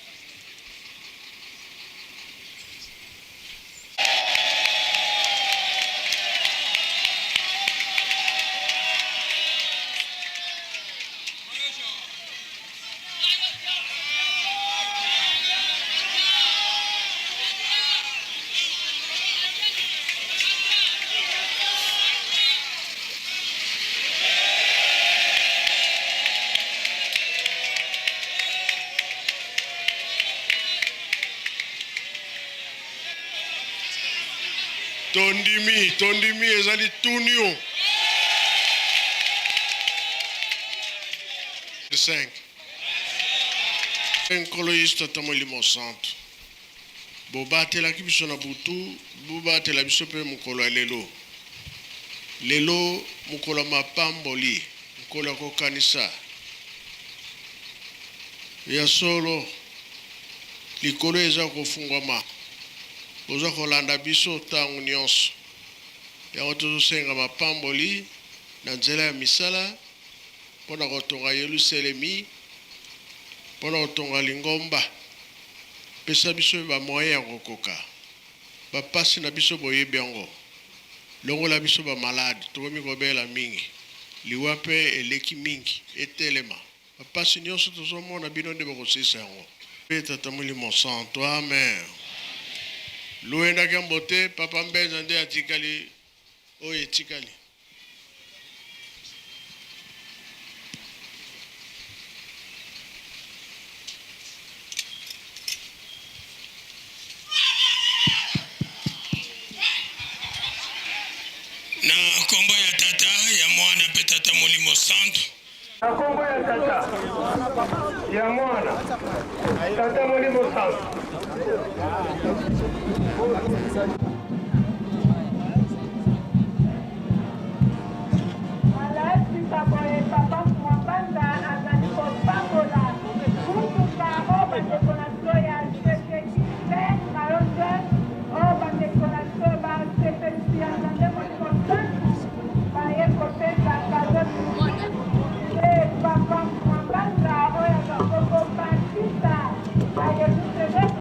Tondimi, tondimi ezali tunio. 5. Nkolo Yesu Tata Molimo Santu, bobatelaki biso na butu, bobatela biso mpe mokolo ya lelo. Lelo mokolo ya mapamboli, mokolo ya kokanisa ya solo. Likolo eza kofungwama, boza kolanda biso ntango nyonso. Yango tozosenga mapamboli na nzela ya misala mpo na kotonga Yelusalemi, mpo na kotonga lingomba. Pesa biso ba moyens ya kokoka ba pasi na biso, boyebi yango. Longola biso ba malade, tokomi kobela mingi, liwa mpe eleki mingi, etelema. Ba pasi nionso tozomona, bino nde bokosilisa yango. Mpe Tata Molimo Santu. Amen. Luendaki mbote, Papa Mbenza nde atikali oyo etikali. Na nkombo ya Tata, ya Mwana mpe Tata Molimo Santu. Na nkombo ya Tata, ya Mwana, Tata Molimo Santu.